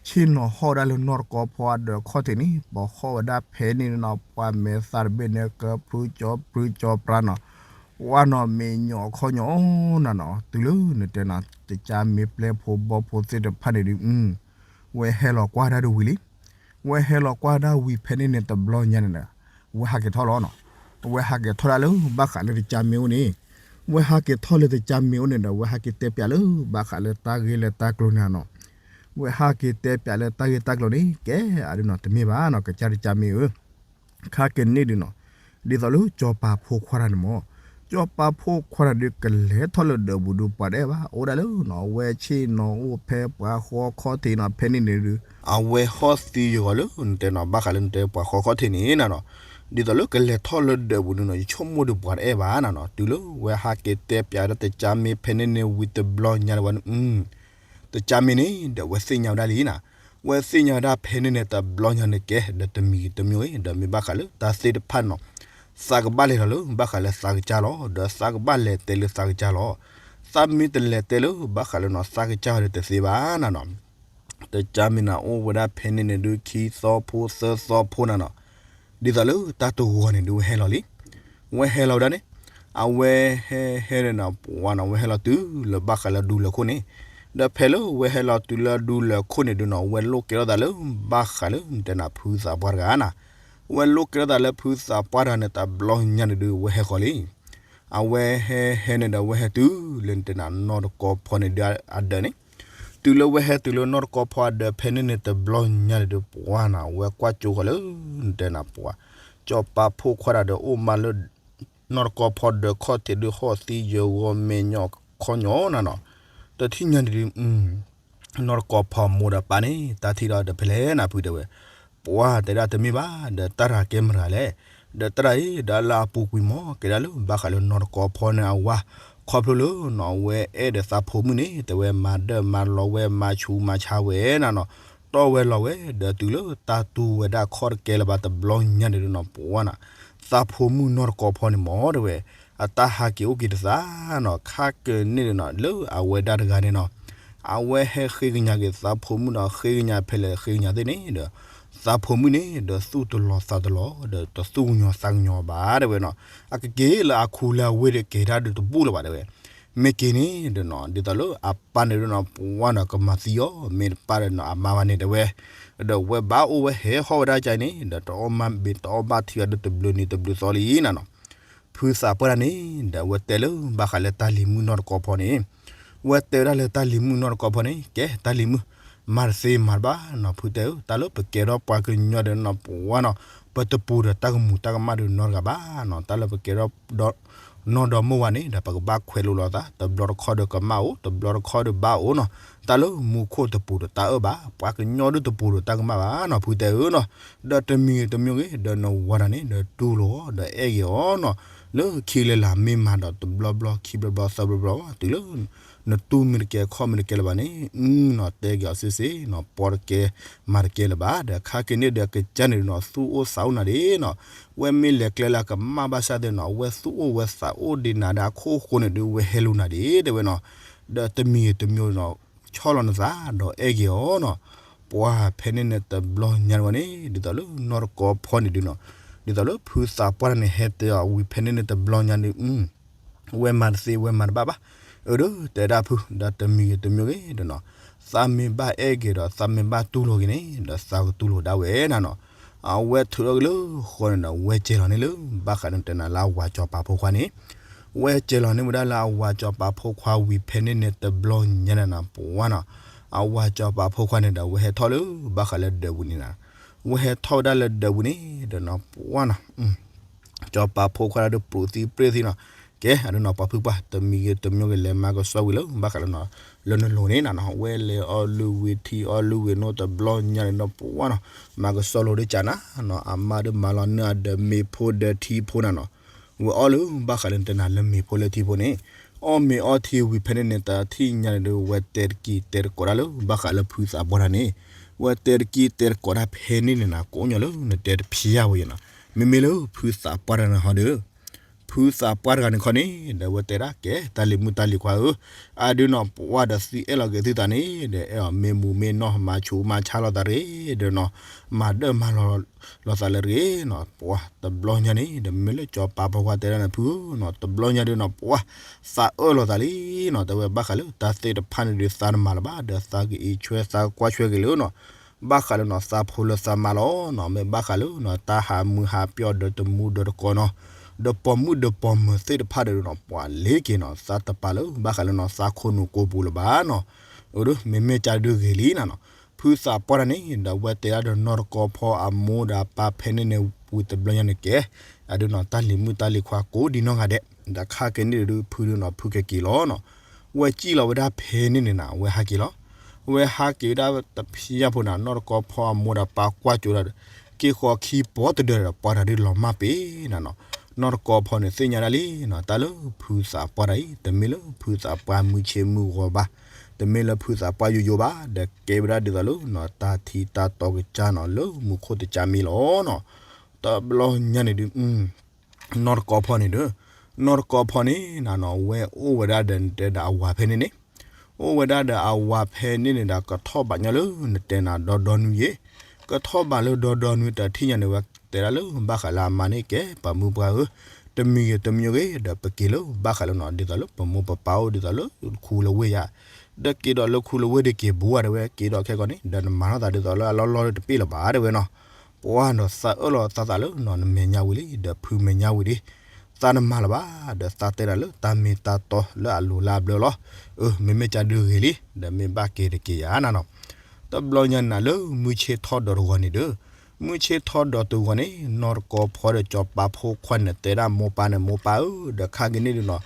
ဆ့ၣ်နီၤဟီၣ်ဒၣ်လၢနီၢ်တကီဖီအဒၢးခီၣ်ထံးန့ၣ် ပဟီၣ်ဝဲဒၣ်ဖဲန့ၣ်နီၤ ပှၤမဲာ်သၣ်တဘ့ၣ်န့ၣ် ကဖုကၠီဖုကၠီပြါနီၤ, ဝါနီၤ မ့ၢ်ညီခီညီနၤနီၤ တုၤလၢနတဲနၤ တကၠါမ့ၢ်ပျဲၢ်ဖိဘီၣ်ဖိသ့ၣ်တဖၣ်န့ၣ်ဒု ဝဲဟဲလီၤကွၢ်ဒၣ်ဒုဝံၤလံ. ဝဲဟဲလီၤကွၢ်ဒၣ်ဝံၤဖဲန့ၣ်န့ၣ် တဘျီညါန့ၣ်ဒီး ဝဲဟးက့ၤထီၣ်လီၤနီၤ. ဝဲဟးက့ၤထီၣ်ဒၣ်လၢဘၣ်ဃးလၢတကၠါမ့ၢ်အိၣ်န့ၣ်, ဝဲဟးက့ၤထီၣ်လၢတကၠါမ့ၢ်အိၣ်န့ၣ်ဒီး ဝဲဟးက့ၤတဲပၠးလၢဘၣ်ဃးလၢတၢ်ဂ့ၢ်လၢတၢ်ကျိၤန့ၣ်နီၤ. ဝဲဟးက့ၤတဲပၠးလၢတၢ်ဂ့ၢ်တၢ်ကျိၤန့ၣ် ကဲအဒုနီၤ တမ့ၢ်ဘၣ်နီၤ ကစၢ်တကၠါမ့ၢ်ဧၢ ခါကန့ၣ်ဒုနီၤ, ဒ်သိးလၢစီၤပၤဖိခွါတၢ်န့ၣ်မ့ၢ်, စီၤပၤဖိခွါတၢ်ဒု ကလဲၤထီၣ်လၢဒၢးပူၤဒု ပှၤတအဲၣ်ဘၣ် အိၣ်ဒၣ်လၢနီၤ ဝဲဆ့ၣ်နီၤအိၣ်ဖဲပှၤဃီခီၣ်ထံးနီၤ ဖဲန့ၣ်န့ၣ်ဒု အဝဲဟီၣ်သံယဂီၤလၢနတဲနီၤ ဘၣ်ဃးလၢနတဲပှၤဃီခီၣ်ထံးန့ၣ်နၤနီၤ, ဒ်သိးလၢကလဲၤထီၣ်လၢဒၢးပူၤဒုနီၤ ယဆိကမိၣ်ဒု ပှၤတအဲၣ်ဘၣ်နၤနီၤ, တုၤလၢဝဲဟးက့ၤတဲပၠးဒၣ်တကၠါမ့ၢ်ဖဲန့ၣ်န့ၣ်ဝံၤတဘျီညါန့ၣ်ဝဲ တကၠါမ့ၢ်န့ၣ်ဒီး ဝဲသ့ၣ်ညါဝဲဒၣ်လံနၤ, ဝဲသ့ၣ်ညါဝဲဒၣ်ဖဲန့ၣ်န့ၣ် တဘျီညါန့ၣ်ကဲ ဒီးတမံၤတမံၤအံၤ ဒီးမ့ၢ်ဘၣ်ဃးလၢတၢ်သ့ၣ်တဖၣ်နီၤ, သးကဘၣ်လဲၤလီၤလၢဘၣ်ဃးလၢသးကစၢ်လီၤ, ဒီးသးကဘၣ်လဲၤတဲလၢသးကစၢ်လီၤ, သးမ့ၢ်တလဲၤတဲလၢဘၣ်ဃးလၢနီၤ သးကစၢ်ဒီးတသ့ဘၣ်နၤနီၤ. တကၠါမ့ၢ်န့ၣ် အိၣ်ဝဲဒၣ်ဖဲန့ၣ်န့ၣ်ဒု ခံသီဖိသၢသီဖိနၤနီၤ, ဒ်သိးလၢတၢ်တဂီၤန့ၣ်ဒု ဝဲဟဲလီၤလံ ဝဲဟဲလီၤဝဲဒၣ်န့ၣ်, အဝဲဟဲဟဲန့ၣ်နီၤ ပှၤနီၤ ဝဲဟဲလီၤတုၤလၢဘၣ်ဃးလၢဒူလၢာ်ခိၣ်န့ၣ်, ဒီးဖဲလၢဝဲဟဲလီၤတုၤလၢဒူလၢာ်ခိၣ်န့ၣ်ဒုနီၤ ဝဲလိၣ်ကဲထီၣ်သးလၢဘၣ်ဃးလၢနတဲနၤ ဖုသးပှၢ်တဂၤနၤ, ဝဲလိၣ်ကဲထီၣ်သးလၢဖုသးပှၢ်တဂၤန့ၣ် တဘျီညါန့ၣ်ဒု ဝဲဟဲဃီၤလံ အဝဲဟဲဟဲန့ၣ်ဒီး ဝဲဟဲတုၤလၢနတဲနၤ နီၢ်တကီဖီန့ၣ်ဒုအဒၢးန့ၣ်, တုၤလၢဝဲဟဲတုၤလၢနီၢ်တကီဖီအဒၢးဖဲန့ၣ်န့ၣ် တဘျီညါန့ၣ်ဒု ပှၤနီၤ ဝဲကွၢ်ကၠိဃီၤလၢ နတဲနၤပှၤ စီၤပၤဖိခွါတၢ်ဒီးအိၣ်မးလၢ နီၢ်တကီဖီဒၢးခီၣ်ထံးဒု ဟီၣ်သံယဂီၤ မဲာ်ညီခီညီနၤနီၤ, တထံၣ်ညါန့ၣ်ဒု နီၢ်တကီဖီမိၢ်ဒီးပၢ်န့ၣ် တၢ်ထံၣ်ဒီးတဖဲလဲၣ်နၤဖုတဲဝဲ, ပှၤတဲဒၣ်တမ့ၢ်ဘၣ် ဒီးတၢ်တဂၤကဲမတၤလဲၣ်, ဒီးတၢ်တဂၤအံၤ ဒီးလၢအပူၤကွံာ်မ့ၢ် ကဲဒၣ်လၢဘၣ်ဃးလၢနီၢ်တကီဖီန့ၣ်အဝၤ, ခီဖျိလၢနီၤ ဝဲအဲၣ်ဒီးသးဖိမုၣ်န့ၣ် တဲဝဲမၤဒၢၣ်မၤလီၤဝဲ မၤဆူးမၤဆါဝဲနၤနီၤ, တီၢ်ဝဲလီၤဝဲ ဒီးတုၤလၢတၢ်တူၢ်ဝဲဒၣ်ခီၣ်တကဲလၢၤဘၣ် တဘျီညါန့ၣ်ဒုနီၤ ပှၤနီၤ သးဖိမုၣ်နီၢ်တကီဖီန့ၣ်မ့ၢ်တဲဝဲ အတၢ်ဟးက့ၤအိၣ်က့ၤတသးနီၤ, ခါကန့ၣ်ဒုနီၤ လၢအဝဲဒၣ်တဂၤန့ၣ်နီၤ, အဝဲဟဲဃ့ကညးက့ၤသးဖိမုၣ်နီၤ ဃ့ကညးဖဲလဲၣ်ဃ့ကညးသ့ၣ်န့ၣ်ဒီး သးဖိမုၣ်န့ၣ်ဒီးသူၣ်တလီၤသးတလီၤ ဒီးတသူၣ်ကညီၤသးကညီၤဘၣ်တဲဝဲနီၤ, အကက့ၤလၢအခိလၢအဝ့ၢ်ဒီးက့ၤတၢ်ဒုးတဘူၣ်လၢၤဘၣ်တဲဝဲ, မ့ၢ်က့ၤန့ၣ်ဒီးနီၤ ဒ်သိးလၢအပၢ်န့ၣ်ဒုနီၤ ပှၤနီၤကမၤသံအီၤ မ့ၢ်တပၢ်ဒီးနီၤ အမါဘၣ်န့ၣ်တဲဝဲ, ဒီးဝဲဘၣ်အိၣ်ဝဲဟဲဟီၣ်ဝဲဒၣ်ကါန့ၣ် ဒီးတအီၣ်မ့ၤတအီၣ်ဘၣ်ထံအီၤဒု တဘျုးနံၤတဘျုးသီလံနၤနီၤ, ဖုသးပှၢ်တၢ်န့ၣ် ဒီးဝဲတဲလၢဘၣ်ဃးလၢတၢ်လံၤမုၣ်နီၢ်တကီဖီန့ၣ်, ဝဲတဲဝဲဒၣ်လၢတၢ်လံၤမုၣ်နီၢ်တကီဖီန့ၣ် ကဲတၢ်လံၤမုၣ်, မၤတသ့မၤတဘၣ်နီၤ ဖုတဲဧၢ, တၢ်လၢပကဲထီၣ်ပှၤကညီဒီးနီၤ ပှၤနီၤ ပတပူၤဒီးတၢ်ကမူၤတၢ်ကမၣ်ဒီးနီတဂၤဘၣ်နီၤ, တၢ်လၢပကဲထီၣ် နီၢ်ဒီမါဝၤန့ၣ်ဒီး ပကဘၣ်ခွဲးလိလီၤသး တဘျီတခီၣ်ဒီးကမၣ်အိၣ် တဘျီတခီၣ်ဒီးဘၣ်အိၣ်နီၤ, တၢ်လၢမူခိၣ်တပူၤဒီးတၢ်အၢၣ်ဘၣ် ပှၤကညီဒုတပူၤဒီးတၢ်ကမၣ်ဘၣ်နီၤ ဖုတဲဧၢနီၤ, ဒီးတမံၤတမံၤဂ့ၤ ဒီးနဝၤတၢ်န့ၣ် ဒီးတူၢ်လိာ်အီၤဒီးအဲၣ်က့ၤအီၤနီၤ, လၢခံလၢလာ်မ့ၢ်မၤဒီးတဘျီဘျီခံဘျီဘျီသၢဘျီဘျီ တုၤလၢ နတူၢ်မ့ၢ်တကဲခီၣ်မ့ၢ်တကဲလၢၤဘၣ်န့ၣ် အနီၤ တဲက့ၤအီၤစ့ၢ်စ့ၢ်နီၤ ပီတကဲမၤတကဲလၢၤဘၣ် ဒီးခါက့ၤန့ၣ်ဒီးကစၢ်န့ၣ်နီၤ သူၣ်အိၣ်သးအိၣ်နၤဒ့နီၤ, ဝဲမ့ၢ်လဲၤကျဲလၢအကမၣ်ဘၣ်ဆၣ်သ့ၣ်နီၤ ဝဲသူၣ်အိၣ်ဝဲသးအိၣ်ဒံးနၤဒီးအခိၣ်ဃိန့ၣ်ဒုး ဝဲဟဲလူၤနၤဒ့တဲဝဲနီၤ, ဒီးတမံၤတမံၤနီၤ ဆီၣ်လီၤနသးဒီးအဲၣ်က့ၤအီၤနီၤ, ပှၤဖဲန့ၣ်န့ၣ်တဘျီညါဝဲန့ၣ် ဒ်သိးလၢနီၢ်တကီဖီန့ၣ်ဒုးနီၤ, ဒ်သိးလၢဖုသးပှၢ်န့ၣ်ဟဲတဲအီၤဝံၤဖဲန့ၣ်န့ၣ်တဘျီညါန့ၣ် ဝဲမၤတသ့ ဝဲမၤတဘၣ်ဘၣ်. အၢ ဒီးတဲဒၣ်ဖု ဒီးတမံၤဂ့ၤတမံၤဂ့ၤဒီးနီၤ, သ သးမ့ၢ်ဘၣ်အဲၣ်က့ၤဒီး သးမ့ၢ်ဘၣ်တူၢ်လိာ်က့ၤန့ၣ် ဒီးသးကတူၢ်လိာ်ဒၣ်ဝဲနၤနီၤ. အဝဲထုးထီၣ်က့ၤလၢဃီန့ၣ်ဒီး ဝဲကဲၤလီၤန့ၣ်လၢ ဘၣ်ဃးလၢတဲနၤလၢအဝၤစီၤပၤဖိခွါန့ၣ်, ဝဲကဲၤလီၤန့ၢ်ဝဲဒၣ်လၢအဝၤစီၤပၤဖိခွါဝံၤဖဲန့ၣ်န့ၣ် တဘျီညါန့ၣ်နၤ ပှၤနီၤ, အဝၤစီၤပၤဖိခွါန့ၣ်ဒီး ဝဲဟဲထီၣ်လၢဘၣ်ဃးလၢဒၢးပူၤန့ၣ်နၤ, ဝဲဟဲထီၣ်ဝဲဒၣ်လၢဒၢးပူၤန့ၣ်ဒီးနီၤ ပှၤနီၤ စီၤပၤဖိခွါဒုးပြူးသံပြ့ၣ်သံနီၤ, ကဲ အဒုးနီၤ ပှၤဖုပှၢ် တမံၤဂ့ၤတမံၤဂ့ၤ လဲၤမၤကဆှီဝံၤလၢ ဘၣ်ဃးလၢနီၤ လၢနလိၤန့ၣ်နၤနီၤ, ဝဲလဲၤအီၣ်လုၢ်ဝံၤထံ အီၣ်လုၢ်ဝံၤနိ တဘျီညါန့ၣ်ဒီး ပှၤနီၤ မၤကဆှီလိာ်ဒုးကနၤနီၤ, အမါဒုးမၤလီၤနၢအဒီးမ့ၤဖိဒီးထံဖိနၤနီၤ, ဝဲအီၣ်လၢဘၣ်ဃးလၢနတဲနၤလၢမ့ၤဖိလၢထံဖိန့ၣ်, အီၣ်မ့ၤအီထံဝံၤဖဲန့ၣ်န့ၣ် တထံၣ်ညါန့ၣ်ဒီး ဝဲတဲတကံၢ်တဲတကိးတၢ်လၢ ဘၣ်ဃးလၢဖုသးပှၢ်တၢ်န့ၣ်, ဝဲတဲတကံၢ်တဲတကိးတၢ်ဖဲန့ၣ်န့ၣ်နၤ ကိးညီလၢနတဲတဖျါဝဲယဲနီၤ, မ့မ့ၢ်လၢဖုသးပှၢ်တၢ်န့ၣ်ဟီဒီး ဖုသးပှၢ်တဂၤန့ၣ်ခီန့ၣ် ဒီးဝဲတဲဒၣ်ကဲ တၢ်လံၤမုၣ်တၢ်လံၤခွါဧၢ, အဒုးနီၤ ပှၤဒီးသံအဲၣ်လီၤက့ၤသုသးန့ၣ် ဒီးအဲၣ်အီၤမ့ၢ်မူမ့ၢ်နီၢ် မၤဆူးမၤဆါလိာ်သးတဂ့ၤဒီးနီၤ, မၤဒၢၣ်မၤလီၤလိာ်သးလၢတဂ့ၤနီၤ, ပှၤတဘျီညါန့ၣ် ဒီးမ့ၢ်လၢစီၤပၤဖိခွါတဲဒၣ်န့ၣ် ဖုဧၢနီၤ, တဘျီညါဒုးနီၤ ပှၤသးအၢၣ်လီၤသးလံနီၤ, တဲဝဲဘၣ်ဃးလၢတၢ်သ့ၣ်တဖၣ်န့ၣ်ဒုး သးတမၤလၢၤဘၣ် ဒီးသးကအံးဆွဲသးကွၢ်ဆွဲက့ၤလၢနီၤ ဘၣ်ဃးလၢနီၤ သးဖိလၢသးမါလီၤနီၤ, မ့ၢ်ဘၣ်ဃးလၢနီၤ တၢ်ဟးမုာ်ဟးပျီၢ်ဒီးတမူဒီးတကိးနီၤ, ဒီးပိာ်မုၣ်ဒီးပိာ်မၢၤသ့ၣ်တဖၣ်ဒီးနီၤ ပှၤလ့ၤက့ၤနီၤ, သးတပာ်လၢ ဘၣ်ဃးလၢနီၤ သးခိၣ်နူာ်ကိးပူၤလၢၤဘၣ်နီၤ, အိၣ်ဒီး မ့မ့ၢ်ကၢ်ဒုးဂ့ၤလံနၤနီၤ, ဖုသးပှၢ်တၢ်န့ၣ် ဒီးဝဲတဲဒၣ်ဒီးနီၢ်တကီဖီအမိၢ်ဒီးအပၢ်ဖဲန့ၣ်န့ၣ် ဝံၤတဘျီညါန့ၣ်ကဲ အဒုးနီၤ တၢ်လံၤမုၣ်တၢ်လံၤခွါကိးဒံနီၢ်ဂၤဒဲး ဒီးခါက့ၤန့ၣ်ဒုး ဖုဒုးနီၤ ဖုကက့ၤလီၤနီၤ, ဝဲစံၣ်လီၤဝဲဒၣ်ဖဲန့ၣ်န့ၣ်နၤ ဝဲဟးက့ၤလီၤ, ဝဲဟးက့ၤဝဲဒၣ်တဖျါဖိနၤ နီၢ်တကီဖီအမိၢ်ဒီးပၢ်ကွၢ်ကၠိဒီး က့ၤဃီၤခံပီတဒၢဒီး ပှၤတၢ်ဒုးလီၤမၢ်ပ့ၤနၤနီၤ, နီၢ်တကီဖီန့ၣ်သ့ၣ်ညါဒၣ်လံနီၤ တၢ်လၢဖုသးပှၢ်တၢ်အံၤ တမ့ၢ်လၢဖုသးပှၢ်မုၢ်ဆ့မုၢ်ဂီၤဘၣ်, တမ့ၢ်လၢဖုသးပှၢ်ယိယိဘၣ် ဒီးကဲဝဲဒၣ်ဒ်သိးလၢနီၤ တၢ်ထံတၢ်တီကစၢ်နီၤ လၢမူခိၣ်တကၢ်မံၤလီၤနီၤ, တဘျီညါန့ၣ်ဒုး နီၢ်တကီဖီန့ၣ်ဒီး နီၢ်တကီဖီန့ၣ်နၤနီၤ ဝဲအိၣ်ဝဲဒၣ်ဒီးနတဲဒၣ်အဝၤဖဲန့ၣ်န့ၣ်, အိၣ်ဝဲဒၣ်ဒီးအဝၤဖဲန့ၣ်န့ၣ်ဒီး ကထီၣ်ဘးညီလၢနတဲနၤဒီဒီနွံယဲ, ကထီၣ်ဘးလၢဒီဒီနွံတထံၣ်ညါန့ၣ် ဝဲတဲဒၣ်လၢဘၣ်ဃးလၢအမါန့ၣ် ကဲပှၤမုၢ်ပှၢ်ဧၢ, တမံၤဂ့ၤတမံၤဂ့ၤ ဒီးပက့ၤလၢဘၣ်ဃးလၢနီၤ ဒ်သိးလၢပမိၢ်ပပၢ်အိၣ် ဒ်သိးလၢခူလၢဝ့ၢ်ယါ, ဒီးက့ၤဒီးလၢခူလၢဝ့ၢ်ဒုးက့ၤဘူးဧါတဲဝဲ, က့ၤဒီးခဲကီန့ၣ် ဒီးနမၤထီၣ်သးဒ်သိးလၢအလီၢ်လီၢ်တပ့ၢ်လၢၤဘၣ်တဲဝဲနီၤ, ပှၤနီၤ သးအၢၣ်လီၤသးသးလၢနီၤ နမဲာ်ညါဝံၤလံ ဒီးဖုမဲာ်ညါဝံၤလံ, သးနမၤလၢၤဘၣ် ဒီးသးတဲဒၣ်လၢတၢ်မ့ၢ်တၢ်တီလၢအလိၤလၢအဘျၢလီၤ, အၢ မ့မ့ၢ်ကၢ်ဒုးဂ့ၤလံ ဒီးမ့ၢ်ဘၣ်က့ၤတက့ၤယါနၤနီၤ, တဘျီညါနၤလၢမုၢ်ဆ့ၣ်ထီၣ်ဒီးတဂီၤန့ၣ်ဒီး, မုၢ်ဆ့ၣ်ထီၣ်ဒီးတဂီၤန့ၣ် နီၢ်တကီဖီဒီးစီၤပၤဖိခွါန့ၣ်တဲဒၣ်မိၢ်ပၢ်န့ၣ် မိၢ်ပၢ်ဧၢ ဒီးခါက့ၤန့ၣ်ဒုးနီၤ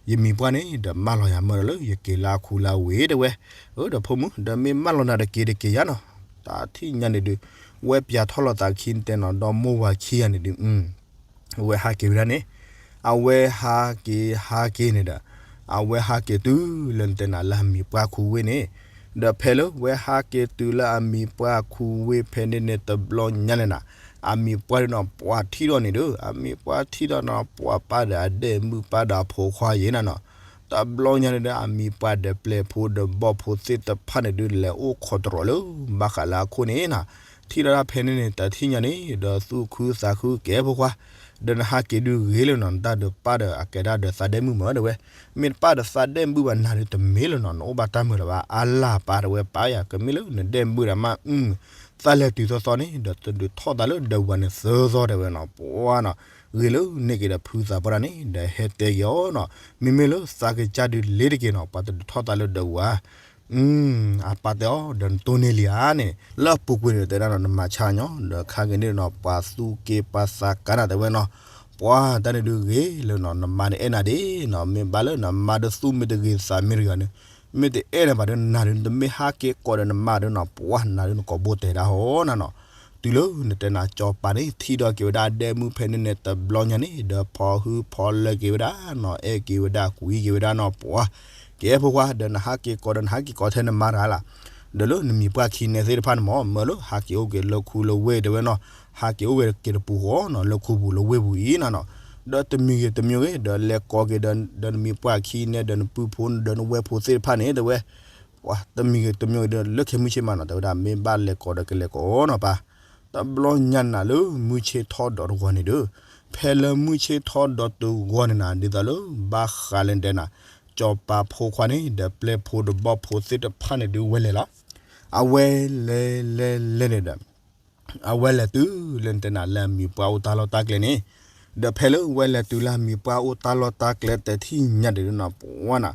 ယမံၤပှၢ်န့ၣ် ဒီးမၢလီၤယၤမၢဒီးလၢယက့ၤလၢအခူလၢဝ့ၢ်တဲဝဲ, အၢ ဒီးဖိမုၣ် ဒီးမ့ၢ်မၢလီၤနၤတက့ၤတက့ၤယါနီၤ, တၢ်ထံၣ်ညါန့ၣ်ဒုး ဝဲပၠးထီၣ်လိာ်သးခံတဲနီၤ ဒီမိၢ်ဝၤခံဂၤန့ၣ်ဒုး အဝဲဟးက့ၤဝဲဒၣ်န့ၣ်, အဝဲဟးက့ၤဟးက့ၤန့ၣ်ဒီး, အဝဲဟးက့ၤတုၤလၢနတဲနၤလၢအမံၤပှၢ်ခူဝ့ၢ်န့ၣ်, ဒီးဖဲလၢဝဲဟးက့ၤတုၤလၢအမံၤပှၢ်ခူဝ့ၢ်ဖဲန့ၣ်န့ၣ် တဘျီညါန့ၣ်နၤ, အမံၤပှၢ်ဒုးနီၤ ပှၤထံၣ်ဒီးန့ၣ်ဒီး အမံၤပှၢ်ထံၣ်ဒီးနီၤ ပှၤပၢ်ဒီးအဒဲၣ်မုၣ်ပၢ်ဒီးအဖိခွါယဲနၤနီၤ, တဘျီညါန့ၣ်ဒီး အမံၤပှၢ်ဒီးပျဲၢ်ဖိဒီးဘီၣ်ဖိသ့ၣ်တဖၣ်န့ၣ်ဒုး လဲၤအိၣ်ခိးတရီၤလၢ ဘၣ်ဃးလၢအခိၣ်န့ၣ်နၤ, ထံၣ်ဒီးတၢ်ဖဲန့ၣ်န့ၣ် တၢ်ထံၣ်ညါန့ၣ် ဒီးသူၣ်ခုသးခုကဲဖိခွါ, ဒီးနဟးက့ၤဒုးဂ့ၤလၢနီၤ နတၢ်ဒုးပၢ်ဒီးအကဲဒၣ်ဒီးသးဒဲၣ်မုၣ်မၢတဲဝဲ, မ့ၢ်တပၢ်ဒီးသးဒဲၣ်မုၣ်ဘၣ်နၤဒုးတမ့ၢ်လၢနီၤ နအိၣ်ဘၣ်တၢ်မုာ်လၢၤဘၣ် အါလၢပၢ်တဲဝဲ ပၢ်ယၤ ကမ့ၢ်လၢနဒဲၣ်မုၣ်ဒီးမး သးလဲၤတုၤသီသီန့ၣ် ဒီးတဒုးထီၣ်သးလၢဒၢးဝၤန့ၣ်သၢသီတဲဝဲနီၤ ပှၤနီၤ, ဂ့ၤလၢန့ၢ်က့ၤဒီးဖုသးပှၢ်တၢ်န့ၣ် ဒီးဟဲတဲက့ၤအီၤနီၤ, မ့မ့ၢ်လၢသးကစၢ်ဒုးလ့ၤတက့ၤနီၤ ပှၤတဒုးထီၣ်သးလၢဒၢးဝၤ အပၢ်တဲအီၤ ဒီးနတိၢ်န့ၢ်လံဧါန့ၣ် လၢအပူၤကွံာ်န့ၣ်တဲဒၣ်နီၤ နမၤဆါညီ ဒီးခါက့ၤန့ၣ်နီၤ ပှၤသူၣ်က့ပှၤသးကါနၤတဲဝဲနီၤ, ပှၤတၢ်န့ၣ်ဒုးဂ့ၤလၢနီၤ နမါန့ၣ်အဲၣ်နၤဒ်နီၤ မ့ၢ်ဘၣ်လၢနမါဒုးသူၣ်မ့ၢ်တဂ့ၤသးမ့ၢ်တဂ့ၤန့ၣ်, မ့ၢ်တအဲၣ်နၤဘၣ်ဒီးနၤဒုး နတမ့ၢ်ဟးက့ၤကိးဒီးနမါဒုးနီၤ ပှၤနၤဒုးနကိးဘိတဲဒၣ်ဟီနၤနီၤ, တုၤလၢနတဲနၤစီၤပၤန့ၣ် ထံၣ်ဒီးက့ၤဝဲဒၣ်ဒဲၣ်မုၣ်ဖဲန့ၣ်န့ၣ် တဘျီညါန့ၣ် ဒီးဖီဟုဖီလၢက့ၤဝဲဒၣ်နီၤ အဲၣ်က့ၤဝဲဒၣ်ကွံက့ၤဝဲဒၣ်နီၤ ပှၤ ကဲဖိခွါ ဒီးနဟးက့ၤကိးဒီးနဟးက့ၤကိးထဲနမါတဂၤလၢ်, ဒီးလၢနမံၤပှၢ်ခံန့ၣ်သ့ၣ်တဖၣ်န့ၣ်မ့ၢ် မၢလၢဟးက့ၤအိၣ်က့ၤလၢခူလၢဝ့ၢ်တဲဝဲနီၤ, ဟးက့ၤအိၣ်က့ၤတပူၤဃီနီၤ လၢခူပူၤလၢဝ့ၢ်ပူၤအံၤနၤနီၤ, ဒီးတမံၤဂ့ၤတမံၤဂ့ၤ ဒီးလဲၤကိးက့ၤဒီး ဒီးနမံၤပှၢ်ခံန့ၣ် ဒီးနပုၢ်ဖိ ဒီးနဝဲၢ်ဖိသ့ၣ်တဖၣ်န့ၣ်တဲဝဲ ပှၤတမံၤဂ့ၤတမံၤဂ့ၤဒီး လၢခဲမုၢ်ဆ့ၣ်မးနီၤ တဲဝဲဒၣ် မ့ၢ်ဘၣ်လဲၤကိးဒီးကလဲၤကိးနီၤပၢ်, တဘျီညါနၤလၢမုၢ်ဆ့ၣ်ထီၣ်ဒီးတဂီၤန့ၣ်ဒီး, ဖဲလၢမုၢ်ဆ့ၣ်ထီၣ်ဒီးတဂီၤန့ၣ်နၤ ဒ်သိးလၢ ဘၣ်ဃးလၢတဲနၤ, စီၤပၤဖိခွါန့ၣ် ဒီးပျဲၢ်ဖိဒီးဘီၣ်ဖိသ့ၣ်တဖၣ်န့ၣ်ဒုးဝဲလဲၤလီၤ. အဝဲလဲၤလဲၤလဲၤန့ၣ်ဒီး အဝဲလဲၤတုၤလၢနတဲနၤလၢအမံၤပှၢ်အိၣ်တၢ်လီၢ်တၢ်ကျဲန့ၣ်, ဒီးဖဲလၢဝဲလဲၤတုၤလၢအမံၤပှၢ်အိၣ်တၢ်လီၢ်တၢ်ကျဲတထံၣ်ညါဒုးနီၤ ပှၢ်နၤ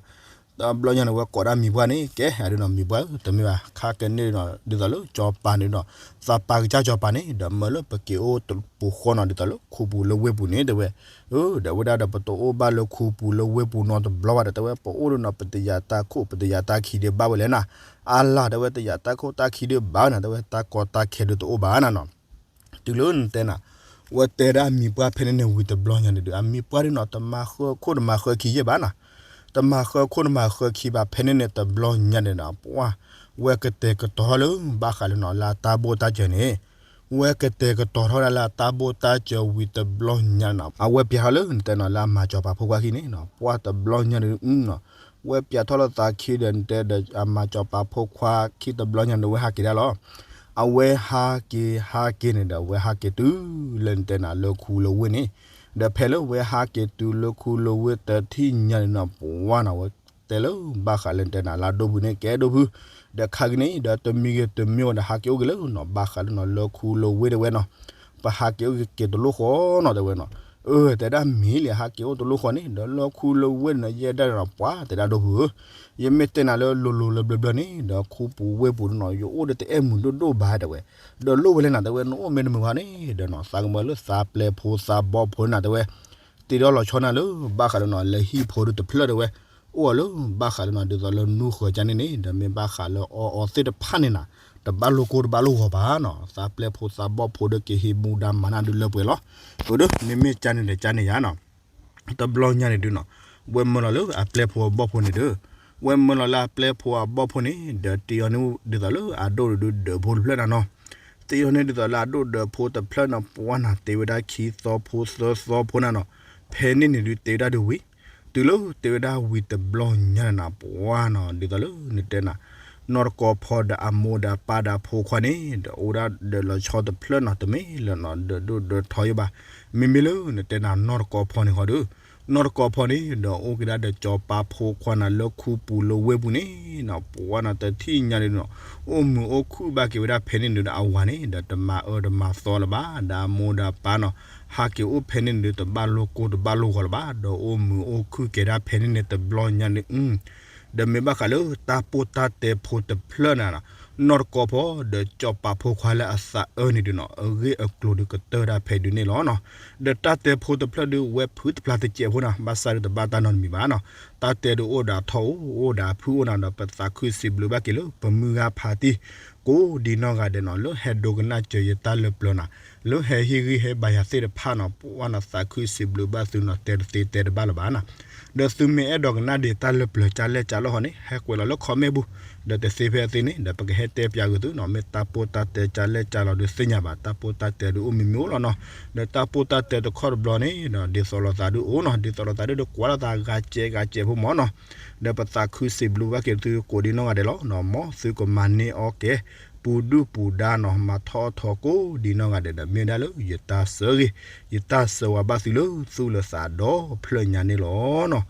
တဘျီညါန့ၣ် ဝဲကိးဒၣ်မံၤပှၢ်န့ၣ် ကဲ အဒုးနီၤ မံၤပှၢ်ဧၢ တမ့ၢ်ဘၣ် ခါကဲန့ၣ်နီၤ ဒ်သိးလၢစီၤပၤန့ၣ်နီၤ သးပာ်ကစၢ်စီၤပၤန့ၣ် ဒီးမၢလၢပက့ၤအိၣ်တပူၤဃီနီၤ ဒ်သိးလၢခူပူၤလၢဝ့ၢ်ပူၤန့ၣ် တဲဝဲ, ဒီးဝဲဒၣ်ဒီးပတအိၣ်ဘၣ်လၢခူပူၤလၢဝ့ၢ်ပူၤနီတဘျီဘၣ်ဒီး တဲဝဲ ပအိၣ်ဒီးနီၤ ပတယၤတၢ်ခိၣ် ပတယၤတၢ်ခံဒုးဘၣ်ဝဲလဲၣ်နၤ, အါလၢ် တဲဝဲ တယၤတၢ်ခိၣ်တၢ်ခံဒုးဘၣ်နၤ တဲဝဲ တၢ်ကီတၢ်ခဲဒုးတအိၣ်ဘၣ်နၤနီၤ တုၤလၢနတဲနၤ ဝဲတဲဒၣ်မံၤပှၢ်ဖဲန့ၣ်န့ၣ်ဝံၤတဘျီညါန့ၣ်ဒီး အမံၤပှၢ်ဒုးနီၤ တမၤဃၢခိၣ်တမၤဃၢခံယဲၢ်ဘၣ်နၤ, တမၤဃၢခိၣ်တမၤဃၢခံဘၣ် ဖဲန့ၣ်န့ၣ်တဘျီညါန့ၣ်ဒီး ပှၢ် ဝဲကတဲာ်ကတီၤထီၣ်လၢဘၣ်ဃးလၢနီၤ လၢအတၢ်ဘိၣ်တၢ်စၢၤန့ၣ်, ဝဲကတဲာ်ကတီၤထီၣ်ဒၣ်လၢအတၢ်ဘိၣ်တၢ်စၢၤဝံၤတဘျီညါန့ၣ်နီၤ အဝဲပျဲထီၣ်လၢနတဲနီၤ လၢအမၤစီၤပၤဖိခွါခံန့ၣ်နီၤ ပှၢ်တဘျီညါန့ၣ် ဝဲပျဲထီၣ်လၢသးခံဒီးနတဲဒီး အမၤစီၤပၤဖိခွါခံတဘျီညါန့ၣ် ဝဲဟးက့ၤဒၣ်လီၤ. အဝဲဟးက့ၤဟးက့ၤန့ၣ်ဒီး အဝဲဟးက့ၤတုၤလၢနတဲနၤလၢခူလၢဝ့ၢ်န့ၣ်, ဒီးဖဲလၢဝဲဟးက့ၤတုၤလၢခူလၢဝ့ၢ်တထံၣ်ညါန့ၣ်နီၤ ပှၢ်နၤ ဝဲတဲလၢဘၣ်ဃးလၢနတဲနၤလၢအဒိၣ်ဖုန့ၣ် ကဲဒိၣ်ဖု, ဒီးခါက့ၤန့ၣ်ဒီးတမံၤဂ့ၤတမံၤဝဲဒီး ဟးက့ၤအိၣ်က့ၤလၢနီၤ ဘၣ်ဃးလၢနီၤ လၢခူလၢဝ့ၢ်တဲဝဲနီၤ ပဟးက့ၤအိၣ်က့ၤတလိၣ်ဃီနီၤ တဲဝဲနီၤ, အၢ တဲဒၣ်မ့ၢ်လံ ဟးက့ၤအိၣ်တလိၣ်ဃီန့ၣ် ဒီးလၢခူလၢဝ့ၢ်န့ၣ် ယဲဒၣ်နီၤ ပှၢ် တဲဒၣ်ဒိၣ်ဖုဧၢ, ယမ့ၢ်တဲနၤလၢလိၤလိၤလၢဘျၢဘျၢန့ၣ် ဒီးခူပူၤဝ့ၢ်ပူၤန့ၣ်နီၤ ယအိၣ်ဒီးတအဲၣ်မုာ်ဒိၣ်ဒိၣ်ဘၣ် တဲဝဲ, ဒီးလိၣ်ဝဲလဲၣ်နၤ တဲဝဲ နအိၣ်မ့ၢ်တမုာ်ဘၣ်န့ၣ် ဒီးနီၤ သးကမၢလၢသးပျဲၢ်ဖိသးဘီၣ်ဖိနၤ တဲဝဲ တ့ထီၣ်လီၤဆီနၤလၢ ဘၣ်ဃးလၢနီၤ လၢဟံၣ်ဖိဒုးတဖျၢၣ် တဲဝဲ, အိၣ်အီၤလၢဘၣ်ဃးလၢနီၤ ဒ်သိးလၢနူဃၢၤကန့ၣ်န့ၣ် ဒီးမ့ၢ်ဘၣ်ဃးလၢအီအီသ့ၣ်တဖၣ်န့ၣ်နၤ တဘၣ်လိၣ်ကိၢ်တဘၣ်လိၣ်ဂီၤဘၣ်နီၤ သးပျဲၢ်ဖိသးဘီၣ်ဖိဒီးက့ၤဟ့ၣ်မူဒါမၤနၢၤဒုးလၢပှဲၤလီၤ, အဃိဒီး မ့မ့ၢ်ကန့ၣ်ဒီးကန့ၣ်ယါနီၤ တဘျီညါန့ၣ်ဒုးနီၤ ဝဲမၢလီၤလၢအပျဲၢ်ဖိအဘီၣ်ဖိန့ၣ်ဒီး, ဝဲမၢလီၤလၢအပျဲၢ်ဖိအဘီၣ်ဖိန့ၣ် ဒီးတ့အီၤန့ၣ်ဒ်သိးလၢအဒိၣ်ဒုးဒၢးဖိတဖျၢၣ်နၤနီၤ, တ့အီၤန့ၣ်ဒ်သိးလၢအဒိၣ်ဒၢးဖိတဖျၢၣ်နီၤ ပှၢ်နၤ တ့ဝဲဒၣ်ခံသီဖိသၢသီဖိနၤနီၤ, ဖဲန့ၣ်န့ၣ်ဒုးတ့ဝဲဒၣ်ဒုးဝံၤ, တုၤလၢတ့ဝဲဒၣ်ဝံၤတဘျီညါနၤ ပှၢ်နီၤ ဒ်သိးလၢနတဲနၤ နီၢ်တကီၢ်ဖီဒီးအမိၢ်ဒီးပၢ်ဒီးဖိခွါန့ၣ် ဒီးအိၣ်ဒၣ်ဒၢးလီၤဆီတဖျၢၣ်နီၤ တမ့ၢ်လၢနီၤ ဒၢးဒိၣ်ဒၢးထီယိဘၣ်, မ့မ့ၢ်လၢနတဲနၤနီၢ်တကီၢ်ဖီန့ၣ်ဃီဒီး, နီၢ်တကီၢ်ဖီန့ၣ် ဒီးအိၣ်က့ၤဒၣ်ဒီးစီၤပၤဖိခွါနၤလၢခူပူၤလၢဝ့ၢ်ပူၤန့ၣ်နီၤ ပှၢ်နၤ တထံၣ်ညါန့ၣ်နီၤ, အိၣ်မုာ်အိၣ်ခုၣ်ဘၣ်က့ၤဝဲဒၣ်ဖဲန့ၣ်န့ၣ်ဒီး အဝၤန့ၣ် ဒီးတမၤအၢတမၤသီလၢၤဘၣ် ဒီးအမိၢ်ဒီးပၢ်နီၤ ဟးက့ၤအိၣ်ဖဲန့ၣ်န့ၣ်ဒီး တဘၣ်လိၣ်ကိၢ်တဘၣ်လိၣ်ဂီၤလၢၤဘၣ် ဒီးအိၣ်မုာ်အိၣ်ခုၣ်က့ၤဒၣ်ဖဲန့ၣ်န့ၣ်တဘျီညါန့ၣ် ဒီးမ့ၢ်ဘၣ်ဃးလၢတၢ်ပိၢ်တၢ်တဲဖိတဖျၢၣ်နၤနီၤ, နီၢ်တကီၢ်ဖီ ဒီးစီၤပၤဖိခွါလၢအသးအၢန့ၣ်ဒုးနီၤ အဂ့ၢ်အကျိၤဒုးကတၢၢ်ဒၣ်ဖဲဒုးန့ၣ်လီၤနီၤ, ဒီးတၢ်တဲဖိတဖျၢၣ်ဒုးဝဲဖုတဖျါတစဲးဖိနၤ ဘၣ်ဆၣ်ဒုးတဘၣ်တၢ်နီတမံၤဘၣ်နီၤ, တၢ်တဲဒုးအိၣ်ဒီးထီၣ်အိၣ် အိၣ်ဒီးဖုအိၣ်နၤဒီး ပသးခုစံးဘျုးဘၣ်က့ၤလၢပမုၢ်ဂၤဖးတံၢ် ကိးဒံနီၢ်ဂၤဒဲးနီၤ လၢဟဲဒိကနၣ်စၢၤယတၢ်လၢပျၢၤနၤ, လၢဟဲဟ့ၣ်ဂံၢ်ဟ့ၣ်ဘါယၤသ့ၣ်တဖၣ်နီၤ ပှၢ်နၤ သးခုစံးဘျုးဘၣ်သုနီၤ တဲတသ့တဲတဘၣ်လၢၤဘၣ်နီၤ, ဒီးသုမ့ၢ်အဲၣ်ဒိးကနၣ်ဒံးတၢ်လၢပျၢၤကၢ်လဲၢ်ကၢ်လီၢ်ဃီန့ၣ် ဟဲကွဲးလီၤလၢ comment ပူၤ, ဒီးတသ့ဖဲအသ့န့ၣ် ဒီးပကဟဲတဲပၠးဂ့ၤသုနီၤ မ့ၢ်တၢ်ပိၢ်တၢ်တဲကၢ်လဲၢ်ကၢ်လီၤဒုးသ့ၣ်ညါဘၣ် တၢ်ပိၢ်တၢ်တဲဒုးအိၣ်မံၤမံၤအိၣ်လီၤနီၤ, ဒီးတၢ်ပိၢ်တၢ်တဲတခီတဘျီန့ၣ်ဒီး ဒ်သိးလိာ်သးဒုးအိၣ်နီၤ ဒ်သိးလိာ်သးဒုးတကွၢ်လိာ်သးဂၤစဲးဂၤစဲးဖိမၢ်နီၤ, ဒီးပသးခုစံးဘျုးဘၣ်က့ၤသုကိးဒံနီၢ်ဂၤဒဲးလီၤနီၤ, မ်သုကမၤန့ၢ်အီၣ်ကဲ ပူၤဒုၣ်ပူၤဒါနီၤ မၤထီၣ်ထီကိးဒံနီၢ်ဂၤဒဲးဒီး မ့ၢ်ဝဲဒၣ်လၢယတၢ်ဆၢဂ့ၤ ယတၢ်ဆၢဝါဘၣ်သုလၢသူၣ်လၢသးဒီဖျၢၣ်ညါန့ၣ်လီၤနီၤ,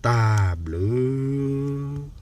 တၢ်ဘျုး